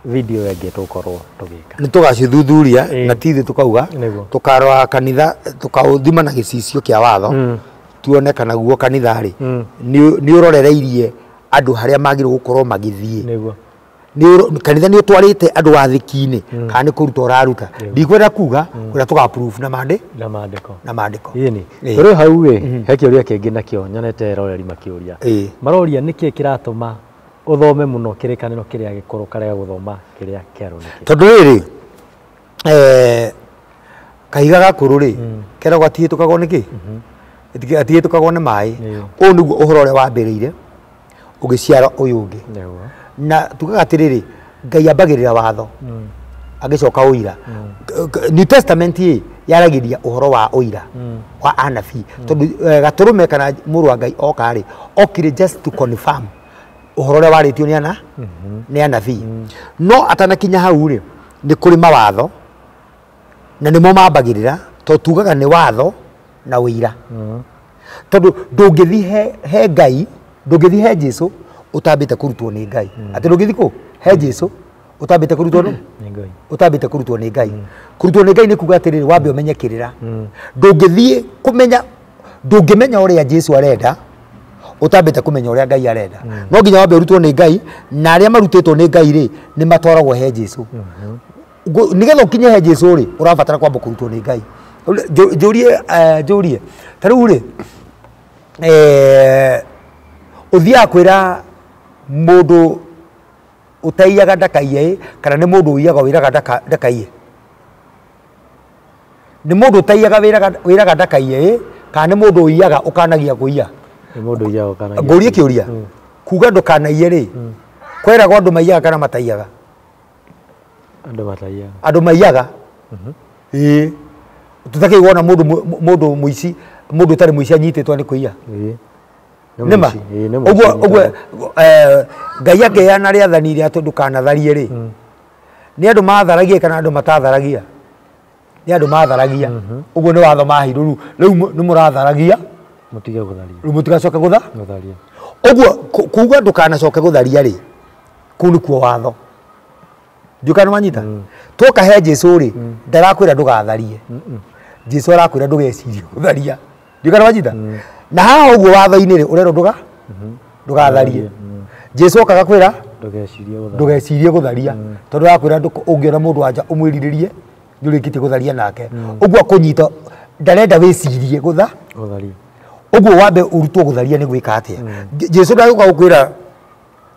Speaker 1: video ĩngĩ tũkorwo tũgĩka.
Speaker 2: Nĩ tũgacithuthuria na ti ithuĩ tũkauga, tũkarora kanitha tũkaũthima na gĩcicio kĩa watho, tuone kana guo kanitha rĩ nĩ ũrorereirie andũ harĩa magĩrĩirwo gũkorwo magĩthiĩ.
Speaker 1: Nĩguo.
Speaker 2: Kanitha nĩ ũtwarĩte andũ wathĩki-inĩ kana nĩ kũruta ũraruta. Ndikwenda kuga kũrĩa tũga proof na
Speaker 1: maandĩko.
Speaker 2: Na maandĩko.
Speaker 1: Ĩni. Tũrĩ hau ĩ, he kĩũria kĩngĩ nakĩo nyonete eroreri makĩũria. Maroria nĩkĩĩ kĩratũma ũthome mũno kĩrĩkanĩro kĩrĩa gĩkũrũ karega gũthoma kĩrĩa kĩerũ nĩkĩ?
Speaker 2: Tondũ rĩrĩ kahiga gakũrũ rĩ keragwo atihĩtũkagwo nĩ kĩ? Atihĩtũkagwo nĩ maĩ. Ũyũ nĩguo ũhoro ũrĩa wambĩrĩire ũgĩciara ũyũ ũngĩ. Na tugaga atĩrĩrĩ, Ngai ambagĩrĩra watho agĩcoka ũira. New Testament ĩ yaragĩria ũhoro wa ũira wa anabii, tondũ gatũrũme kana mũrũ wa Ngai oka rĩ, okire just to confirm ũhoro ũrĩa warĩtio nĩ nĩ anabii. No atanakinya hau rĩ, nĩ kũrĩ mawatho na nĩmo mambagĩrĩra, tondũ tugaga nĩ watho na ũira. Tondũ ndũngĩthiĩ he Ngai, ndũngĩthiĩ he Jesũ ũtambĩte kũrutwo nĩ Ngai. Atĩ ndũngĩthiĩ kũ? He Jesu utambite kurutwo nũ?
Speaker 1: Nĩ Ngai.
Speaker 2: Utambite kurutwo nĩ Ngai. Kurutwo nĩ Ngai nĩ kuga atĩrĩrĩ, wambe ũmenye kĩrĩra. Ndũngĩthiĩ kũmenya, ndũngĩmenya ũrĩa Jesu arenda utambite kũmenya ũrĩa Ngai arenda. No nginya wambe ũrutwo nĩ Ngai, na arĩa marutĩtwo nĩ Ngai rĩ, nĩ matwaragwo he Jesu. Nĩgetha ũkinye he Jesu rĩ, ũrabatara kwamba kũrutwo nĩ Ngai. Njũrie, njũrie ta rĩu rĩ, ũthiaga kwĩra mũndũ ũtaiyaga ndakaiye, kana nĩ mũndũ ũiyaga wĩraga ndakaiye? Nĩ mũndũ ũtaiyaga wĩraga ndakaiye, kana nĩ mũndũ ũiyaga ũkanagia kũiya?
Speaker 1: Nĩ mũndũ ũiyaga ũkanagia.
Speaker 2: Ngũrie kĩũria, kuga ndũkanaiye rĩ, kweragwo andũ maiyaga kana mataiyaga?
Speaker 1: Andũ mataiyaga.
Speaker 2: Andũ maiyaga. Ĩĩ. Tũtakĩigua ona mũndũ mũici, mũndũ ũtarĩ mũici anyitĩtwo nĩ kũiya.
Speaker 1: Ĩĩ.
Speaker 2: Nĩma? Ũguo ũguo Ngai akĩheana rĩathani rĩa atĩ ndũkanatharie rĩ, nĩ andũ matharagia kana andũ matatharagia? Nĩ andũ matharagia. Ũguo nĩ watho maheirwo rĩu, rĩu nĩ mũratharagia,
Speaker 1: mũtige gũtharia.
Speaker 2: Rĩu mũtigacoke
Speaker 1: gũtharia.
Speaker 2: Ũguo kuga ndũkanacoke gũtharia rĩ, kũu nĩkuo watho. Ndiũĩ kana nĩwanyita? Twoka he Jesu rĩ, ndarakwĩra ndũgatharie. Jesu arakwĩra ndũgecirie gũtharia. Ndiũĩ kana nĩwanyita? Na haha ũguo watho-inĩ rĩ, ũrerwo ndũgatharie. Jesu okaga kwĩra ndũgecirie gũtharia. Tondũ arakwĩra ũngĩona mũndũ wanja ũmwĩrirĩrie, nĩũrĩkĩtie gũtharia nake. Ũguo akũnyita, ndarenda wĩcirie
Speaker 1: gũtharia.
Speaker 2: Ũguo wambe ũrutwo gũtharia nĩ gwĩka atĩa. Jesu ndagũka gũkwĩra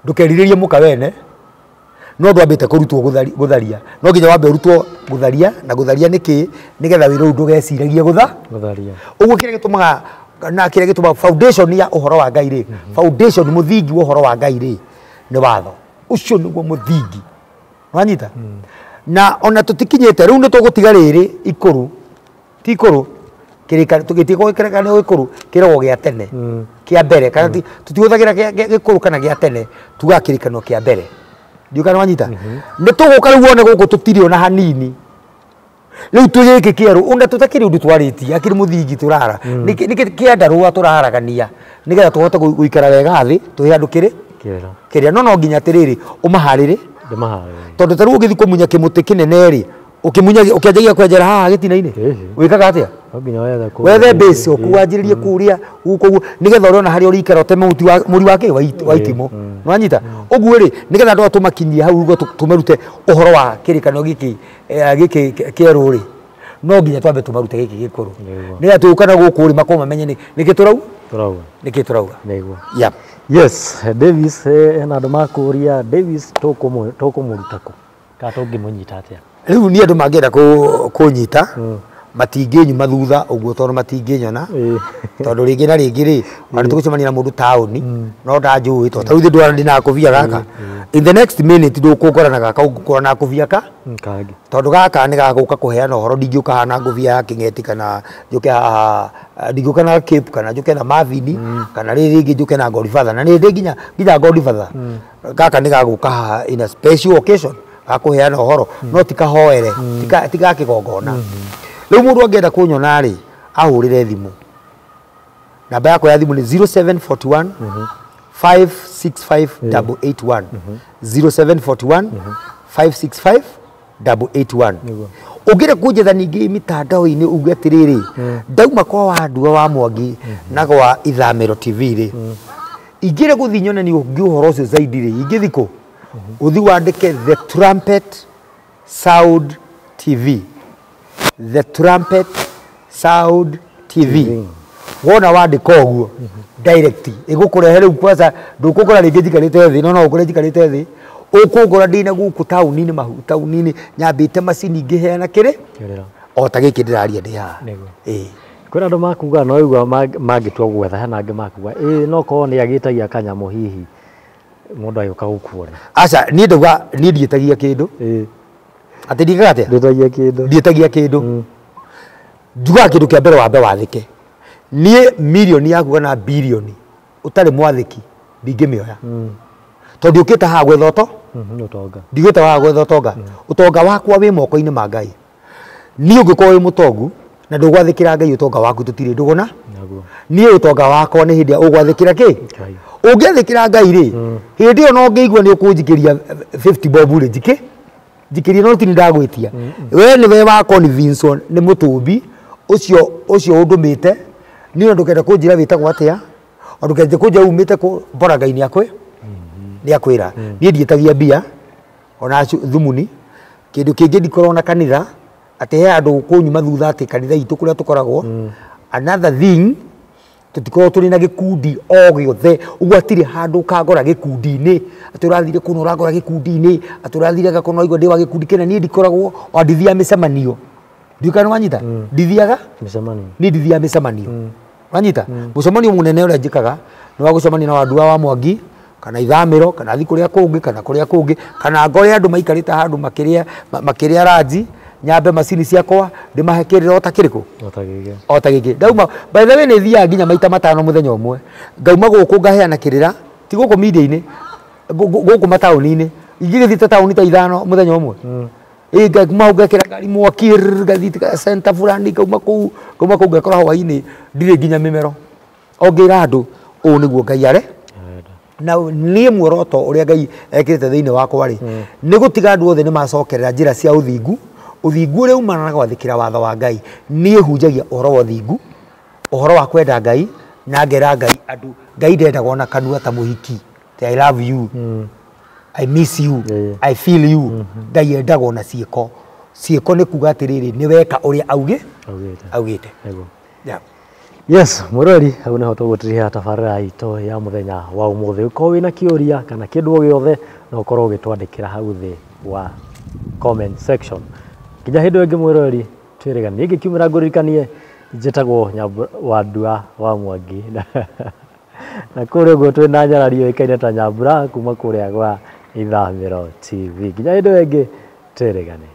Speaker 2: ndũkerirĩrie mũka wene, no ndwambĩte kũrutwo gũtharia. No nginya wambe ũrutwo gũtharia, na gũtharia nĩ kĩ, nĩgetha wĩra ũyũ ndũgeciragie
Speaker 1: gũtharia.
Speaker 2: Ũguo kĩrĩa gĩtũmaga, na kĩrĩa gĩtũmaga foundation ya ũhoro wa Ngai rĩ, foundation mũthingi wa ũhoro wa Ngai rĩ, nĩ watho. Ũcio nĩguo mũthingi. Wanyita? Na ona tũtikinyĩte, rĩu nĩ tũgũtiga rĩrĩ ikũrũ, ti ikũrũ, tũgĩtiga kĩrĩkanĩro gĩkũrũ, kĩragwo gĩa tene, kĩa mbere, kana tũtihũthagĩra gĩkũrũ kana gĩa tene, tugaga kĩrĩkanĩro kĩa mbere. Ndiũĩ kana wanyita? Nĩ tũgũka rĩu wone gũkũ tũtirĩ ona hanini. Rĩu twĩ gĩkĩ kĩerũ, ona tũtakĩrĩ ũndũ twarĩtie, akĩrĩ mũthingi tũrara. Nĩkĩ kĩandarũa tũraharagania, nĩgetha tũhote gũikara wega thĩ, twĩ handũ kĩrĩ? Kĩrĩa. No nginya atĩrĩrĩ, ũmaharĩre. Tondũ ta rĩu ũngĩthiĩ kũmunya kĩmũtĩ kĩnene rĩ, ũkĩmunya, ũkĩanjagia kwenjera haha gĩtina-inĩ, wĩkaga atĩa?
Speaker 1: No nginya wethe kũu.
Speaker 2: Wethe base, ũkwanjĩrĩrie kũrĩa, gũkũ ũguo, nĩgetha ũrĩona harĩa ũrĩikara ũteme mũri wa kĩ? Wa itimũ. Nĩwanyita? Ũguo rĩ, nĩgetha andũ aya tũmakinyie hau ũguo tũmarute ũhoro wa kĩrĩkanĩro gĩkĩ, gĩkĩ kĩerũ rĩ, no nginya twambe tũmarute gĩkĩ gĩkũrũ. Nĩgetha tũgũka na gũkũ rĩ, makorwo mamenye nĩkĩ tũrauga? Nĩkĩ tũrauga?
Speaker 1: Nĩguo.
Speaker 2: Yep.
Speaker 1: Yes, Davis, hena andũ makũria, Davis tũkũmũruta kũ? Kana tũngĩmũnyita atĩa?
Speaker 2: Rĩu niĩ andũ mangĩenda kũnyita, matingĩnyuma thutha ũguo tondũ matingĩnyona. Tondũ rĩngĩ na rĩngĩ rĩ, ona tũgũcemania na mũndũ taũni, no ndanjũĩ, tondũ ta rĩu ithuĩ ndwara ndĩ na kũbia gaka. In the next minute ndũkũngora na gaka, ũngũkora na kũbia ka?
Speaker 1: Kangĩ.
Speaker 2: Tondũ gaka nĩ gagũka kũheana ũhoro, ndingĩũka haha na ngũbia ya kĩng'eti, kana njũke haha, ndingĩũka na cape, kana njũke na Marvin, kana rĩrĩ rĩngĩ njũke na Godfather. Na nĩ ndĩ nginya Godfather. Gaka nĩ gagũka haha in a special occasion, gakũheana ũhoro, no ti kahoere, ti ga kĩgongona. Rĩu mũndũ angĩenda kũnyona rĩ, ahũrĩre thimũ. Namba yakwa ya thimũ nĩ 0741 565 881. 0741 565 881. Ũngĩenda kũnjetha ningĩ mitandao-inĩ uge atĩrĩrĩ, ndauma kwa Wandua wa Mwangi na gwa Ithamĩro TV rĩ, ingĩenda gũthiĩ nyone nĩ ũngĩ ũhoro ũcio zaidi rĩ, ingĩthiĩ kũ? Ũthiĩ wandĩke The Trumpet Sound TV. The Trumpet Sound TV. Wona wandĩka ũguo, direct ĩgũkũrehe rĩu kwanza, ndũkũgũra rĩngĩ njikarĩte thĩ, no ũkũre njikarĩte thĩ. Ũkũngora ndĩna gũkũ taũni-inĩ, mahu taũni-inĩ, nyambĩte macini ngĩheana kĩrĩ?
Speaker 1: Kĩrĩra.
Speaker 2: O ta gĩkĩ ndĩraria ndĩ haha.
Speaker 1: Nĩguo.
Speaker 2: Ĩĩ.
Speaker 1: Kwĩna andũ makuga, no igua mangĩtua gwetha, hena angĩ makuga, ĩĩ no korwo nĩ agĩtagia kanyamũ hihi, mũndũ agĩũka gũkuona.
Speaker 2: Aca, niĩ ndauga, niĩ ndiĩtagia kĩndũ.
Speaker 1: Ĩĩ.
Speaker 2: Atĩ ndiĩkaga atĩa?
Speaker 1: Ndĩtagia kĩndũ.
Speaker 2: Ndiĩtagia kĩndũ. Njugaga kĩndũ kĩa mbere wambe wathĩke. Niĩ mirioni yaku kana birioni ũtarĩ mwathĩki ndingĩmĩoya. Tondũ ũkĩte haha gwetha
Speaker 1: ũtonga.
Speaker 2: Ndigĩte haha gwetha ũtonga. Ũtonga wakwa wĩ moko-inĩ ma Ngai. Niĩ ũngĩkorwo wĩ mũtongu na ndũgwathĩkĩra Ngai ũtonga waku tũtirĩ ndũgũ na.
Speaker 1: Naguo.
Speaker 2: Niĩ ũtonga wakwa nĩ hĩndĩ ĩrĩa ũgwathĩkĩra kĩ?
Speaker 1: Ngai.
Speaker 2: Ũngĩathĩkĩra Ngai rĩ, hĩndĩ ĩyo no ngĩigua nĩ ũkũnjikĩria 50 bob rĩ, njikĩrie no ti nĩ ndagwĩtia. We nĩwe wa convince nĩ mũtũmbi ũcio ũcio ũndũmĩte niĩ ona ndũkenda kũnjĩra wĩtagwo atĩa, ona ndũkende kũnjĩra umĩte kũ, bora Ngai nĩ akwĩ nĩ akwĩra. Niĩ ndiĩtagia mbia ona thumuni. Kĩndũ kĩngĩ ndikoragwo na kanitha atĩ he andũ kũnyuma thutha atĩ kanitha itũ kũrĩa tũkoragwo. Another thing, tũtikoragwo tũrĩ na gĩkundi o gĩothe, ũguo hatirĩ handũ ũkangora gĩkundi-inĩ atĩ ũrathire kũna ũrangora gĩkundi-inĩ atĩ ũrathire gakũna ũraigua ndĩ wa gĩkundi kĩna. Niĩ ndikoragwo ona ndithiaga mĩcemanio, ndiũĩ kana nĩwanyita. Ndithiaga
Speaker 1: mĩcemanio.
Speaker 2: Niĩ ndithiaga mĩcemanio, wanyita. Mũcemanio mũnene ũrĩa njĩkaga nĩ wa gũcemania na Wandua wa Mwangi kana ithamĩro kana thiĩ kũrĩa kũngĩ kana kũrĩa kũngĩ kana ngore andũ maikarĩte handũ makĩrĩa makĩrĩa ranji, nyambe macini ciakwa ndĩmahe kĩrĩra o ta kĩrĩkũ
Speaker 1: o ta gĩkĩ.
Speaker 2: O ta gĩkĩ ndauma. By the way, nĩ thiaga nginya maita 5 mũthenya ũmwe. Ngauma gũkũ ngaheana kĩrĩra, ti gũkũ media-inĩ, gũkũ mataũni-inĩ ingĩgĩthiĩ ta taũni ta 5 mũthenya ũmwe. Ĩ ngauma hau ngekĩra ngari mwaki rrrr, ngathiĩ center fulani, ngauma kũu ngekora hwaĩ-inĩ ndirĩ nginya mĩmero. O ngĩra andũ ũũ nĩguo Ngai are na niĩ muoroto ũrĩa Ngai ekĩrĩte thĩinĩ wakwa rĩ, nĩ gũtiga andũ othe nĩ macokerera njĩra cia ũthingu, ũthingu ũrĩa umanaga na gwathĩkĩra watho wa Ngai. Niĩ hunjagia ũhoro wa ũthingu, ũhoro wa kwenda Ngai, na ngera Ngai andũ Ngai ndendagwo na kanua ta mũhiki ti "I love you", "I miss you", "I feel you". Ngai endagwo na ciĩko. Ciĩko nĩ kuga atĩrĩrĩ, nĩ weka ũrĩa auge
Speaker 1: augĩte.
Speaker 2: Augĩte.
Speaker 1: Nĩguo.
Speaker 2: Yeah.
Speaker 1: Yes, mwĩroreri, hau nĩho tũgũtiriha tabarĩra itũ ya mũthenya wa ũmũthĩ. Ũkorwo wĩna kĩũria kana kĩndũ o gĩothe, no ũkorwo ũgĩtwandĩkĩra hau thĩ wa comment section. Nginya hĩndĩ ĩyo ĩngĩ, mwĩroreri, twĩrĩganie. Niĩ ngĩkiumĩra ngũririkanie njĩtagwo Wandua wa Mwangi, na kũrĩa ũguo twĩna nyarari yũĩkaine ta Nyambura kuma kũrĩa gwa Ithamĩro TV. Nginya hĩndĩ ĩyo ĩngĩ, twĩrĩgane.